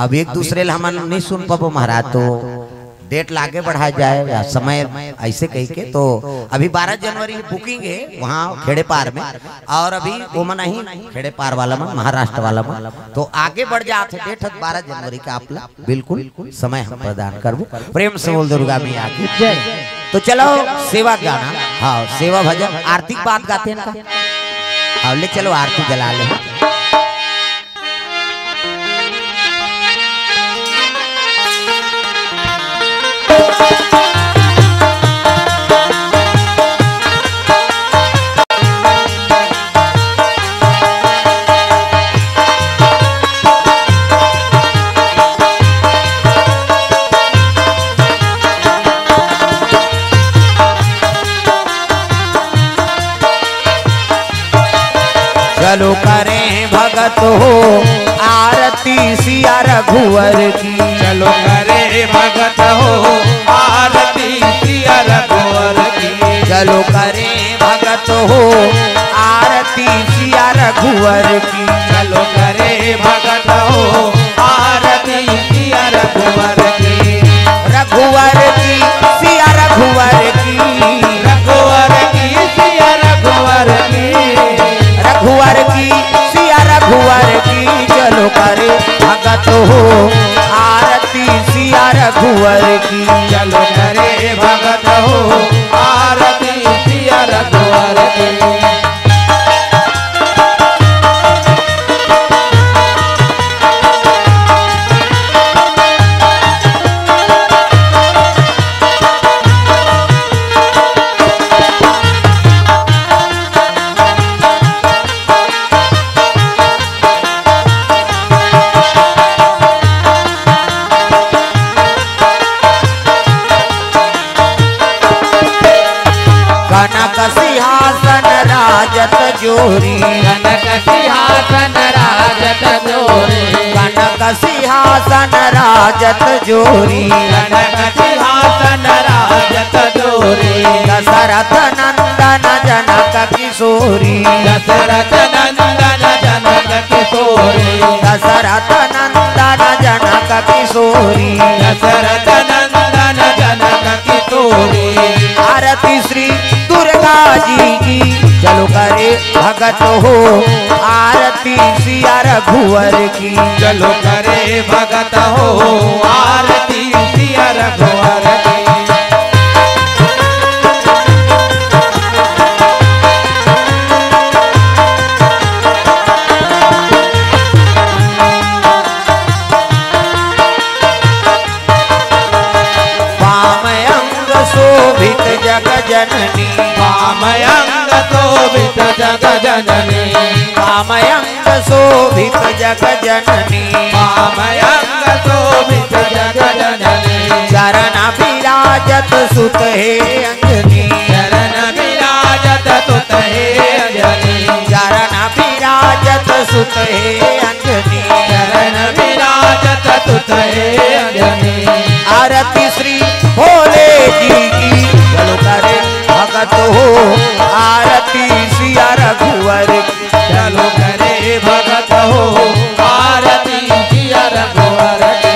अब एक दूसरे ला हमन नहीं सुन पाबो महाराज, तो डेट लागे बढ़ाए जाए या समय ऐसे कही के। तो अभी बारह जनवरी बुकिंग है वहाँ खेड़ेपार में, और अभी वो मन ही खेड़ेपार वाला मन, महाराष्ट्र वाला मन, तो आगे बढ़ जात है डेट बारह जनवरी का। आप ला बिल्कुल समय हम प्रदान करबो। प्रेम से बोल दुर्गा मैया की जय। तो चलो सेवा गाना, हाँ सेवा भजन, आरती के बाद गाते हैं ना, हाँ ले चलो आरती जला ले। चलो करें भगत हो आरती सिया रघुवर की। चलो करें भगत हो आरती सिया रघुवर की। चलो करें भगत हो आरती सिया रघुवर की। चलो करें भगत हो आरती सिया रघुवर की। रघुवर की सिया रघुवर की। रघुवर की सिया रघुवर की। रघुवर की सिया रघुवर की। चलो करे भगत हो आरती सिया रघुवर की। चलो करे भगत हो आरती सिया रघुवर की। जोरी। कनक सिंहासन राजत जोरी। कनक सिंहासन राजत जोरी। कनक सिंहासन राजत जोरी। दशरथ नंदन जनक किशोरी। दशरथ नंदन जनक किशोरी। दशरथ नंदन जनक किशोरी। दशरथ नंदन जनक किशोरी। आरती श्री दुर्गा जी की, चलो करे भगत हो आरती सिया रघुवर की। चलो करे भगत हो आरती सिया रघुवर की। वाम अंग शोभित जग जननी। वाम अंग शोभित जग जननी। वाम अंग शोभित जग जननी। वाम अंग शोभित जग जननी। चरण विराजत सुत हे अंजनी। चरण विराजत सुत हे अंजनी। चरण विराजत सुत हे अंजनी। चरण विराजत सुत हे अंजनी। आरती श्री भोले जी की, चलो करे भगत हो आरती सिया रघुवर की। चलो करे भगत हो आरती सिया रघुवर की।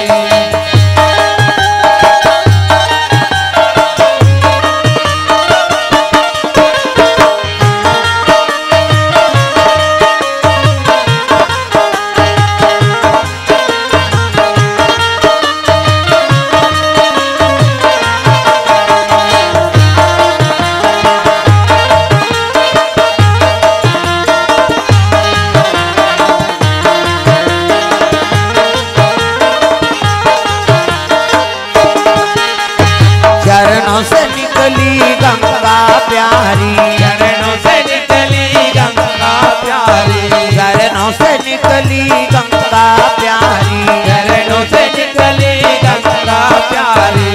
चरणों से निकली गंगा प्यारी। चरणों से निकली गंगा प्यारी। चरणों से निकली गंगा प्यारी। चरणों से निकली गंगा प्यारी।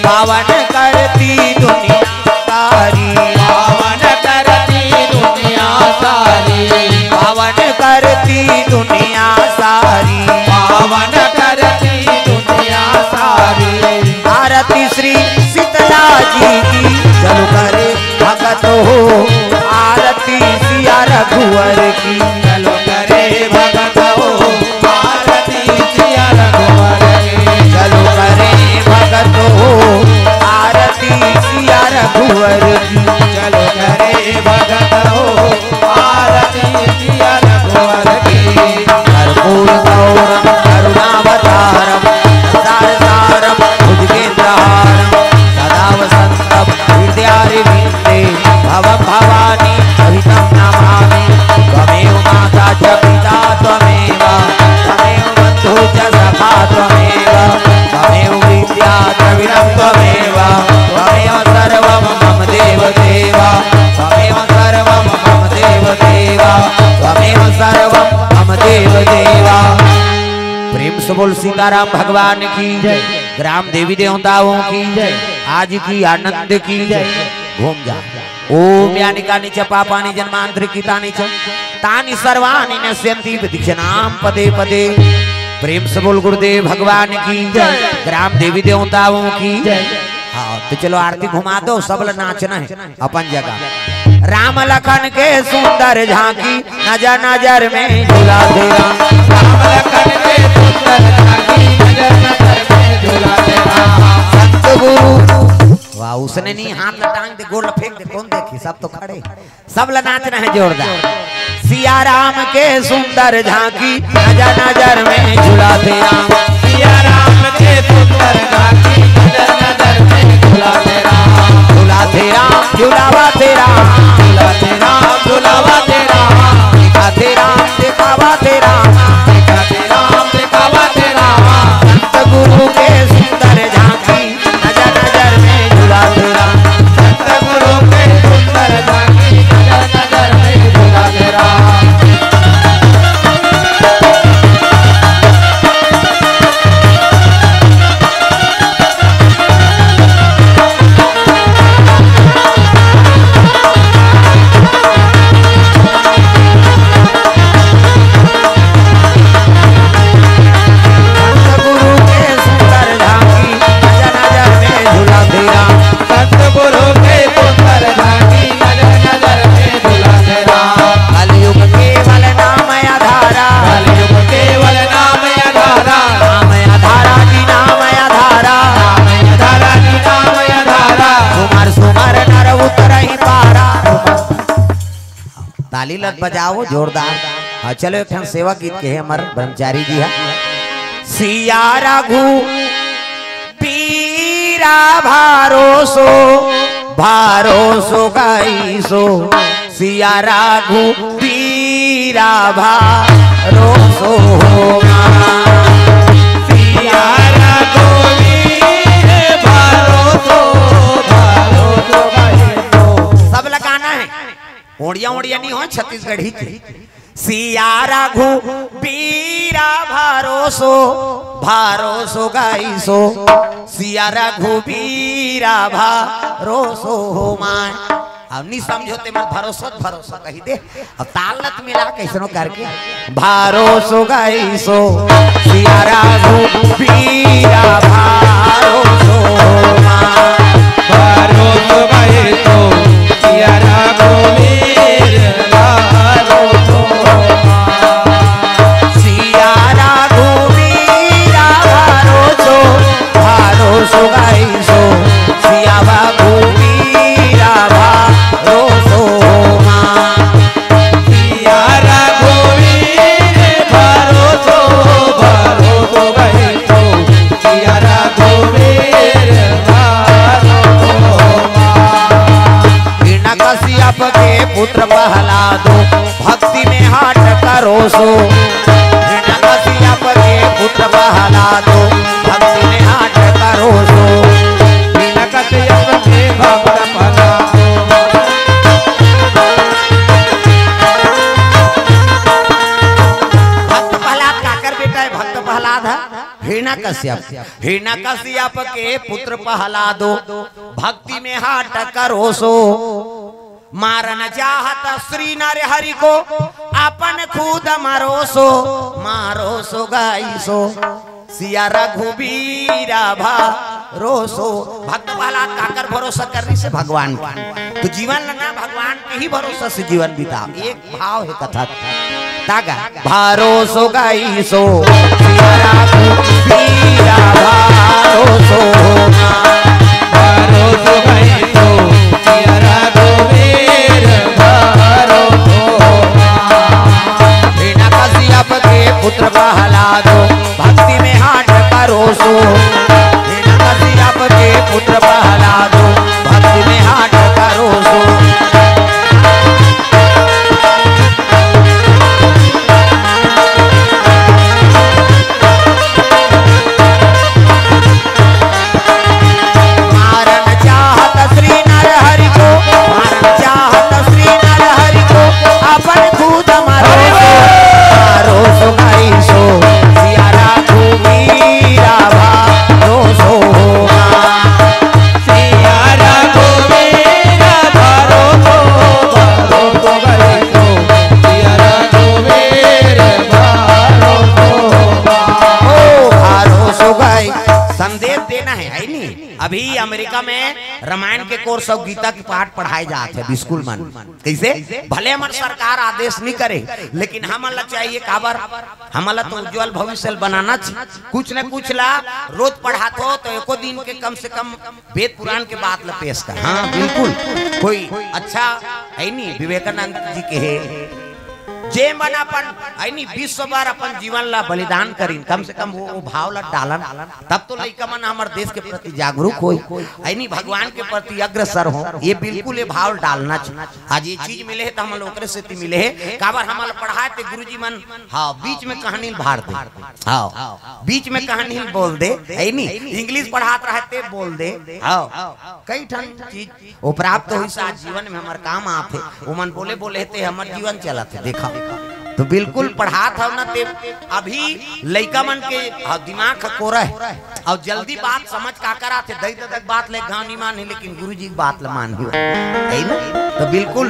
पावन करती दुनिया सारी। पावन करती दुनिया सारी। पावन करती दुनिया सारी। पावन करती दुनिया सारी। आरती श्री शीतला जी की, चलो करे भगत हो आरती सिया रघुवर की। चलो करे भगत हो आरती सिया रघुवर की। चलो करे भगत हो आरती सिया रघुवर की। चलो करे भगत हो आरती सिया रघुवर की। कर्पूर गौरम करुणावतारम संसार सारम भुजगेंद्रहारम सदा वसंतम हृदयारविंदे भवम भवानी सहितं नमामि। त्वमेव माता च पिता त्वमेव त्वमेव बंधु च सखा त्वमेव त्वमेव विद्या द्रविणं त्वमेव त्वमेव सर्वं मम देव देव त्वमेव सर्वं मम देव देव त्वमेव सर्वं मम देव देव। प्रेम से बोल सीताराम भगवान की जय। ग्राम देवी देवताओं की जय। आज की आनंद की जय। घूम जा। ओम यानि कानि च पापानि जन्मांतरकृतानि च तानि सर्वाणि नश्यन्ति विधिक्षणां पदे पदे। प्रेम से बोल गुरुदेव भगवान की जय। ग्राम देवी देवताओं की जय। हाँ, तो चलो आरती घुमा दो, सब ल नाचना है अपन जगह। राम लखन के सुंदर झांकी नजर नजर में झूला दे राम। राम लखन के सुंदर झांकी नजर नजर में झूला दे राम। संत गुरु, वाह, उसने नहीं हाथ ल टांग दे, गोड़ ल फेंक दे, कौन देखी, सब तो खड़े। सब ल नाचना है जोरदार। सिया राम के सुंदर झांकी नजर नजर में झूला दे राम। सिया राम के सुंदर झांकी नजर नजर में झूला दे राम। झूला दे राम, झूलावा दे राम। झूला दे राम, झूलावा दे राम। दिखा दे राम, दिखावा दे राम। दिखा दे राम, दिखावा दे राम। संत गुरु के सुंदर झांकी नजर नजर में झूला दे राम। संत गुरु के सुंदर झांकी नजर नजर में झूला दे राम। ताली लत बजाओ जोरदार। हाँ, चलो, एक ठन सेवा गीत के हे हमर ब्रह्मचारी जी हा। सिया रघु पीरा भरोसो, भरोसो गईसो, सिया रघु पीरा भरोसो हो। सिया रघु पीरा भरोसो, भरोसो गईसो। सब लगाना है। ओड़िया ओड़िया नहीं हो छत्तीसगढ़ी के। सिया रघु बीरा भरोसो, भरोसो गईसो, सिया रघु बीरा भरोसो हो माय। अब नहीं समझो ते मन भरोसो भरोसो कही दे। अब ताल लत मिला कैसनो करके। भरोसो गईसो, सिया रघु बीरा भरोसो हो माय। भरोसो गईसो, सिया रघु बीरा भरोसो हो माय। सिया रघु बीरा भरोसो, भरोसो गईसो, सिया रघु बीरा भरोसो हो माय। सिया रघुवीर भरोसो, भरोसो गईसो, सिया रघुवीर भरोसो। हिरण्यकश्यप के पुत्र प्रहलादो, भक्ति में हठ करोसो। हिरण्यकश्यप के पुत्र प्रहलादो, भक्ति में हठ करोसो। हिरण्यकश्यप के भक्त प्रहलादो। भक्त प्रहलाद काकर बेटा है? भक्त प्रहलाद है हिरण्यकश्यप। हिरण्यकश्यप के पुत्र प्रहलादो, भक्ति में हठ करोसो। मारन चाहत श्री नर हरि को, अपन खुद मरोसो, मरोसो गईसो। सिया रघुबीरा भरोसो। भक्त प्रहलाद काकर भरोसा करिस हे? भगवान के। तो जीवन ल ना भगवान के ही भरोसा से जीवन बिता। एक भाव हे कथा के। तागा भरोसो गईसो, सिया रघुबीरा भरोसो। भरोसो गईसो, सिया रघुबीर भरोसो। हिरण्यकश्यप के पुत्र प्रहलादो, भक्ति में हठ करोसो। हिरण्यकश्यप के पुत्र प्रहलादो, भक्ति में हठ करोसो। मारन चाहत श्री नर हरि को, मारन चाहत श्री नर हरि को, अपन खुद मरोसो। भरोसो गईसो, सिया रघुबीरा भरोसो। सिया रघुबीरा भरोसो, भरोसो गईसो, सिया रघुबीर भरोसो। ओ, भरोसो गई। संदेश देना है, है नी? अभी अमेरिका में रामायण के कोर्स अउ गीता के पाठ पढ़ाए जात हे स्कूल मन। कैसे? भले हमर सरकार आदेश नहीं करे, लेकिन हमन ला चाहिए काबर? हमन ला तो उज्जवल भविष्य ल बनाना चाहिए। कुछ न कुछ ला रोज पढ़ात हो तो एको दिन के कम से कम वेद पुराण के बात ला पेश कर। हाँ, बिल्कुल। कोई अच्छा हे नी, विवेकानंद जी के हे, जे मन अपन, हे नी, विश्व बर अपन जीवन ला बलिदान करिन, कम से कम वो, वो भाव ला डालन, तब तो लइका मन हमर देश के प्रति जागरूक होई, हे नी, भगवान के प्रति अग्रसर हो। ये बिल्कुल ये भाव डालना चाहिए। आज ये चीज मिले हे तो हमन ला ओकरे सेती मिले हे, काबर हमन ला पढ़ाए ते गुरुजी मन, हाँ, बीच में कहानी ल भार दे, हाँ, बीच में कहानी ल बोल दे, हे नी, इंग्लिश पढ़ात रहे ते बोल दे, हाँ, कई ठन चीज वो प्राप्त होइस, आज जीवन में हमर काम आत हे। ओमन बोले बोले हे ते हमर जीवन चलत हे। देखा, तो बिल्कुल पढ़ात हव ना ते, अभी लइका मन के, हाँ, दिमाग ह कोरा हे अउ जल्दी बात समझ काकर आथे। दई ददा के बात ल गाँव नहीं मानही, लेकिन गुरुजी के बात ल मानही, हे ना? तो बिल्कुल,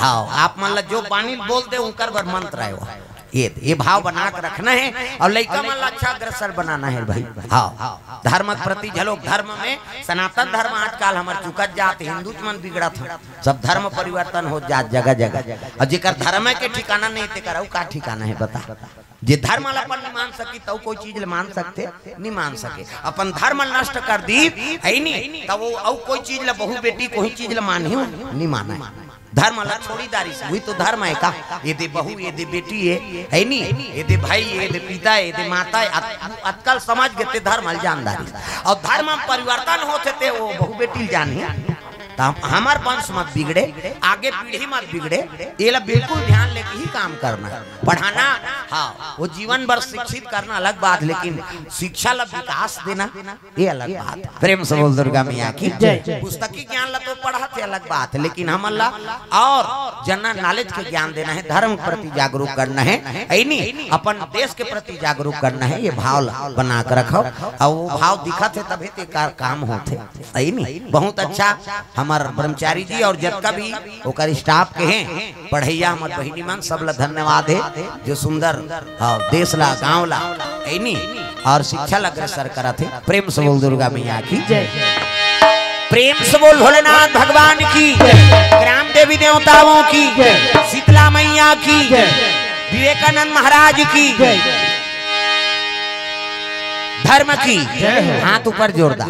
हाँ, आप मन ला जो बानी बोल दे, उनकर बर मंत्र आय वो। ये, ये भाव बना के रखना हे अउ लइका मन ला अच्छा अग्रसर बनाना हे भाई। हाँ, धर्म के प्रति झलोक, धर्म में सनातन धर्म आजकल हमर चुकत जात, हिंदू मन बिगड़त हे, सब धर्म परिवर्तन हो जात जगह जगह। अउ जेकर धर्म के ठिकाना नहीं, तेकर अउ का ठिकाना हे बता? जे धर्म ला अपन नहीं मान सकी, तउ कोई चीज ला मान सकथे? नहीं मान सके। अपन धर्म नष्ट कर दी, हे नी, तब वो अउ कोई चीज ला, बहू बेटी कोई चीज ला मानही, नहीं माने। धर्म ला छोड़ी डारिस, वही तो धर्म हे का? ये दे बहू, ये दे बेटी हे, हे नी? ये दे भाई, ये दे पिता, ये दे माता हे। अत-, अतका ल समझ गे ते धर्म ल जान डारिस। अउ धर्म म परिवर्तन होथे ते वो बहू बेटी ल जानही। त हम, हमर वंश मत बिगड़े, आगे पीढ़ी मत बिगड़े, ये ला बिल्कुल ध्यान लेके ही काम करना हे। पढ़ाना, हाँ, वो जीवन भर शिक्षित करना अलग बात, लेकिन शिक्षा ला विकास देना, ये अलग बात हे। प्रेम से बोल दुर्गा मैया की जय। पुस्तकी ज्ञान ला तो पढ़त हे, अलग बात हे, लेकिन हमन ला अउ जनरल नॉलेज के ज्ञान देना हे, धर्म के प्रति जागरूक करना हे, हे नी? अपन देश के प्रति जागरूक करना हे। ये भाव ला बना के रखव, अउ वो भाव दिखत हे तभे ते का-, काम होथे, हे नी? बहुत अच्छा हमर ब्रह्मचारी जी अउ जतका भी ओकर स्टाफ के हे, पढ़इया हमर बहिनी मन, सब ला धन्यवाद हे, जो सुंदर, हाँ, देश ला, गांव ला, हे नी, अउ शिक्षा ला अग्रसर करत हे। प्रेम से बोल दुर्गा मैया की जय। प्रेम से बोल भोलेनाथ भगवान की, ग्राम देवी देवताओं की, शीतला मैया की, विवेकानंद महाराज की, धर्म की, जय हो। हाथ ऊपर जोरदार।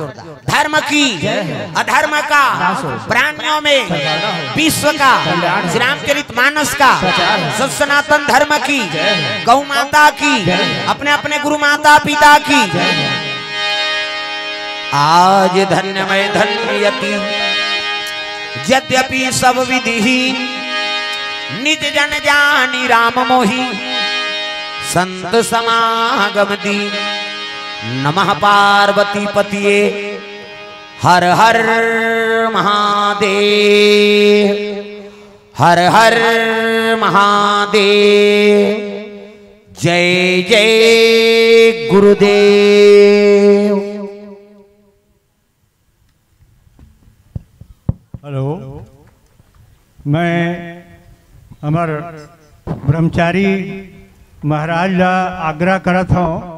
धर्म की, जय हो। अधर्म का, नाश हो। प्राणियों में, सदा हो। विश्व का, कल्याण हो। श्री रामचरित मानस का, प्रचार हो। सत सनातन धर्म की, जय हो। गौ माता की, जय हो। अपने अपने गुरु माता पिता की। जय हो। आज धन्य मैं धन्य यति, यद्यपि सब विधिहीन, निज जन जानी राम मोहि, संत समागम दीन। नमः पार्वती पतिये, हर हर महादेव, हर हर महादेव। जय जय गुरुदेव। हेलो, मैं हमर ब्रह्मचारी महाराज ला आग्रह करत हूँ